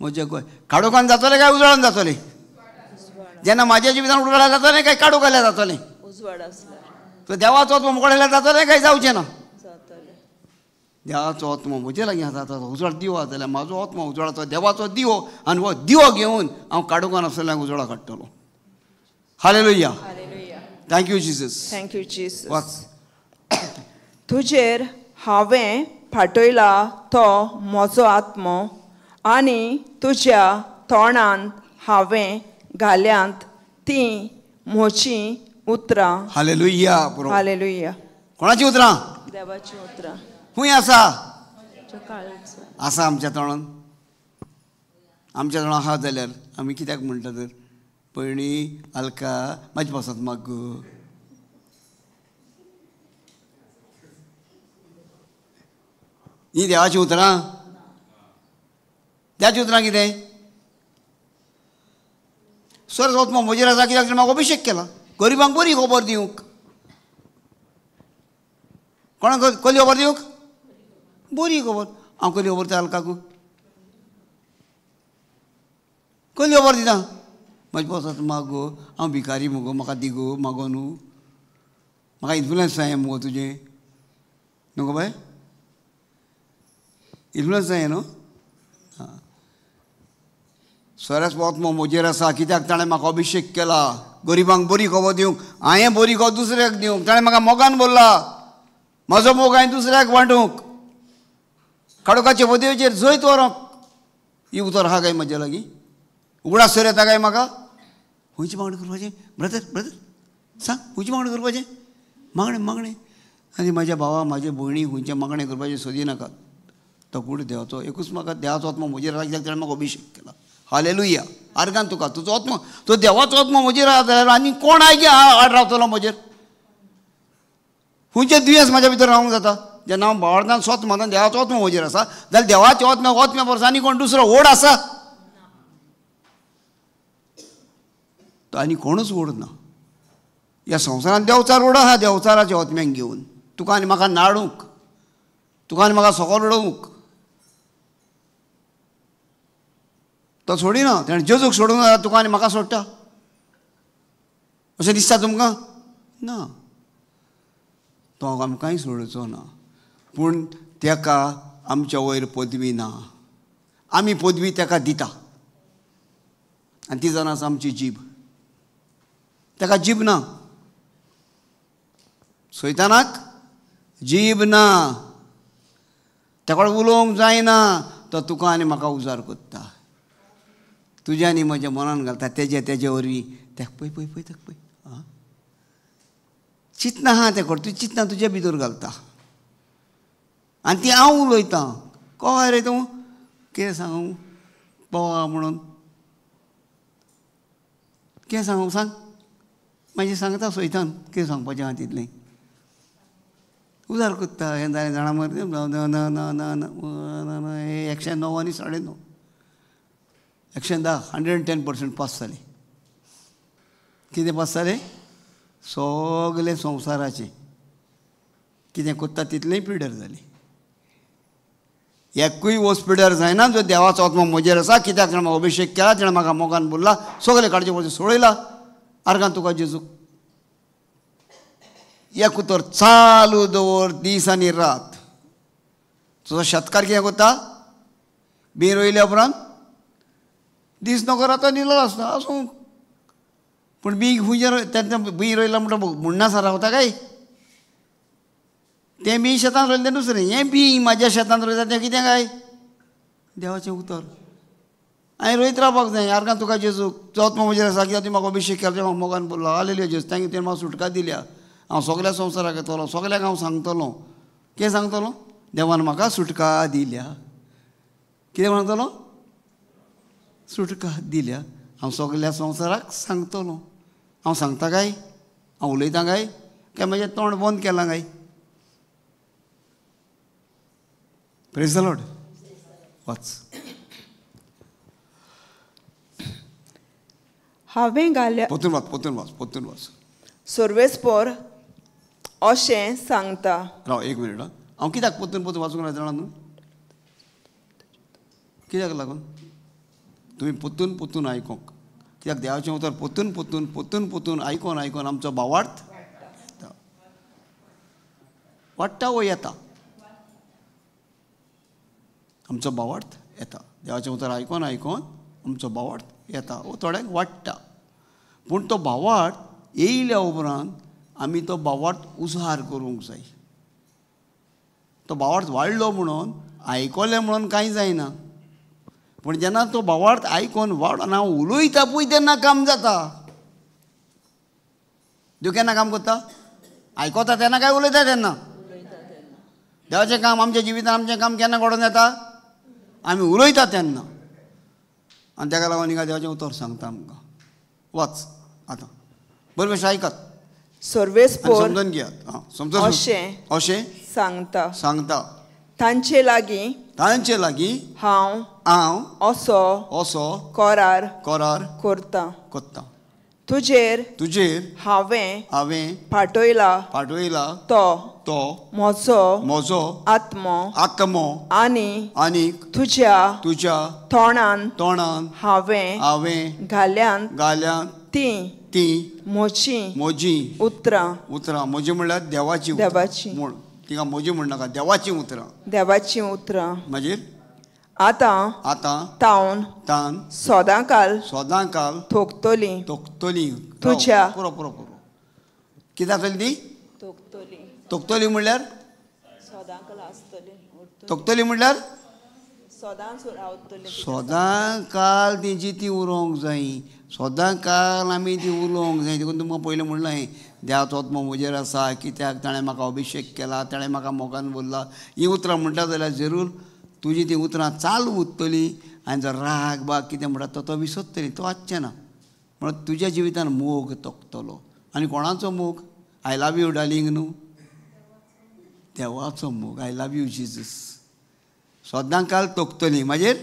म्हज्या गोंय काडोकान जातलें काय उजवाडान जातलें? जेन्ना म्हाज्या जिवितान उजवाडा जातलें काय काडोकाल्या जातलें? उजवाड आसल्यार तो देवाचो आत्मो मुखार जातलें काय जावचें ना? देवाचो आत्मो म्हजे लागीं आसा, तो उजवाड दिवो आसा जाल्यार म्हाजो आत्मो उजवाडाचो देवाचो दिवो, आनी हो दिवो घेवन हांव काडूंक नासलेल्यांक उजवाडा काडटलो. Hallelujah. Thank you Jesus. Thank you Jesus. वाच. तुजेर हांवें फाटयला तो म्हजो आत्मो आनी तुज्या तोंडान हांवें घाल्यांत तीं म्हजीं उतरां. हालेलुया. हालेलुया. कोणाचीं उतरां? देवाचीं उतरां. खंय आसा? आसा आमच्या तोंडान. आमच्या तोंडान आसा जाल्यार आमी कित्याक म्हणटा तर पयणी अलका म्हाजे पासत माग. ही देवाचीं उतरां. देवाचीं उतरां कितें? स्वर्ग आत्मो म्हजेर आसा कित्याक म्हाका अभिशेक केला गरिबांक बरी खबर दिवंक. कोणाक कसली खबर दिवंक? बरी खबर. हांव कसली खबर दिता अलकाकू? कसली खबर दिता? म्हजे पासत मागो, हांव भिकारी मुगो, म्हाका दी गो, मागो न्हू, म्हाका इन्फ्लुयन्स जाय मुगो तुजें न्हू गो बाय, इन्फ्लुयन्स जाय न्हू. आं, सरस आत्मो म्हजेर आसा कित्याक ताणें म्हाका अभिशेक केला गरिबांक बरी खबर दिवंक. हांवें बरी खबर दुसऱ्याक दिवंक. ताणें म्हाका मोगान बोल्ला, म्हजो मोग हांवें दुसऱ्याक वांटूंक, काडोकाचे पदवेचेर जैत व्हरोंक. ही उतर आहा काय म्हज्या लागीं? उगडास सर येता काय म्हाका? खंयची मागणी करपाचें? ब्रदर ब्रदर सांग, खंयची मागणी करपाचें? मागणें मागणें. आनी म्हाज्या भावा म्हाजे भयणी खंयचें मागणें करपाचें सोदी नाकात. तो कूड देवाचो एकूच म्हाका देवाचो आत्मो म्हजेर आसा कित्याक ताणें म्हाका अभिशेक केला. हालेलुया. आर्गान तुका तुजो आत्मो, तो देवाचो आत्मो म्हजेर आसा जाल्यार आनी कोण आयगे आड रावतलो म्हजेर? खंयचें दुयेंस म्हाज्या भितर रावंक जाता? जेन्ना हांव भावार्थान स्वत म्हणटा देवाचो आत्मो म्हजेर आसा जाल्यार देवाचो आत्म्या आत्म्या परस आनी कोण दुसरो व्हड आसा? तो आनी कोणूच व्हड ना ह्या संवसारांत. देवचार व्हड आसा, देवचाराच्या आत्म्यांक घेवन तुका आनी म्हाका नाडूंक, तुका आनी म्हाका सकयल उडोवंक तो सोडिना. ताणें जेजूक सोडूंक जाल्यार तुका आनी म्हाका सोडटा अशें दिसता तुमकां? ना, तो आमकांय सोडचो ना. पूण ताका आमच्या वयर पदवी ना, आमी पदवी ताका दिता, आनी ती जावन आसा आमची जीब. ताका जीब ना, सैतानाक जीब ना, ताका उलोवंक जायना. तो तुका आनी म्हाका उजार करता, तुज्या आनी म्हज्या मनान घालता तेजे तेजे वरवीं. तेका पळय पळय पळय तेका पळय, आं चिंतना आहा तें, तूं चिंतना तुज्या भितर घालता आनी ती हांव उलयतां. कळ्ळें रे तूं कितें सांगू पवा म्हणून? कितें सांगू सांग? मागीर सांगता सोयतान कितें सांगपाचें आहा तितलें. उजार करता हें जालें जाणा मरे. ना ना ना ना, हे 109 आनी 9.5, 110, 110% पास जालें. कितें पास जालें? सगलें संवसाराचें कितें करता तितलेंय पिड्यार जालें. एकूय वस्त पिड्यार जायना जो देवाचो आत्मो म्हजेर आसा कित्याक ताणें म्हाका अभिशेक केला, ताणें म्हाका मोगान बोल्ला, सगलें काडचें पडचें सोडयला. आर्गान तुका जेजू. एक उतर चालू दवर दीस आनी रात. तुजो शेतकार कितें करता? बी रोयल्या उपरांत दीस नको रात निलो आसता, आसूं, पूण बी खंयचें तेन्ना बी रोयला म्हणटा म्हणनासा रावता काय? तें बी शेतांत रोयलें तें दुसरें, हें बी म्हाज्या शेतांत रोयता तें कितें काय? देवाचें उतर. हांवें रोयत रावपाक जाय. आर्गान तुका जेजू, जो आत्मो म्हजेर आसा कित्याक तुवें म्हाका अभिशेक केला, म्हाका मोगान बोल्लो. हालेलुया जेजू, thank you, तुवें म्हाका सुटका दिल्या. हांव सगल्या संवसाराक येतलो, सगल्याक हांव सांगतलो. कितें सांगतलो? देवान म्हाका सुटका दिल्या. कितें म्हणटलो? सुटका दिल्या. हांव सगल्या संवसाराक सांगतलो. हांव सांगता काय? हांव उलयतां काय? काय म्हजें तोंड बंद केलां काय? Praise the Lord. वाच. हांवें घाल्या. पोतून वाच, पोतून वाच, पोतून वाच. सर्वेस्पोर अशें सांगता. राव एक मिनीट. हांव कित्याक पोतून पोतून वाचूंक ना जाणा न्हू? कित्याक लागून? तुमी पोतून पोतून आयकोंक. कित्याक देवाचें उतर पोतून पोतून पोतून पोतून आयकोन आयकोन आमचो भावार्थ वाडटा वो येता. आमचो भावार्थ येता. देवाचें उतर आयकोन आयकोन आमचो भावार्थ येता वो थोड्यांक वाडटा. पूण तो भावार्थ येयल्या उपरांत आमी तो भावार्थ उजार करूंक जाय. तो भावार्थ वाडलो म्हणून आयकलें म्हणून कांय जायना, पूण जेन्ना तो भावार्थ आयकोन वाडना हांव उलयता पळय तेन्ना काम जाता. देव केन्ना काम करता? आयकता तेन्ना काय उलयता तेन्ना? देवाचें काम आमच्या जिवितान आमचें काम केन्ना घडोवन येता? आमी उलयता तेन्ना. आनी ताका लागून हिंगा देवाचें उतर सांगता आमकां. वाच आतां बरें भशेन आयकात, सर्वेस्पोर समजून घेयात. आं, समजून अशें अशें सांगता सांगता तांचे लागीं तांचे लागीं हांव हांव असो असो करार करार करता करता. तुजेर तुजेर हांवें हांवें पाठयला पाठयला तो तो म्हजो म्हजो आत्मो आत्मो आनी आनी तुज्या तुज्या तोंडान तोंडान हांवें हांवें घाल्यान घाल्यान तीं तीं म्हजीं म्हजीं उतरां. उतरां म्हजी म्हणल्यार देवाची देवाची म्हूण तिका म्हजी म्हणनाका, देवाचीं उतरां देवाचीं उतरां. मागीर आतां आतां तावन तान सदांकाल सदांकाल थोकतली तोखतली तुज्या पुरो पुरो पुरो कितें जातली ती? तोखतली. तोखतली म्हणल्यार सदांकाल आसतली. तोखतली म्हणल्यार सदांच रावतली. सदांकाल तेंची ती उलोवंक जाय, सदांकाल आमी ती उलोवंक जाय. देखून तुमकां पयलें म्हणलां हांवें, देवाचो आत्मो म्हजेर आसा कित्याक ताणें म्हाका अभिशेक केला, ताणें म्हाका मोगान भरला. हीं उतरां म्हणटा जाल्यार जरूर तुजी ती उतरां चालू उरतली आनी जो राग बाग कितें म्हणटा तो विसरतली, तो आसचें ना. म्हणून तुज्या जिवितान मोग तोखतलो. आनी कोणाचो मोग? I love you darling न्हू, देवाचो मोग. I love you Jesus. सदां काल तोखतली. मागीर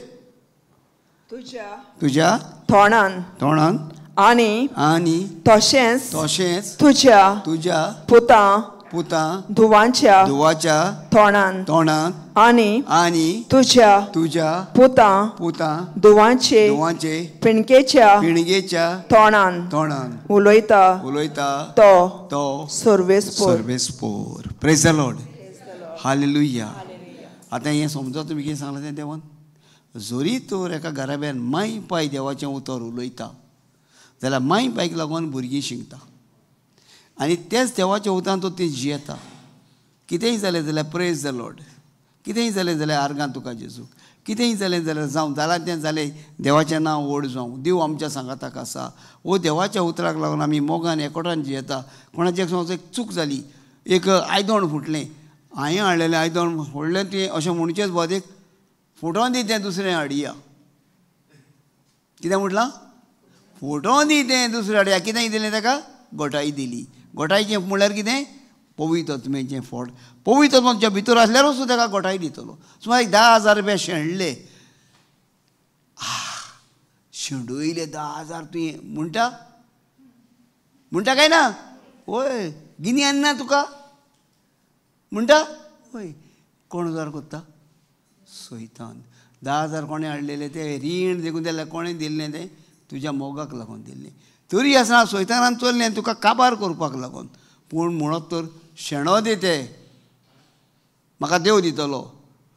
तुज्या तुज्या तोंडान तोंडान आनी आनी तशेंच तशेंच तुज्या तुज्या पुतां पुतां धुवांच्या धुवाच्या तोंडान तोंडान आनी आनी तुज्या तुज्या पुतां पुतां धुवांचे धुवांचे पिणगेच्या पिणगेच्या तोंडान तोंडान उलयता उलयता तो तो सर्वेस्पोर. सर्वेस्पोर. Praise the Lord. Hallelujah. आतां हें समजा तुमी कितें सांगलां तें देवान. जरी तर एका घराब्यान माय पाय देवाचें उतर उलयता जाल्यार माय पायक लागून भुरगीं शिकता आनी तेच देवाच्या उतरान तो ती जियेता. कितेंय जालें जाल्यार प्रेज the Lord, कितेंय जालें जाल्यार आर्गां तुका जेजूक, कितेंय जालें जाल्यार जावं जालां तें जालें, देवाचें नांव व्हड जावं, देव आमच्या सांगाताक आसा. वो देवाच्या उतराक लागून आमी मोगान एकवटान जियेता. कोणाची एक समज एक चूक जाली, एक आयदण फुटलें, हांवें हाडलेलें आयदण फोडलें तुवें अशें म्हणचेच बाद एक फुटोन दी तें दुसरें हाडया. कितें म्हटलां? फुटोन दी तें दुसरें हाडया. कितें दिलें ताका? गोठाय दिली. गोठायचें म्हणल्यार कितें? पवित्र आत्म्याचें फळ. पवित्र आत्मा तुज्या भितर आसल्यारूच तूं ताका गोठाय दितलो. सुमार एक 10,000 रुपया शेणले, शेंडयले 10,000 तुवें म्हणटा म्हणटा काय ना? वय गिन्यान ना तुका म्हणटा? वय कोण उजार करता? सैतान. 10,000 कोणें हाडलेले तें रीण देखून जाल्यार कोणें दिल्लें तें? तुज्या मोगाक लागून दिल्लें. तरी आसतना सैतानान चल्लें तुका काबार करपाक लागून. पूण म्हणत तर शेणो दी ते म्हाका देव दितलो,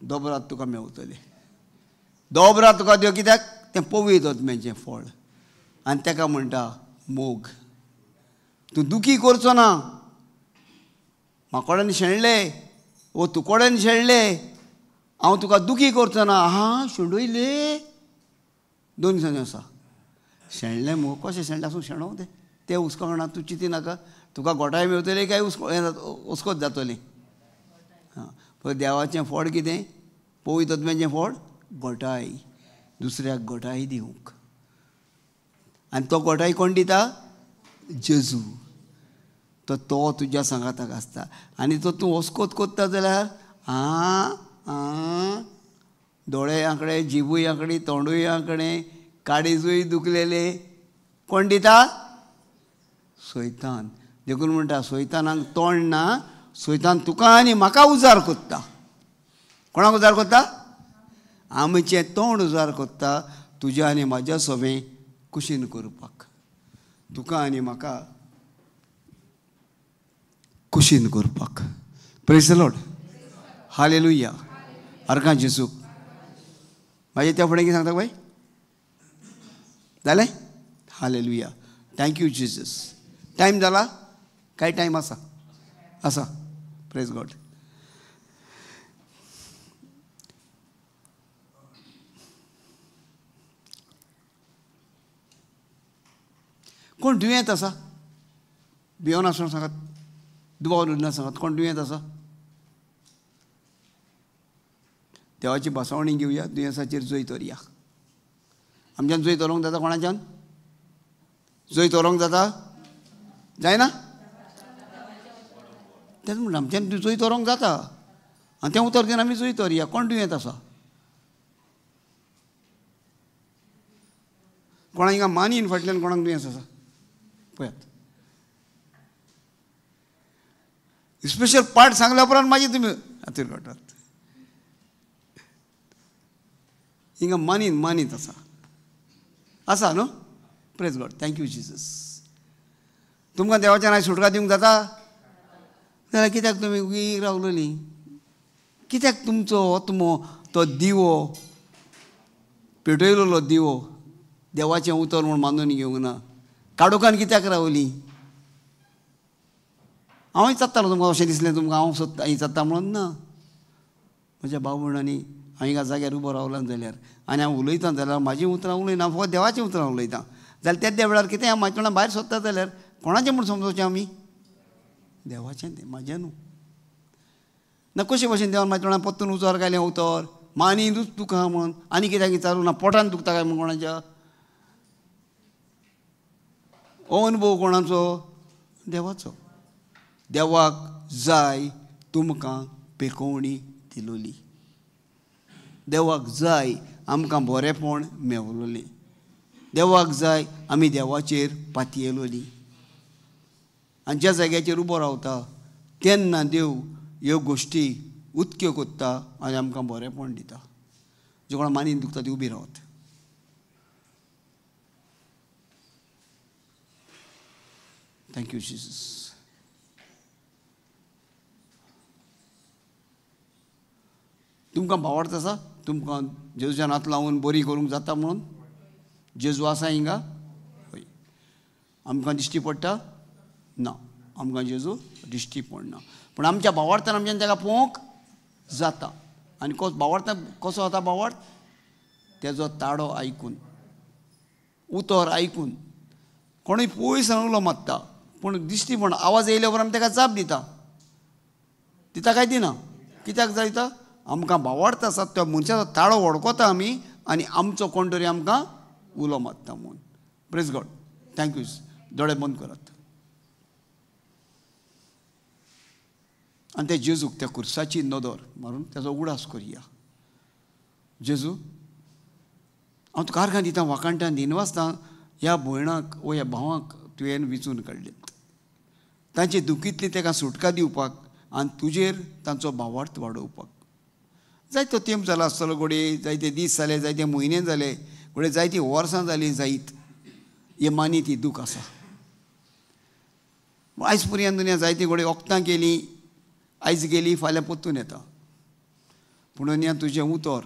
दोबरात तुका मेवतले, दोबरात तुका देव. कित्याक? तें पवित्र आत्म्याचें फळ. आनी ताका म्हणटा मोग. तूं दुखी करचो ना. म्हाकोड्यान शेणले वो तुकोड्यान शेणले, हांव तुका दुखी करचो ना. आहा शेणयले 2 दिसांनी आसा शेणलें मुगो. कशें शेणलें? आसूं शेणोवं तें, तें हुस्को ना, तूं चिंती नाका, तुका गोठाय मेवतली काय हुस्कोच जातली. आं, पळय देवाचें फळ कितें? पवित्र आत्म्याचें फळ गोठाय, दुसऱ्याक गोठाय दिवंक. आनी तो गोठाय कोण दिता? जेजू. तो तो तुज्या सांगाताक आसता. आनी तो तूं हुस्कोत कोत्ता जाल्यार आं आं दोळे आंकडे, जिबूय आंकडी, तोंडूय आंकडे, काळीजूय दुखलेले, कोण दिता? सैतान. देखून म्हणटा सैतानाक तोंड ना, सैतान तुका आनी म्हाका उजार कोत्ता. कोणाक उजार कोत्ता? आमचें तोंड उजार कोत्ता तुज्या आनी म्हाज्या सवें कुशीन करपाक, तुका आनी म्हाका कुशीन करपाक. Praise the Lord. Hallelujah. आर्गां जेजूक. मागीर त्या फुडें कितें सांगता बाय? जालें? Hallelujah, thank you Jesus. Time जाला? काय टायम आसा? आसा. Praise God. कोण दुयेंत आसा? भियोन आसून सांगात, दुबाव उरना सांगात, कोण दुयेंत आसा? देवाची बसावणी घेवया, दुयेंसाचेर जैत व्हरया. आमच्यान जैत व्हरूंक जाता? कोणाच्यान जैत व्हरूंक जाता? जायना? तेच म्हणटा आमच्यान जैत व्हरूंक जाता आनी तें उतर घेवन आमी जैत व्हरया. कोण दुयेंत आसा? कोणा हिंगा मानीन फाटल्यान कोणाक दुयेंस आसा? पळयात, स्पेशल पार्ट सांगल्या उपरांत मागीर तुमी हातीर काडटात. हिंगा मानीन मानीत आसा, आसा न्हू? Praise God, thank you Jesus. तुमकां देवाच्यान आयज सुटका दिवंक जाता? जाल्यार कित्याक तुमी उगी रावलोली? कित्याक तुमचो आत्मो तो दिवो पेटयलेलो दिवो देवाचें उतर म्हूण मानून घेवंक ना? काडोकान कित्याक रावली? हांव विचारतालो तुमकां, अशें दिसलें तुमकां हांव सोदता विचारता म्हणून? ना. म्हज्या भाव भयणांनी, हांव हिंगा जाग्यार उबो रावलां जाल्यार आनी हांव उलयतां जाल्यार म्हाजीं उतरां उलयना, फकत देवाचीं उतरां उलयतां जाल्यार त्या त्या वेळार कितें हांव म्हाज्या तोंडा भायर सोदता जाल्यार कोणाचें म्हूण समजोवचें आमी? देवाचें तें, म्हाजें न्हू. ना कशे भशेन देवान म्हाज्या तोंडा परतून उजार घालें उतर मानीनूच दुखा म्हणून आनी कित्याक विचारूं ना? पोटान दुखता काय म्हूण कोणाच्या? हो अनुभव कोणाचो? देवाचो. देवाक जाय तुमकां पेकोवणी दिलोली, देवाक जाय आमकां बरेंपण मेवलोलें, देवाक जाय आमी देवाचेर पातयेलोली. आनी ज्या जाग्याचेर उबो रावता तेन्ना देव ह्यो गोश्टी उत्क्यो कोत्ता आनी आमकां बरेंपण दिता. जे कोणा मानीन दुखता ती उबी रावत. Thank you Jesus. तुमकां भावार्थ आसा? तुमकां जेजूच्यान हात लावन बरी करूंक जाता म्हणून? जेजू आसा हिंगा? हय. आमकां दिश्टी पडटा? ना, आमकां जेजू दिश्टी पडना. पूण आमच्या भावार्थान आमच्यान ताका पळोवंक जाता. आनी भावार्थ कसो जाता? भावार्थ तेजो ताडो आयकून, उतर आयकून. कोणूय पयस उलो मारता पूण दिश्टी पडना, आवाज येयल्या उपरांत आमी ताका जाप दिता. दिता काय दिना? कित्याक जाय दिता? आमकां भावार्थ आसा त्या मनशाचो ताळो वळखता आमी आनी आमचो कोण तरी आमकां उलो मारता म्हूण. Praise God, thank you. दोळे बंद करात आनी त्या जेजूक त्या खुर्साची नदर मारून ताजो उगडास करया. जेजू, हांव तुका आर्गां दिता, वाखाणटा, दिनवासता ह्या भयणाक वो ह्या भावांक तुवें विचून काडले तांचे दुखींतली ताका सुटका दिवपाक आनी तुजेर तांचो भावार्थ वाडोवपाक. जायतो तेंप जाला आसतलो घडये, जायते दीस जाले, जायते म्हयने जाले, घडये जायतीं वर्सां जालीं जायत, हे मानी ती दूख आसा. आयज पर्यंत दुनिया जायती घडये वखदां केली, आयज गेली फाल्यां परतून येता. पूण दुनिया तुजें उतर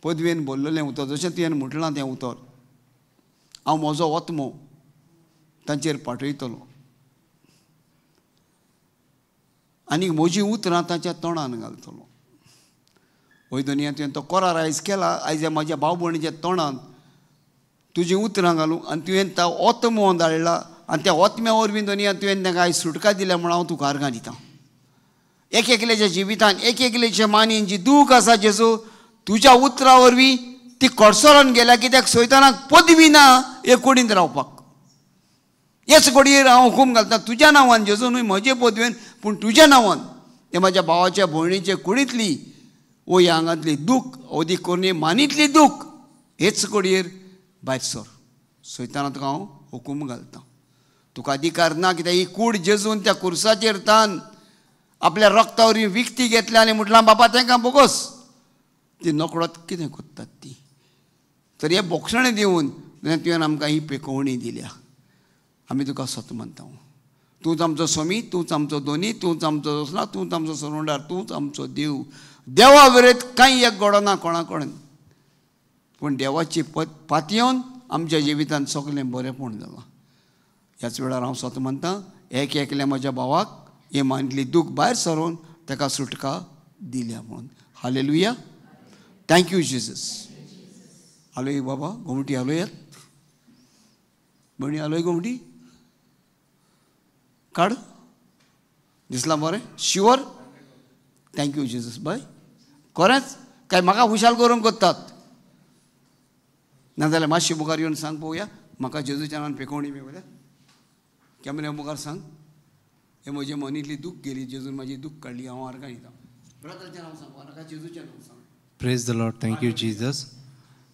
पदवेन बोल्ललें उतर, जशें तुवें म्हटलां तें उतर, हांव म्हजो आत्मो तांचेर पाठयतलो आनी म्हजीं उतरां तांच्या तोंडान घालतलो. हय दुनिया, तुवें तो करार आयज केला, आयज म्हज्या भाव भयणीच्या तोंडान तुजीं उतरां घालूं आनी तुवें तो आत्मो धाडला आनी त्या आत्म्या वरवीं दुनिया तुवें तांकां आयज सुटका दिल्या म्हूण हांव तुका आर्गां दितां. एक एकल्याच्या जिवितान, एक एकल्याच्या मानीन जी दूख आसा जेजू, तुज्या उतरां वरवीं ती कडसरोन गेल्या. कित्याक सैतानाक पदवी ना हे कुडींत रावपाक. हेच घडयेर हांव हुकूम घालता तुज्या नांवान जेजू, न्हय म्हजे पदवेन पूण तुज्या नांवान ते म्हाज्या भावाच्या भयणीचे कुडींतली वो ह्या आंगांतली दूख अवधीक करून मानीतली दूख हेच घडयेर भायर सर. सैताना तुका हांव हुकूम घालता, तुका अधिकार ना. कित्याक ही कूड जेजून त्या कुर्साचेर तान आपल्या रक्ता वरवीं विकती घेतल्या आनी म्हटलां बाबा तांकां बोगस, ती नकळत कितें करतात ती. तर हे बोगसणें दिवन तुवें आमकां ही पेकोवणी दिल्या, आमी तुका सत मानता. तूंच आमचो स्वामी, तूंच आमचो दोनी, तूंच आमचो दोसना, तूंच आमचो सरोंडार, तूंच आमचो देव. देवा विरयत कांय एक घडना कोणा कडेन. पूण देवाची पातयेवन आमच्या जिवितांत सगळें बरेंपण जालां. ह्याच वेळार हांव स्वता मानता एक एकल्या म्हज्या भावाक हे मानली दूख भायर सरोन ताका सुटका दिल्या म्हणून. हालेलुया. Thank you Jesus. आलोय बाबा गोमटी आलोयात भयणी आलोय गोमटी काड दिसलां बरें sure. Thank you Jesus. बाय खरेंच काय म्हाका खुशाल करूंक कोत्तात नाजाल्यार मातशी मुखार येवन सांग पळोवया म्हाका जेजूच्या नांवान पेकोवणी मेळ्ळ्या. कॅमेऱ्या मुखार सांग हे म्हजे मनीतली दूख गेली, जेजून म्हाजी दूख काडली, हांव आर्गां दिता. ब्रदराचें नांव सांग नाका, जेजूचें नांव सांग. Praise the Lord. Thank you Jesus.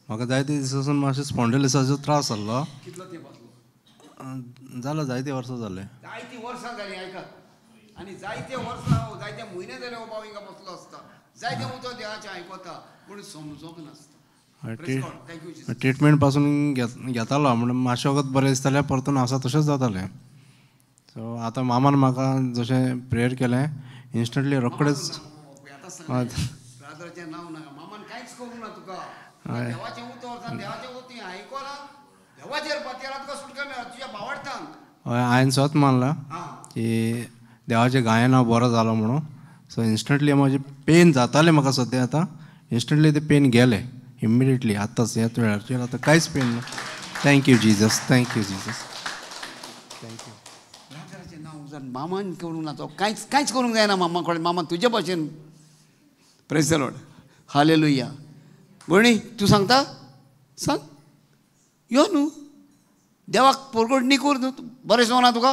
म्हाका जायते दीस पासून मातशें स्पॉन्डिलिसाचो त्रास जाल्लो. कितलो तेंप आसलो? जालो जायते वर्सां जालें. जायतीं वर्सां जालीं आयकात. आनी जायते वर्सां जायते म्हयने जाले हो भाव हिंगा बसलो आसता, जायते उतर देवाचें आयकता पूण समजोंक नासता. ट्रिटमेंट पासून घेतालो म्हणून मातशें वखद बरें दिसतालें, परतून आसा तशेंच जातालें. सो आतां मामान म्हाका जशें प्रेयर केलें इन्स्टंटली रोखडेच. ब्रदराचें नांव नाका, मामान कांयच करूंक ना तुका. देवाचें उतर देवाचें उतर आयकलां, देवाचेर पातयेला तुका सुटका मेळ्ळा तुज्या भावार्थान. हय, हांवें स्वत मानलां की देवाचें गायन हांव बरो जालो म्हणून. सो इन्स्टंटली म्हजें पेन जातालें म्हाका सद्या, आतां इन्स्टंटली तें पेन गेलें इमिडिएटली आतांच ह्याच वेळाचेर आतां कांयच पेन ना. Thank you Jesus. Thank you Jesus. Thank you. ब्रदराचें नांव मामान करूंक ना, तो कांयच कांयच करूंक जायना मामा कडेन. मामा तुजे भशेन. Praise the Lord. Hallelujah. भयणी तूं सांगता सांग यो न्हू देवाक परगटणी कर न्हू. बरें जावना तुका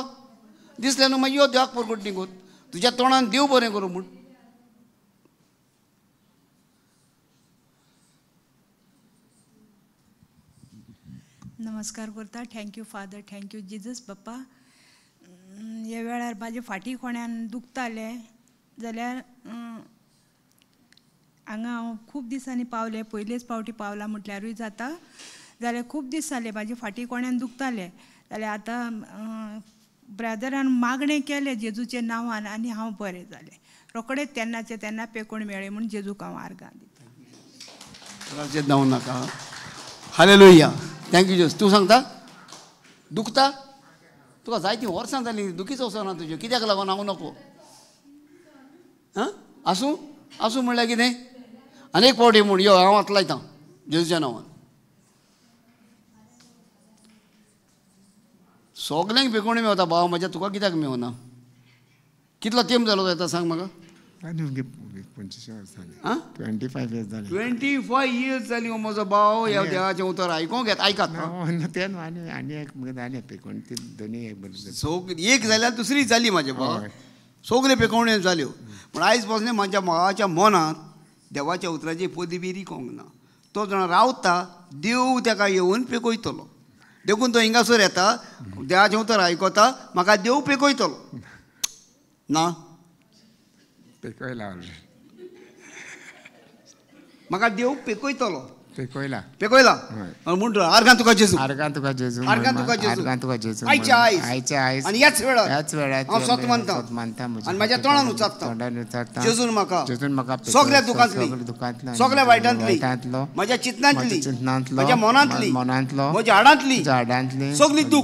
दिसलें न्हू, मागीर यो देवाक परगटणी कर, तुज्या तोंडान देव बरें करूं म्हूण. नमस्कार करता. Thank you father, thank you Jesus. बाप्पा ह्या वेळार म्हाजे फाटी कोण्यान दुखतालें जाल्यार हांगा हांव खूब दिसांनी पावलें, पयलेच पावटी पावलां म्हटल्यारूय जाता. जाल्यार खूब दीस जाले म्हाजे फाटी कोण्यान दुखतालें, जाल्यार आतां ब्रदरान मागणें केलें जेजूच्या नांवान आनी हांव बरें जालें रोखडेंच. तेन्नाचें तेन्ना पेकोण मेळ्ळें म्हूण जेजूक हांव आर्गां दितां. नांव नाका. हालेलुया. Thank you Jesus. तूं सांगता दुखता तुका जायतीं वर्सां जालीं दुखीच वचना तुज्यो, कित्याक लागून हांव नको? आं आसूं आसूं म्हणल्यार कितें? आनी एक फावटी म्हूण यो हांव आतां लायतां जेजूच्या नांवान. सगल्यांक पेकोवणी मेवता भावा म्हज्या, तुका कित्याक मेवना? कितलो तेंप जालो येता सांग म्हाका? 25 इयर्स जाली. 25 इयर्स जाली हो म्हजो भाव ह्या देवाचें उतर आयकोंक येता. आयकात एक जाल्यार दुसरी जाली म्हाजे भाव, सगल्यो पेकोवण्यो जाल्यो. पूण आयज पासून म्हाज्या भावाच्या मनांत देवाच्या उतराची पदवी रिकोंक ना. तो जाणा रावता देव ताका येवन पेकयतलो, देखून तो हिंगासर येता देवाचें उतर आयकता, म्हाका देव पेकयतलो ना. पेकयला म्हाका देव पेकयतलो. पेकयला पेकयला म्हूण आर्गां तुका जेजू, आर्गां तुका जेजू, आर्गां तुका जेजू, आर्गां तुका जेजू. आयच्या आयज, आयच्या आयज आनी ह्याच वेळार, ह्याच वेळार हांव सत मानता, आनी म्हाज्या तोंडान उचारता, तोंडान उचारता, जेजून म्हाका, जेजून म्हाका सगळ्या दुखांतली, सगळ्या वायटांतली, म्हज्या चिंतनांतली, म्हज्या मनांतली, मनांतलो, म्हज्या हाडांतली, हाडांतली सगळी दूख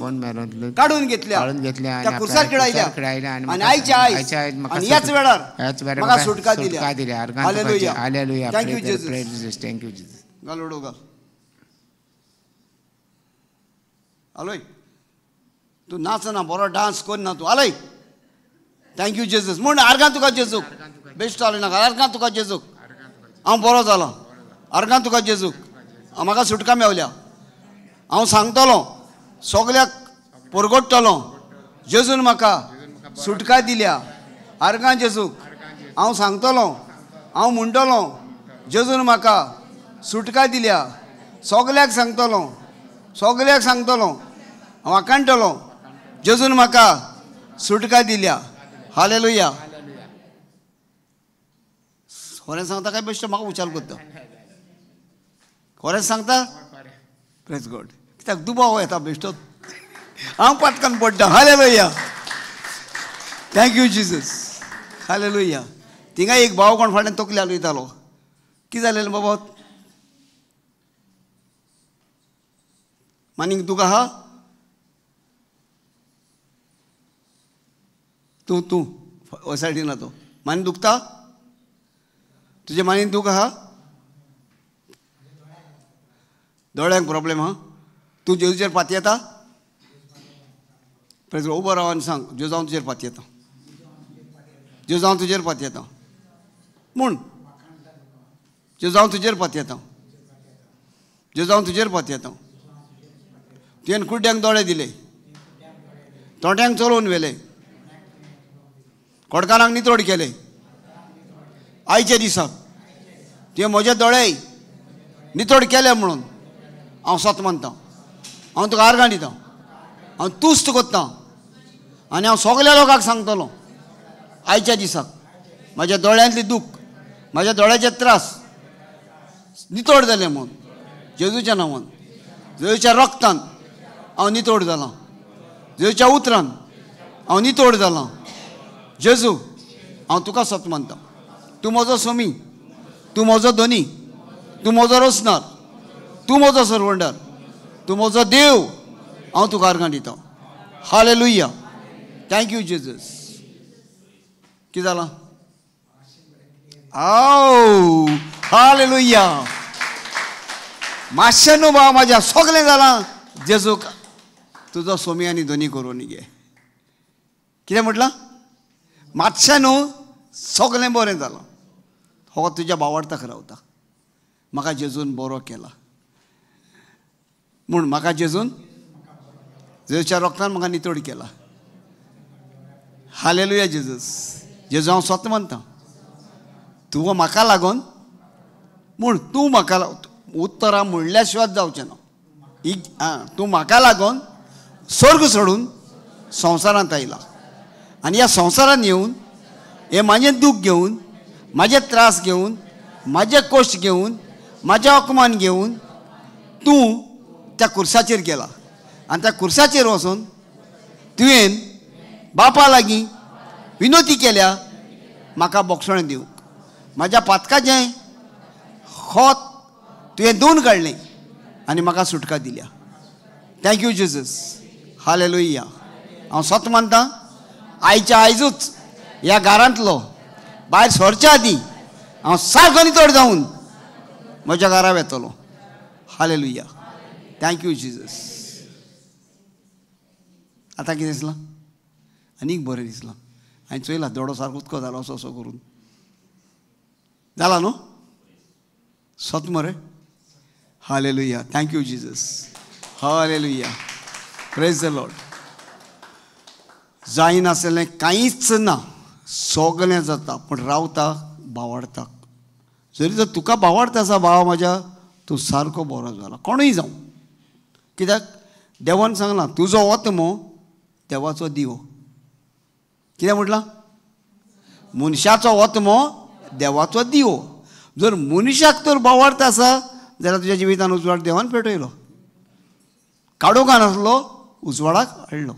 काडून घेतल्या, काडून घेतल्या, त्या कुर्सार खेळायल्या आनी आयच्या आयज आनी ह्याच वेळार ह्याच वेळार म्हाका सुटका दिल्या. दिल्या. Hallelujah. Hallelujah. Thank you Jesus. Thank you Jesus. घाल उडो घाल. आलोय तूं नाचना बरो डांस करना तूं. आलोय thank you Jesus म्हूण आर्गां तुका जेजूक. बेश्टो आलोय नाका. आर्गां तुका जेजूक, हांव बरो जालो. आर्गां तुका जेजूक, म्हाका सुटका मेवल्या. हांव सांगतलो सगल्याक परगट्टलो जेजून म्हाका सुटका दिल्या. आर्गां जेजूक हांव सांगतलो, हांव म्हणटलो जेजून म्हाका सुटका दिल्या. सगल्याक सांगतलो, सगल्याक सांगतलो, हांव आकांडटलो जेजून म्हाका सुटका दिल्या. हालेलुया. खरें सांगता काय बेश्टो म्हाका विचार करता? खरें सांगता? Praise God. कित्याक दुबाव येता बेश्टो, हांव पाटकान पडटा. Hallelujah. Thank you Jesus. Hallelujah. थिंगा एक भाव कोण फाटल्यान तकली हालयतालो. कितें जालें बाबा? मानीक दूख आहा? तूं तूं हो सायडीन ना तो मानी दुखता? तुजे मानीन दूख आहा? दोळ्यांक प्रॉब्लेम आहा? तूं जेजूचेर पातयेता? प्रेज उबो राव आनी सांग, जेजू हांव तुजेर पातयेता, जेजू हांव तुजेर पातयेता म्हूण, जेजू हांव तुजेर पातयेता, जेजू हांव तुजेर पातयेता. तुवें कुड्ड्यांक दोळे दिले, तोंट्यांक चलोवन व्हेले, कोडकारांक नितोड केले. आयच्या दिसाक तुवें म्हजे दोळे नितोड केले म्हणून हांव सत मानता, हांव तुका आर्गां दिता, हांव तुस्त कोत्ता आनी हांव सगल्या लोकांक सांगतलो आयच्या दिसाक म्हज्या दोळ्यांतली दूख, म्हज्या दोळ्याचे त्रास नितोड जाले म्हणून जेजूच्या नांवान, जेजूच्या रक्तान हांव नितोड जालां, जेजूच्या उतरान हांव नितोड जालां. जेजू हांव तुका सत मानता, तूं म्हजो स्वामी, तूं म्हजो धनी, तूं म्हजो रोसनार, तूं म्हजो सरवंडर, तूं म्हजो देव, हांव तुका आर्गां दिता. हालेलुया. Thank you Jesus. कितें जालां? आव हालेलुया. मातशें न्हू बाबा, म्हाज्या सगळें जालां. जेजूक तुजो स्वामी आनी धनी करून घे. कितें म्हटलां? मातशें न्हू, सगळें बरें जालां. हो तुज्या बावडताक रावता, म्हाका जेजून बरो केला म्हूण, म्हाका जेजून जेजूच्या रक्तान म्हाका नितोड केला. Hallelujah Jesus. जेजू हांव सत मानता, तूं म्हाका लागून म्हूण, तूं म्हाका उत्तरां म्हणल्या शिवाय जावचें ना. तूं म्हाका लागून स्वर्ग सोडून संवसारांत आयला आनी ह्या संवसारांत येवन हे म्हाजें दूख घेवन, म्हाजे त्रास घेवन, म्हाजे कश्ट घेवन, म्हाजें अपमान घेवन तूं त्या कुर्साचेर गेला आनी त्या कुर्साचेर वचून तुवें बापा लागीं विनोती केल्या म्हाका बोगसणें दिवंक. म्हाज्या पातकाचें खोत तुवें धुवन काडलें आनी म्हाका सुटका दिल्या. Thank you Jesus. हालेलुया. हांव सत मानता, आयच्या आयजूच ह्या घरांतलो भायर सरच्या आदीं हांव सारको नितळ जावन म्हज्या घरा वेतलो. हालेलुया. Thank you Jesus. आतां कितें दिसलां? आनीक बरें दिसलां. हांवें चोयला दोडो सारको उदको जालो असो असो करून जाला न्हू? सत मरे? Hallelujah. Thank you Jesus. Hallelujah. Praise the Lord. जायनासलें कांयच ना, सगळें जाता, पूण रावता बावडताक. जरी तर तुका बावडता आसा भावा म्हाज्या, तूं सारको बरो जाला, कोणूय जावं. कित्याक देवान सांगलां तुजो आत्मो देवाचो दिवो. कितें म्हटलां? मनशाचो आत्मो देवाचो दिवो. जर मनशाक तर बावडता आसा जाल्यार तुज्या जिवितान उजवाड देवान पेटयलो, काडूंक नासलो उजवाडाक हाडलो.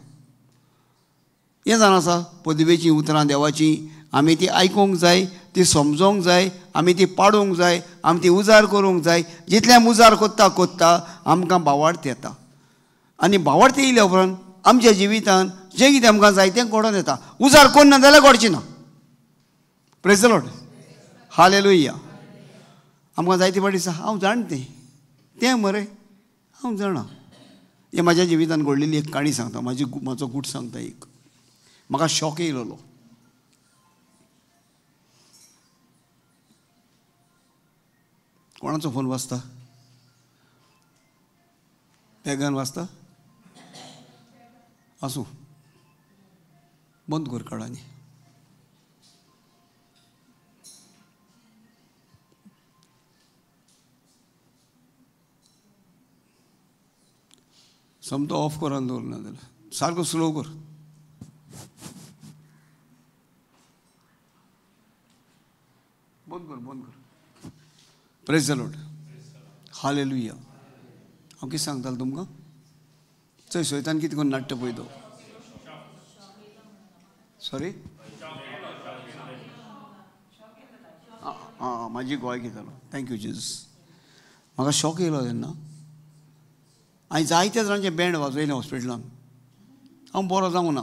हें जाण आसा पदवेचीं उतरां देवाचीं आमी ती आयकूंक जाय, ती समजोंक जाय, आमी ती पाडूंक जाय, आमी ती उजार करूंक जाय. जितलें आमी उजार कोत्ता कोत्ता आमकां बावडत येता आनी बावडत येयल्या उपरांत आमच्या जिवितान जें कितें आमकां जाय तें घडोवन येता. उजार कोन्ना जाल्यार घडचें ना. Praise the Lord. हालेलुया. आमकां जायते फावटी दिसता हांव जाण तें तें मरे हांव जाणा. हें म्हाज्या जिवितान घडलेली एक काणी सांगता, म्हाजी म्हाजो गूट सांगता. एक म्हाका शॉक येयलोलो. कोणाचो फोन वाजता? बेगान वाजता? आसूं, बंद कर काड आनी. समतो ऑफ करून दवर ना जाल्यार सारको स्लो कर. बंद कर, बंद कर. Praise the Lord. हालेलुया. हांव कितें सांगतालो तुमकां? चोय सोयतान कितें करून नाट्य पळय तो. सॉरी, आं म्हाजी गोवाय घेतालो. Thank you Jesus. म्हाका शॉक येयलो तेन्ना. हांवें जायत्या जाणांचें बँड वाजयलें हॉस्पिटलान. हांव बरो जावंक ना,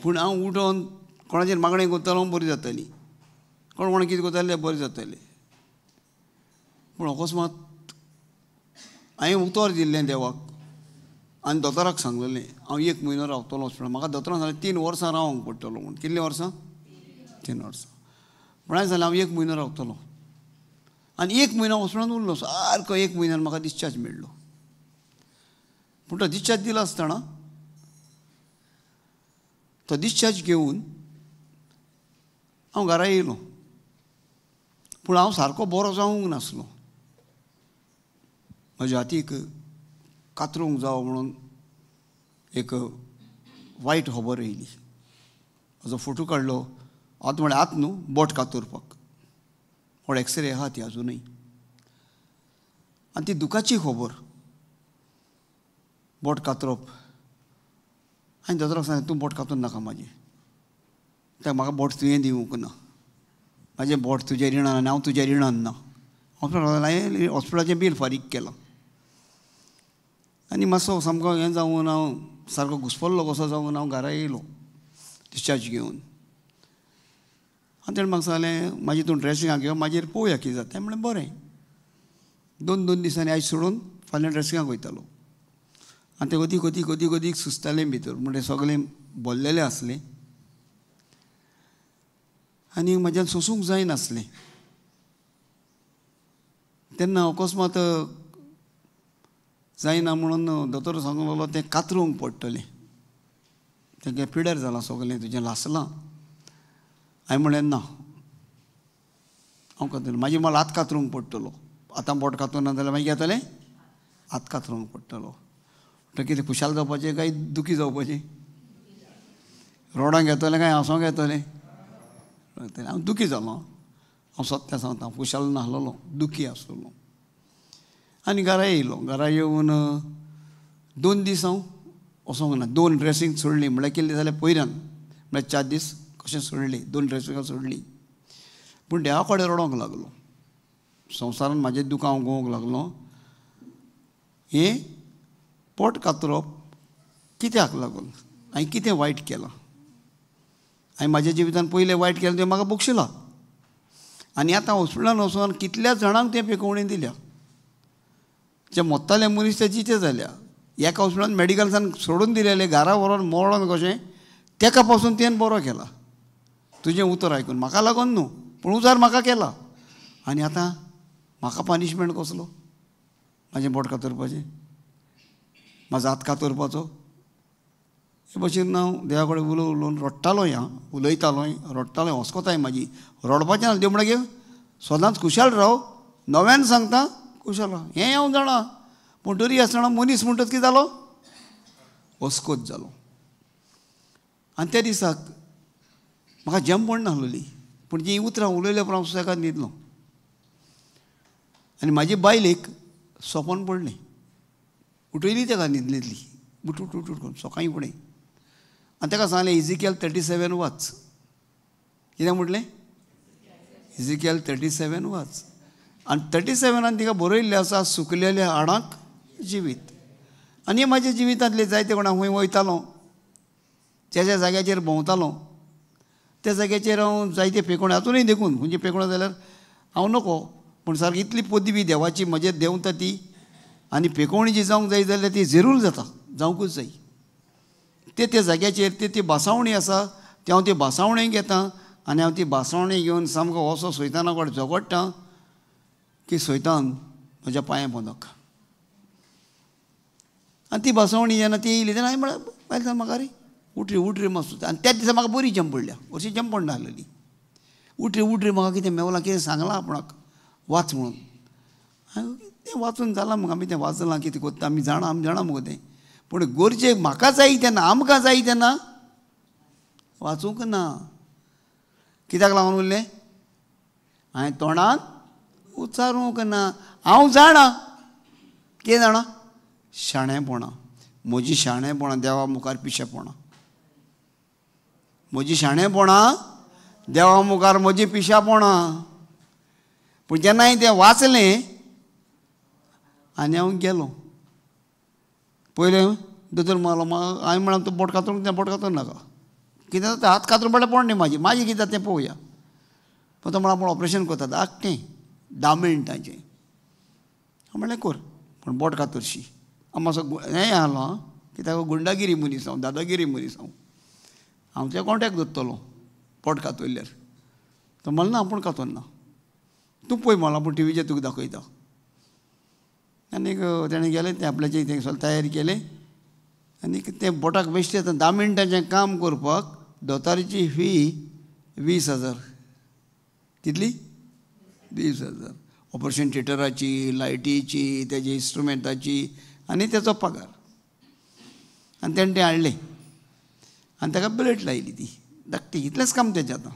पूण हांव उठोन कोणाचेर मागणें करतालो हांव बरी जाताली, कोण कोण कितें करताले तें बरें जातालें. पूण अकस्मात हांवें उतर दिल्लें देवाक आनी दोतोराक सांगलेलें हांव 1 म्हयनो रावतलो हॉस्पिटलान. म्हाका दोतोरान सांगलें 3 वर्सां रावंक पडटलो म्हूण. कितलीं वर्सां? 3 वर्सां. पूण हांवें सांगलें हांव 1 म्हयनो रावतलो. आनी 1 म्हयनो हॉस्पिटलान उरलो. सारको 1 म्हयन्यान म्हाका डिस्चार्ज मेळ्ळो. पूण तो डिस्चार्ज दिलो आसतना तो डिस्चार्ज घेवन हांव घरा येयलो. पूण हांव सारको बरो जावंक नासलो. म्हज्या हातीक कातरूंक जावो म्हणून एक वायट खबर येयली. म्हजो फोटो काडलो. आतां म्हळ्यार आतां न्हू बोट कातरपाक व्हड एक्सरे आहा ती आजुनूय. आनी ती दुखाची खबर, बोट कातरप. आनी दोतोराक सांगलें तूं बोट कातून नाका म्हाजें, त्या म्हाका बोट तुवें दिवंक ना, म्हाजें बोट तुजें रिणान आनी हांव तुज्या रिणान ना. हांवें हॉस्पिटलाचें बील फारीक केलां. आनी मातसो सामको हें जावन हांव सारको घुसपल्लो कसो जावन हांव घरा येयलो डिस्चार्ज घेवन. आनी तेणें म्हाका सांगलें मागीर तूं ड्रेसिंगाक घेवन मागीर पळोवया कितें जाता. म्हणलें बरें. 2 दिसांनी आयज सोडून फाल्यां ड्रेसिंगाक वयतालो. आनी तें अदीक अदीक अदीक अदीक सुचतालें भितर, म्हणजे सगळें भरलेलें आसलें आनी म्हज्यान सोंसूंक जायनासलें. तेन्ना अकस्मात जायना म्हणून दोतोर सांगूंक लागलो तें कातरूंक पडटलें, तें पिड्यार जालां सगळें तुजें लासलां. हांवें म्हणलें ना, हांव कातरना, मागीर म्हाका हात कातरूंक पडटलो. आतां बोट कातरना जाल्यार मागीर जातलें, हात कातरूंक पडटलो. म्हणटा कितें खुशाल जावपाचें काय दुखी जावपाचें? रोडांक येतलें काय हांसोंक येतलें? हांव दुखी जालो. हांव सत्य सांगता, हांव खुशाल नासलेलो, दुखी आसलेलो. आनी घरा येयलो. घरा येवन 2 दीस हांव वचोंक ना. 2 ड्रेसींग सोडली, म्हणल्यार कितले जाल्यार पयल्यान म्हळ्यार 4 दीस कशें सोडली, 2 ड्रेसिंगां सोडली. पूण देवा कडेन रडोंक लागलो. संवसारान म्हाजें दुकां हांव गोवंक लागलो. हें पोट कातरप कित्याक लागून? हांवें कितें वायट केलां? हांवें म्हाज्या जिवितान पयलें वायट केलें तें म्हाका बक्षिलां. आनी आतां हॉस्पिटलान वचून कितल्या जाणांक तें पेकोवणी दिल्या. जे मोत्ताले मनीस ते जिते जाल्या. एका हॉस्पिटलान मेडिकलसान सोडून दिलेले, घरा व्हरोन मोडोन कशें तेका पासून तेन बरो केला. तुजें उतर आयकून म्हाका लागून न्हू, पूण उजार म्हाका केला. आनी आतां म्हाका पनिशमेंट कसलो? म्हाजें बोट कातरपाचें, म्हाजो हात कातरपाचो? हे भशेन हांव देवा कडेन उलोवन उलोवन रडटालो. हांव उलयतालो, रडटालो, हसकोताय म्हाजी. रडपाचें ना. देव म्हणटा सदांच खुशाल राव, नव्यान सांगता खुशाल राव. हें हांव जाणा, पूण तरी आसतना मनीस म्हणटच कितें जालो, अस्कोत जालो. आनी त्या दिसाक म्हाका जमपण नासलेली, पूण जीं उतरां उलयल्या उपरांत हांव सुसेगाद न्हिदलो. आनी म्हाजी बायलेक सपन पडलें. उठयली ताका न्हिदलेंतली, उठ उठ उठ करून सकाळीं फुडें. आनी ताका सांगलें इजिकेल 37 वाच. कितें म्हटलें? इजिकेल 37 वाच. आनी 37 तिका बरयल्लें आसा सुकलेल्या हाडांक जिवीत. आनी हें म्हाज्या जिवितांतलें जायते कोणा खंय वयतालो, ज्या ज्या जाग्याचेर भोंवतालो त्या जाग्याचेर हांव जायते पेकोणे आजुनूय देखून खंयचे पेकोणे जाल्यार हांव नको, पूण सारकी इतली पदवी देवाची म्हजेर देंवता ती. आनी पेकोवणी जी जावंक जाय जाल्यार ती जरूर जाता, जावंकूच जाय. ते त्या जाग्याचेर ते ती भासावणी आसा, ते हांव ती भासावणी घेता आनी हांव ती भासावणी घेवन सामको असो सैताना कडेन झगडटा की सैतान म्हज्या पांयां पोंदक. आनी ती भासावणी जेन्ना ती येयली तेन्ना हांवें म्हळें बायल सांग म्हाका रे उठ रे, उठ रे मातसो. आनी त्याच दिसा म्हाका बरी जम पडल्या, अशी जम पडनासलेली. उठ रे उठ रे, म्हाका कितें मेवलां, कितें सांगलां आपणाक वाच म्हणून. हांवें तें वाचून जालां मुगो, आमी तें वाचलां, कितें कोत्ता आमी जाणा, आमी जाणा मुगो तें. पूण गरजेक म्हाका जाय तेन्ना, आमकां जाय तेन्ना वाचूंक ना. कित्याक लागून उरलें? हांवें तोंडान उच्चारूंक ना. हांव जाणा, कितें जाणा? शाणेपणां. म्हजी शाणेपणां देवा मुखार पिशेपणां. म्हजी शाणेपणां देवा मुखार म्हजी पिशेपणां. पूण जेन्ना हांवें तें वाचलें आनी हांव गेलो, पयलें दोतोर मारलो, हांवें म्हणलें तूं बोट कातरूंक, तें बोट कातरूंक नाका, कितें जाता हात कातरूंक पडल्यार पडना म्हाजी, म्हाजें कितें जाता तें पळोवया. पण तो म्हणा आपूण ऑपरेशन करता धाकटें 10 मिनटांचें. हांव म्हणलें कर, पूण बोट कातरशी. हांव मातसो हें आहलो आं, कित्याक गुंडागिरी मनीस हांव, दादागिरी मनीस हांव, हांव तुज्या कॉन्टेक्ट दवरतलो बोट कातरल्यार. तो म्हणलें ना आपूण कातरना, तूं पळय म्हणलें, आपूण टिवीचेर तुका दाखयता. आनीक तेणें गेलें तें आपल्याचें तें सगळें तयारी केलें आनीक तें बोटाक बेश्टें आतां 10 मिनटांचें काम करपाक दोतारीची फी 20,000. कितली? 20,000. ऑपरेशन थिएटराची, लायटीची, तेजी इन्स्ट्रुमेंटाची आनी तेचो पगार. आनी तेणें तें हाडलें आनी ताका ब्लेड लायली ती धाकटी, इतलेंच काम तेजें आतां.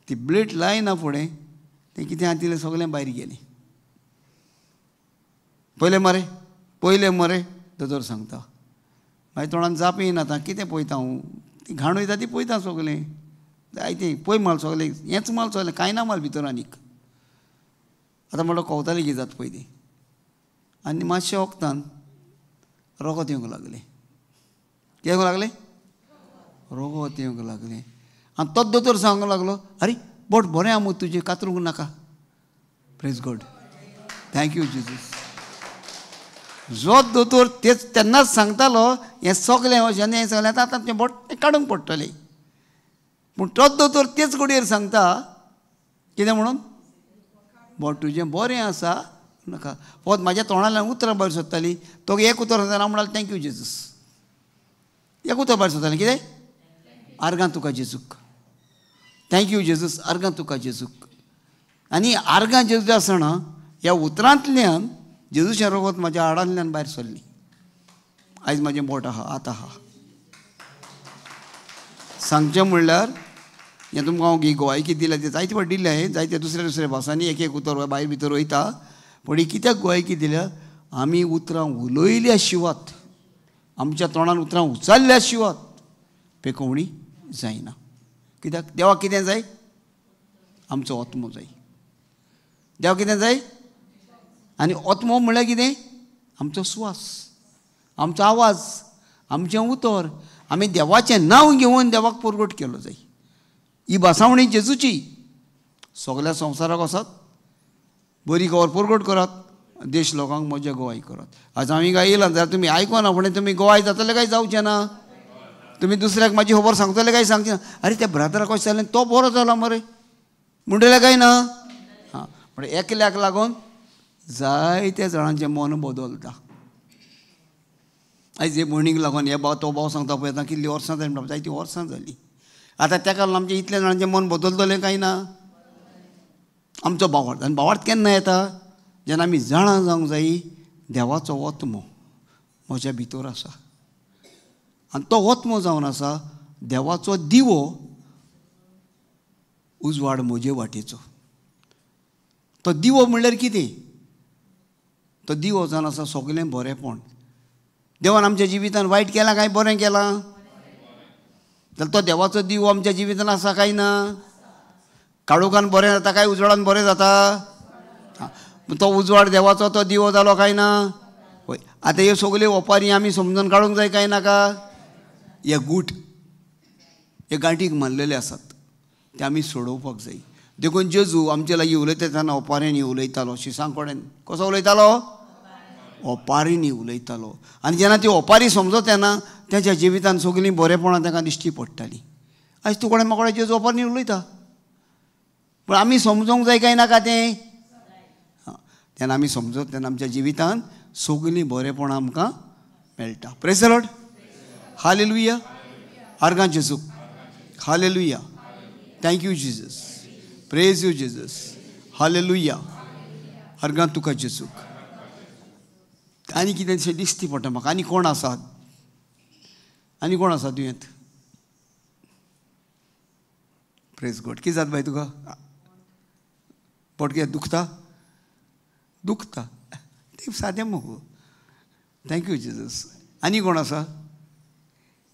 ती ब्लेड लायना फुडें तें कितें आहा तितलें सगळें भायर गेलें. पयलें मरे, पयलें मरे दोतोर सांगता. मागीर तोंडान जाप येना आतां, कितें पळयता हांव, ती घाण वयता ती पळयता सगळें, जायतें पळय माल सगळें, हेंच माल सगळें, कांय ना माल भितर आनीक. आतां म्हणलो कवताली कितें जाता पळय ती. आनी मातशें वखदान रोगत येवंक लागलें. कितें येवंक लागलें? रोगत येवंक लागलें. आनी तोच दोतोर सांगूंक लागलो, आरे बोट बरें आहा मुगो तुजें, कातरूंक नाका. Praise God, thank you Jesus. जो दोतोर तेच तेन्नाच सांगतालो हें सगळें अशें आनी हें सगळें, आतां तें बोट काडूंक पडटलें. पूण तोच दोतोर तेच घडयेर सांगता कितें म्हणून, बोट तुजें बरें आसा नाका. फकत म्हाज्या तोंडांतल्यान उतरां भायर सोदतालीं, तो एक उतर सांगता, हांव म्हणाल thank you Jesus. एक उतर भायर सोदतालें कितें? आर्गां तुका जेजूक, thank you Jesus, आर्गां तुका जेजूक. आनी आर्गां जेजू आसतना ह्या उतरांतल्यान जेजूचें रोगत म्हाज्या हाडांतल्यान भायर सरली. आयज म्हाजें बोट आहा, आतां आहा. सांगचें म्हणल्यार हें तुमकां हांव ही गोवायकी दिल्या, ती जायते फावट दिल्या हांवें, जायते दुसऱ्या दुसऱ्या भासांनी एक एक उतर भायर भितर वयता. पूण ही कित्याक गोवायकी दिल्या? आमी उतरां उलयल्या शिवात, आमच्या तोंडान उतरां उचारल्या शिवात पेकोवणी जायना. कित्याक? देवाक कितें जाय? आमचो आत्मो जाय. देवाक कितें जाय? आनी आत्मो म्हणल्यार कितें? आमचो स्वास, आमचो आवाज, आमचें उतर. आमी देवाचें नांव घेवन देवाक परगट केलो जाय. ही भासावणी जेजूची सगळ्या संवसाराक आसात. बरी खबर परगट करात, देश लोकांक म्हज्या गोवाय करात. आज हांव हिंगा येयला जाल्यार तुमी आयकोना फुडें तुमी गोवाय जातले काय जावचें ना? तुमी दुसऱ्याक म्हाजी खबर सांगतले काय सांगचे ना? आरे त्या ब्रादराक कशें जालें, तो बरो जाला मरे म्हणटले काय ना? हां, पण एकल्याक लागून जायत्या जाणांचें मन बदलता. आयज हे भयणीक लागून हे भाव तो भाव सांगता पळय, आतां कितलीं वर्सां जालीं म्हणटा, जायतीं वर्सां जालीं. आतां तेका लागून आमचें इतल्या जाणांचें मन बदलतलें काय ना? आमचो भावार्थ. आनी भावार्थ केन्ना येता? जेन्ना आमी जाणा जावंक जाय देवाचो आत्मो म्हज्या भितर आसा. आनी तो आत्मो जावन आसा देवाचो दिवो उजवाड म्हजे वाटेचो. तो दिवो म्हणल्यार कितें? तो दिवो जावन आसा सगळें बरेंपण. देवान आमच्या जिवितान वायट केलां काय बरें केलां? जाल्यार तो देवाचो दिवो आमच्या जिवितान आसा काय ना? काळोखान बरें जाता काय उजवाडान बरें जाता? तो उजवाड देवाचो तो दिवो जालो काय ना? हय. आतां ह्यो सगल्यो ओपारी आमी समजून काडूंक जाय काय नाका? हे गूट हे गांठीक मारलेले आसात, ते आमी सोडोवपाक जाय. देखून जेजू आमचे लागीं उलयता तेन्ना ओपाऱ्यांनी उलयतालो. शिसां कडेन कसो उलयतालो? ओपारींनी उलयतालो. आनी जेन्ना ती ओपारी समजता तेन्ना तेच्या जिवितान सगळीं बरेपणां ताका दिश्टी पडटालीं. आयज तूं कोणें म्हाका जेजू ओपारींनी उलयता, पूण आमी समजूंक जाय काय नाका तें? तेन्ना आमी समजत तेन्ना आमच्या जिवितान सगळीं बरेपणां आमकां मेळटा. Praise the Lord, hallelujah, आर्गां जेजूक, hallelujah, thank you Jesus, praise you Jesus, hallelujah, आर्गां तुका जेजूक. आनी कितें दिसती पडटा म्हाका. आनी कोण आसात? आनी कोण आसा तुवेंत? प्रेज गॉड. कितें जाता बाय तुका? पोट कितें दुखता? दुखता तें सादें मगो. Thank you Jesus. आनी कोण आसा?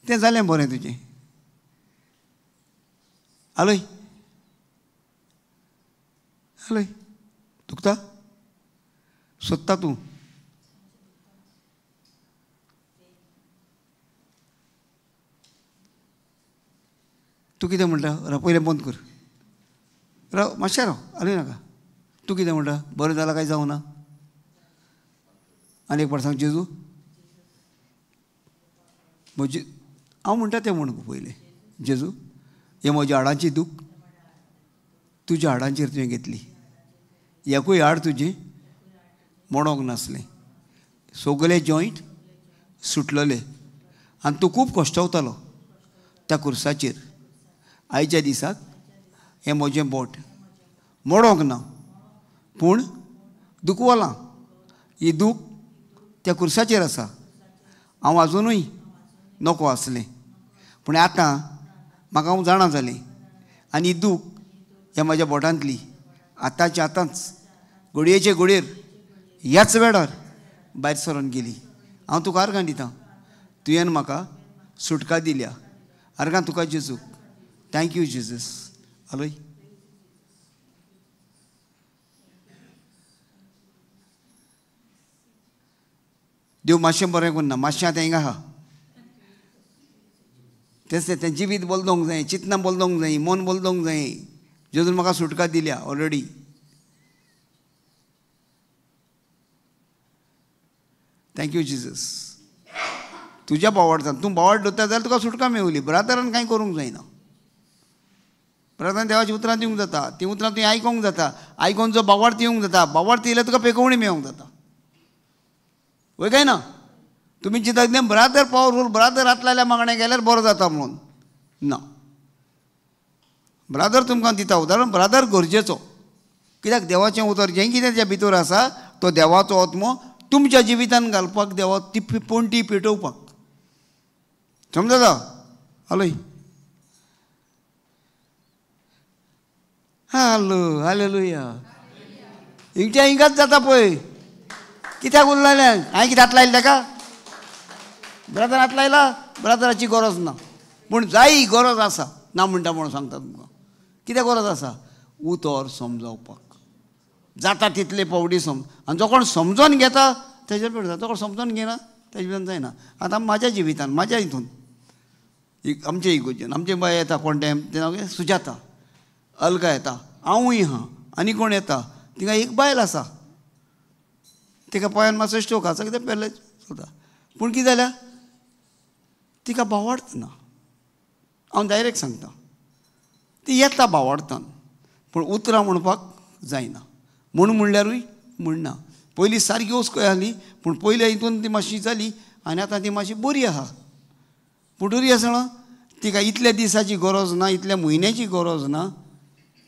तें जालें बरें तुजें. आलोय आलोय दुखता? सोदता तूं? तूं कितें म्हणटा? राव पयलें बंद कर, राव मातशें राव, आनी नाका. तूं कितें म्हणटा? बरें जालां काय जावं ना? आनी एक फावट सांग जेजू म्हजी, हांव म्हणटा तें म्हण पयलें. जेजू हे म्हज्या हाडांची दूख तुज्या हाडांचेर तुवें घेतली, एकूय हाड तुजें मोडोंक नासलें, सगळे जॉयंट सुटलेले आनी तूं खूब कश्टवतालो त्या कुर्साचेर. आयच्या दिसाक हें म्हजें बोट मोडोंक ना पूण दुखवलां, ही दूख त्या कुर्साचेर आसा. हांव आजुनूय नको आसलें पूण आतां म्हाका हांव जाणा जालें आनी ही दूख ह्या म्हज्या बोटांतली आतांच्या आतांच घडयेचे घडयेर ह्याच वेळार भायर सरून गेली. हांव तुका आर्गां दितां, तुवें म्हाका सुटका दिल्या. आर्गां तुका जेजूक. Thank you Jesus. आलोय देव मातशें बरें करुना, मातशें आतां हिंगा आहा. तेंच तें जिवीत बदलोंक जाय, चिंतनां बदलोंक जाय, मन बदलोंक जाय. जेजून म्हाका सुटका दिल्या ऑलरेडी. Thank you Jesus. तुज्या बावडतान तूं बावड दवरता जाल्यार तुका सुटका मेवली. ब्रादरान कांय करूंक जायना. ब्रादरान देवाचीं उतरां दिवंक जाता, तीं उतरां तुवें आयकोंक जाता, आयकोन जो बावड येवंक जाता, बावड येयल्यार तुका पेकोवणी मेळोंक जाता. वय काय ना? तुमी चिंता कितें ब्रादर पावरफूल, ब्रादर हात लायल्यार मागणें केल्यार बरो जाता म्हणून ना. ब्रादर तुमकां दिता उदाहरण, ब्रादर गरजेचो. कित्याक देवाचें उतर जें कितें त्या भितर आसा तो देवाचो आत्मो तुमच्या जिवितान घालपाक, देवा ती पणटी पेटोवपाक. समजता? हलोय हॅलो हालेलुया. हिंगच्या हिंगाच जाता पळय. कित्याक उरलें? हांवें कितें हात लायलें ताका? ब्रादर हात लायला? ब्रादराची गरज ना पूण जायी गरज आसा. ना म्हणटा म्हणून सांगता तुमकां. कितें गरज आसा? उतर समजावपाक जाता तितले पावटी सम, आनी जो कोण समजोन घेता तेजेर पेट जाता, जो कोण समजोन घेना तेजे भितर जायना. आतां म्हाज्या जिवितान म्हाज्या हितून आमचे इगोजेन आमचे बाय येता कोण तें नांव कितें सुजाता, अलका येता, हांवूय आहा, आनी कोण येता. तिका एक बायल आसा, तिका पांयान मातसो स्ट्रोक आसा, कितें पेले चलता. पूण कितें जाल्या तिका बावडत ना. हांव डायरेक्ट सांगता, ती येता बावडतान पूण उतरां म्हणपाक जायना. म्हूण म्हणल्यारूय म्हणना. पयलीं सारकी वस्को आसली पूण पयल्या हितून ती मातशी जाली आनी आतां ती मातशी बरी आहा. पूण तरी आसतना तिका इतल्या दिसाची गरज ना, इतल्या म्हयन्याची गरज ना,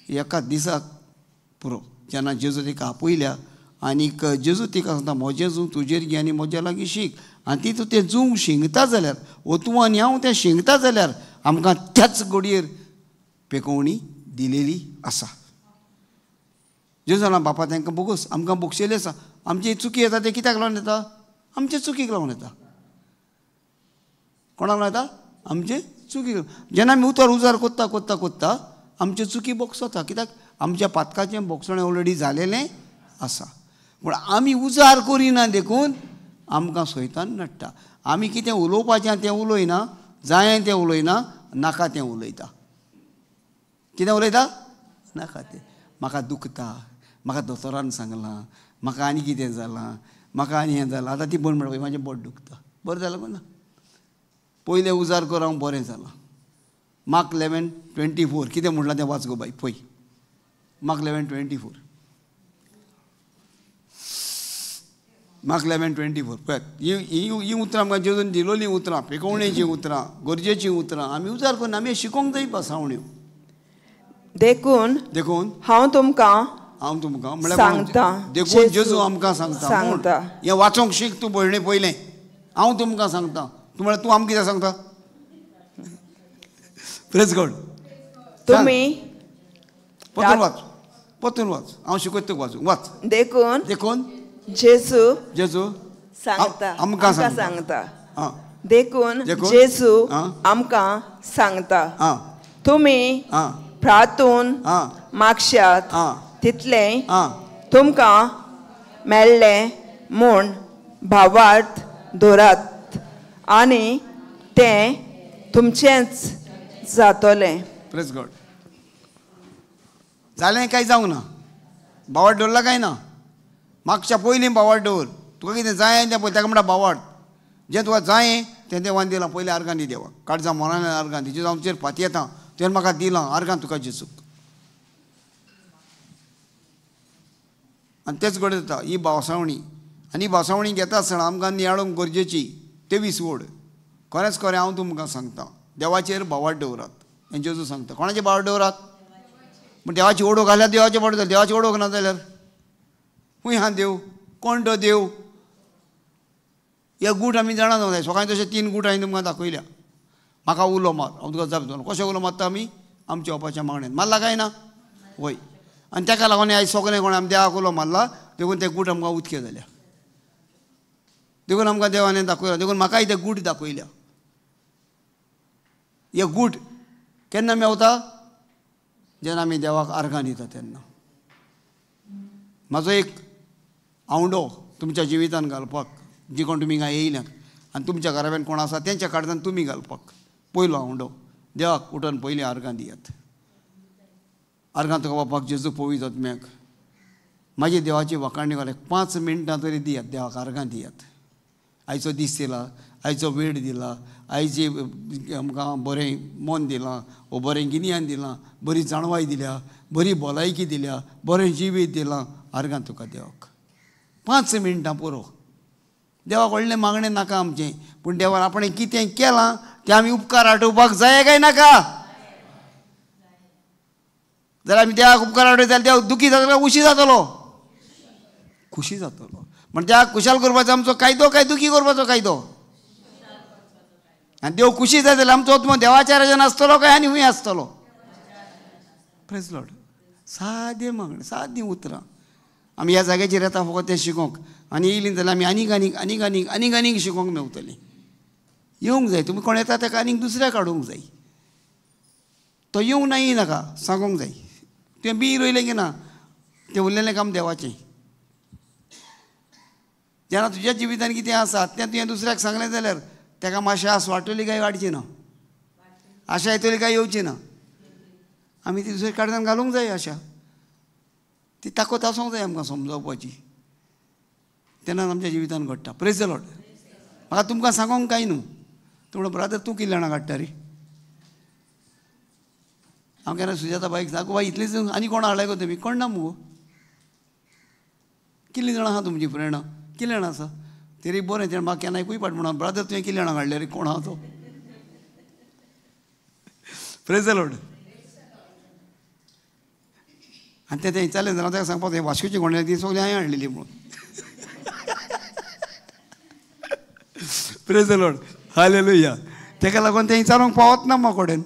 एका दिसाक पुरो. जेन्ना जेजू तिका आपयल्या आनीक जेजू तिका सांगता म्हजें जूं तुजेर घे आनी म्हज्या लागीं शीक. आनी ती तूं तें जूं शिंगता जाल्यार, वो तूं आनी हांव तें शिंगता जाल्यार आमकां त्याच घडयेर पेकोवणी दिलेली आसा. जेजू जाणा बापा तांकां बोगस, आमकां बोगशेलें आसा. आमची चुकी येता तें कित्याक लागून येता? आमचे चुकीक लागून येता. कोणाक लागून येता? आमचे चुकीक. जेन्ना आमी उतर उजार कोत्ता कोत्ता कोत्ता आमचे चुकी बोगसता. कित्याक आमच्या पातकाचें बोगसणें ऑलरेडी जालेलें आसा. पूण आमी उजार करिना देखून आमकां सोयतान नडटा. आमी कितें उलोवपाचें तें उलयना, जायें तें उलयना, नाका तें उलयता. कितें उलयता? नाका तें. म्हाका दुखता, म्हाका दोतोरान सांगलां, म्हाका आनी कितें जालां, म्हाका आनी हें जालां. आतां ती बंद म्हणटा म्हाजें बोट दुखता. बरें जालां गो ना? पयलें उजार कर, हांव बरें जालां. मार्क 11:24 कितें म्हणलां तें वाच गो बाय पळय. मार्क 11:24, मार्क 11:24 पळयात. ही उतरां आमकां जेजून दिलोलीं उतरां, पेकोवणेचीं उतरां, गरजेचीं उतरां. आमी उजार करून आमी शिकोंक जाय पासावण्यो. देखून देखून हांव तुमकां म्हणल्यार सांगता, देखून जेजू आमकां सांगता, हें वाचोंक शीक तूं भयणी पयलें. हांव तुमकां सांगता, तूं म्हळ्यार तूं आमकां कितें सांगता? प्रेज गॉड. तुमी परतून वाच, परतून वाच, हांव शिकयता तुका वाचूंक. वाच. देखून देखून जेजू जेजू सांगता, आमकां सांगता. देखून जेजू आमकां सांगता, तुमी प्रार्थून मागशात तितलें तुमकां मेळ्ळें म्हूण भावार्थ दवरात आनी तें तुमचेंच जातलें. Praise God. जालें काय जावंक ना? बावाट दवरला काय ना? मागच्या पयलीं बावाट दवर. तुका कितें जाय तें पळय, ताका म्हणटा बावाट. जें तुका जाय तें देवान दिलां. पयलीं आर्गां दी देवाक, काळजां मनान आर्गां दी. जेजू आमचेर पातयेता तुवें म्हाका दिलां, आर्गां तुका जेजूक. आनी तेच कडेन जाता ही बावसावणी. आनी ही बावसावणी घेता आसतना आमकां नियाळूंक गरजेची 23 ओड. खरेंच खरें हांव तुमकां सांगता, देवाचेर बावाट दवरात. आनी जेजू सांगता कोणाचेर बावाट दवरात? पूण देवाची ओडोक घाल्यार देवाचें बावट जालें, देवाची ओडोक ना जाल्यार खूंय आहा देव? कोण तो देव? हे गूट आमी जाणा जावंक जाय. सकाळीं तशें 3 गूट हांवें तुमकां दाखयल्या. म्हाका उलो मार, हांव तुका जाप दितलो. कशें उलो मारता आमी? आमच्या बापाच्या मागण्यान मारला काय ना? वय. आनी ताका लागून आयज सगळें कोण आमी देवाक उलो मारला, देखून ते गूट आमकां उदके जाल्या. देखून आमकां देवान दाखयला, देखून म्हाकाय ते गूट दाखयल्या. हे गूट केन्ना मेवता? जेन्ना आमी देवाक आर्गां दिता तेन्ना. म्हाजो एक आवंडो तुमच्या जिवितान घालपाक, जी कोण तुमी हिंगा येयल्यात आनी तुमच्या घराब्यान कोण आसा तेंच्या काळजान तुमी घालपाक पयलो आवंडो, देवाक उठून पयलीं आर्गां दियात. आर्गां तुका बापाक जेजू पवित्र आत्म्याक. म्हाजी देवाची वाखाणी घालूंक 5 मिनटां तरी दियात, देवाक आर्गां दियात. आयचो दीस दिला, आयचो वेळ दिला, आयची आमकां बरें मन दिलां, वो बरें गिन्यान दिलां, बरी जाणवाय दिल्या, बरी भलायकी दिल्या, बरें जिवीत दिलां. आर्गां तुका देवाक 5 मिनटां पुरो. देवाक व्हडलें मागणें नाका आमचें, पूण देवान आपणें कितें केलां तें आमी उपकार आठोवपाक जाय काय नाका? जाल्यार आमी देवाक उपकार आठवयत जाल्यार देव दुखी जातलो, खुशी जातलो? खुशी जातलो. म्हण देवाक खुशाल करपाचो आमचो कायदो काय दुखी करपाचो कायदो? आनी देव खुशी जाय जाल्यार आमचो आत्मो देवाच्या राजान आसतलो काय आनी खंय आसतलो? Praise Lord. सादें मागणें, सादीं उतरां. आमी ह्या जाग्याचेर येता फकत तें शिकोवंक, आनी येयलीं जाल्यार आमी आनीक आनीक आनीक आनीक आनीक आनीक शिकोवंक मेवतलीं. येवंक जाय. तुमी कोण येता ताका आनीक दुसऱ्याक हाडूंक जाय. तो येवंक ना येय नाका, सांगूंक जाय. तुवें बी रोयलें की ना तें उरलेलें काम देवाचें. जेन्ना तुज्या जिवितान कितें आसा तें तुवें दुसऱ्याक सांगलें जाल्यार ताका मातशें आस वाडटली काय वाडची ना? आशा येतली काय येवची ना? आमी ती दुसऱ्या काळजान घालूंक जाय आशा. ती ताकद आसूंक जाय आमकां समजावपाची. तेन्ना आमच्या जिवितान घडटा. Praise the Lord. म्हाका तुमकां सांगोंक कांय न्हू. तूं म्हणटा ब्रादर तूं कितले जाणां काडटा रे? हांव केन्ना सुजाता बाईक सांगू, बाई इतलीच आनी कोण हाडलाय गो तुमी? कोण ना मुगो? कितलीं जाणां आहा तुमची फ्रेंडां? कितले जाणां आसा? तरी बरें तेणें म्हाका केन्ना एकूय पाट म्हणा ब्रादर तुवें कितले जाणां काडले रे? कोण आहा तो? Praise the Lord. आनी तें तें विचारलें जाल्यार ताका सांगपाक हें वास्कोची कोण ती सगळीं हांवें हाडलेली म्हणून. Praise the Lord. Hallelujah. ताका लागून तें विचारूंक पावत ना म्हाका कडेन.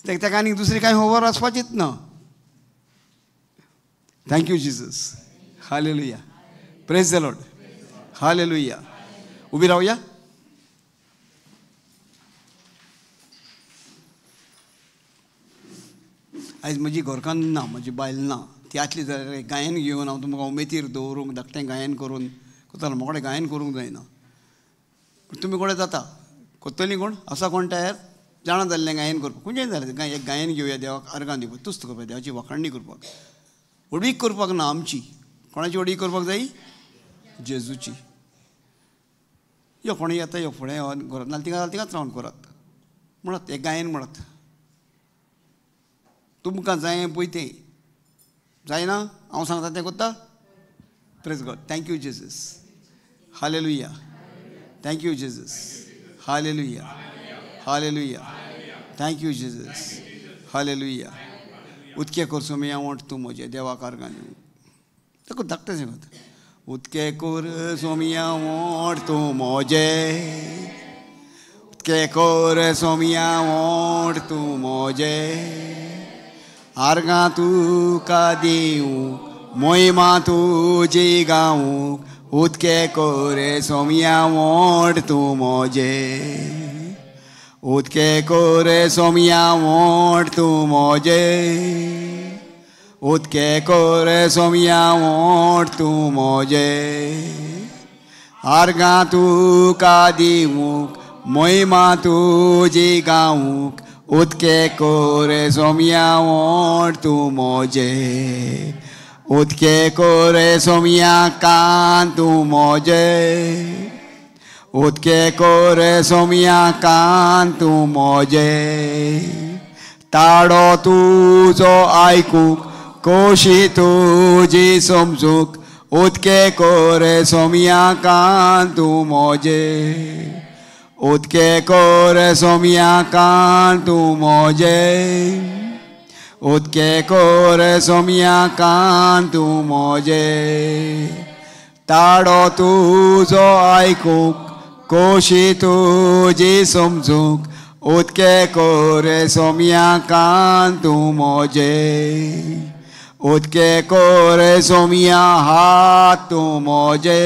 ताका आनीक दुसरी कांय खबर आसपाचीच ना. Thank you Jesus. Hallelujah. Praise the Lord. Hallelujah. उबी रावया. आयज म्हजी घरकान्न ना, म्हजी बायल ना. ती आसली जाल्यार गायन घेवन हांव तुमकां उमेदीर दवरूंक, धाकटें गायन करून कोतालो. म्हाका गायन करूंक जायना, पूण तुमी कोणें जाता कोत्तली कोण आसा कोण तयार जाणा जाल्लें गायन करपाक? खंयचें जालें एक गायन घेवया, देवाक आर्गां दिवपाक, तुस्त करपाक, देवाची वाखाणणी करपाक, व्हडवीक करपाक ना आमची. कोणाची व्हडवीक करपाक जाय? जेजूची. यो कोण येता यो फुडें करात, नाल्यार तिंगा तिंगाच रावन करात म्हणत एक गायन म्हणत. तुमकां जाय पळय तें जायना हांव सांगता तें कोत्ता. Praise God. Thank you Jesus. Hallelujah. Thank you Jesus. Hallelujah. Hallelujah. Thank you Jesus. Hallelujah. उदके कर सोमया वंट तूं म्हजें देवाक आर्गां दिवंक. ताका धाकटें सांगत. उदके कोर सोमया वंट तूं म्हजें, उदके कोर सोमया वंट तूं म्हजें, आर्गां तुका दिवंक, मोहिमा तुजी गावूंक, उदके कोर सोमया वंट तूं म्हजें, उदके कोर सोमया वंट तूं म्हजें, उदके कोर सोमया वंट तूं म्हजें, आर्गां तुका दिवंक, मोहिमा तुजी गावूंक, उदके कोरे सोम्या ओंठ तूं मोजे उदके कोरे सोम्या कान तूं मोजे उदके कोरे सोम्या कान तूं मोजे ताडो तुजो आयकूंक कोशी तुजी समजूंक उदके कोरे सोम्या कान तूं मोजे उदके कोरे सोम्या कान तूं मोजे उदके कोरे सोम्या कान तूं मोजे ताडो तुजो आयकूंक कोशी तुजी समजूंक उदके कोरे सोम्या कान तूं मोजे उदके कोरे सोम्या हात तूं मोजे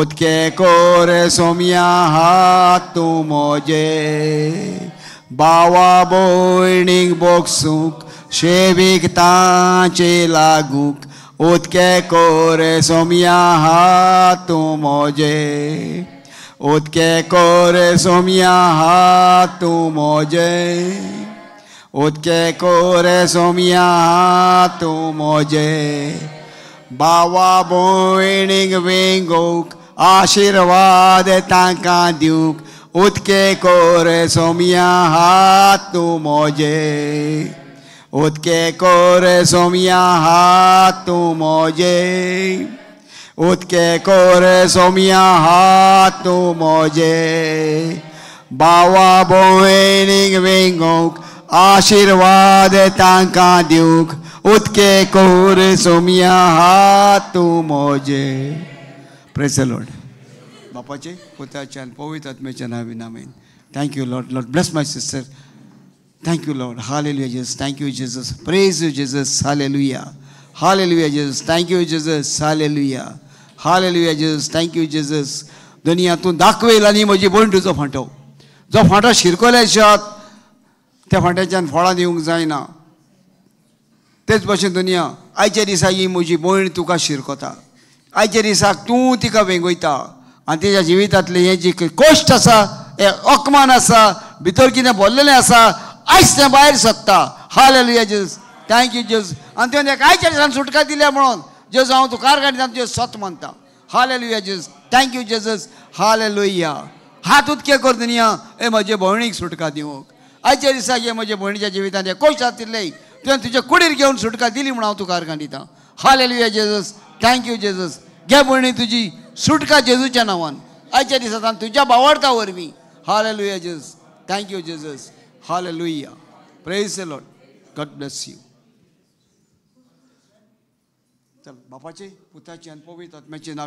उदके कोरे सोम्या हात तूं मोजे बावा भयणीक बोगसूंक शेवीक तांचे लागूंक उदके कोरे सोम्या हात तूं मोजे उदके कोरे सोम्या हात तूं मोजे उदके कोरे सोम्या हात तूं मोजे बावा भयणीक वेंगोवंक आशिर्वाद तांकां दिवंक उदके कोरे सोम्या हात तूं मोजे उदके कोरे सोम्या हात तूं मोजे उदके कोरे सोम्या हात तूं मोजे बावा भयणीक वेंगोवंक आशिर्वाद तांकां दिवंक उदके कोरे सोम्या हात तूं मोजे. Praise the Lord. बापाचे पुताचे आनी पवित्र आत्म्याच्या नांवान आमेन. Thank you Lord. Lord bless my sister. Thank you Lord. Hallelujah Jesus. Thank you Jesus. Praise you Jesus. Hallelujah. Hallelujah Jesus. Thank you Jesus. Hallelujah. Hallelujah Jesus. Thank you Jesus. दुनिया तूं दाखवेल आनी म्हजी भयण तुजो फांटो जो फांटो शिरकोल्या शात त्या फांट्याच्यान फळां दिवंक जायना. तेच भशेन दुनिया आयच्या दिसा ही म्हजी भयण तुका शिरकोता. आयच्या दिसाक तूं तिका वेंगयता आनी तिच्या जिवितांतलें हें जी कश्ट आसा, हें अपमान आसा, भितर कितें भरलेलें आसा, आयज तें भायर सरता. Hallelujah Jesus. Thank you Jesus. आनी तुवें ताका आयच्या दिसान सुटका दिल्या म्हणून जेजू हांव तुका काडटा, तुजें सत मानता. Hallelujah Jesus. Thank you Jesus. Hallelujah. हात उदके कर दुनिया हे म्हजे भयणीक सुटका दिवंक. आयच्या दिसाक हे म्हजे भयणीच्या जिवितांत हे कश्ट आशिल्ले तुवें तुजे कुडीर घेवन सुटका दिली म्हणून हांव तुका दिता. Hallelujah Jesus. Thank you Jesus. घे भयणी तुजी सुटका जेजूच्या नांवान आयच्या दिसांत तुज्या बावडता वरवीं. Hallelujah Jesus. Thank you Jesus. Hallelujah. Praise the Lord. God bless you. चल बापाचे पुताचे आनी पवित्र आत्म्याचे नांव.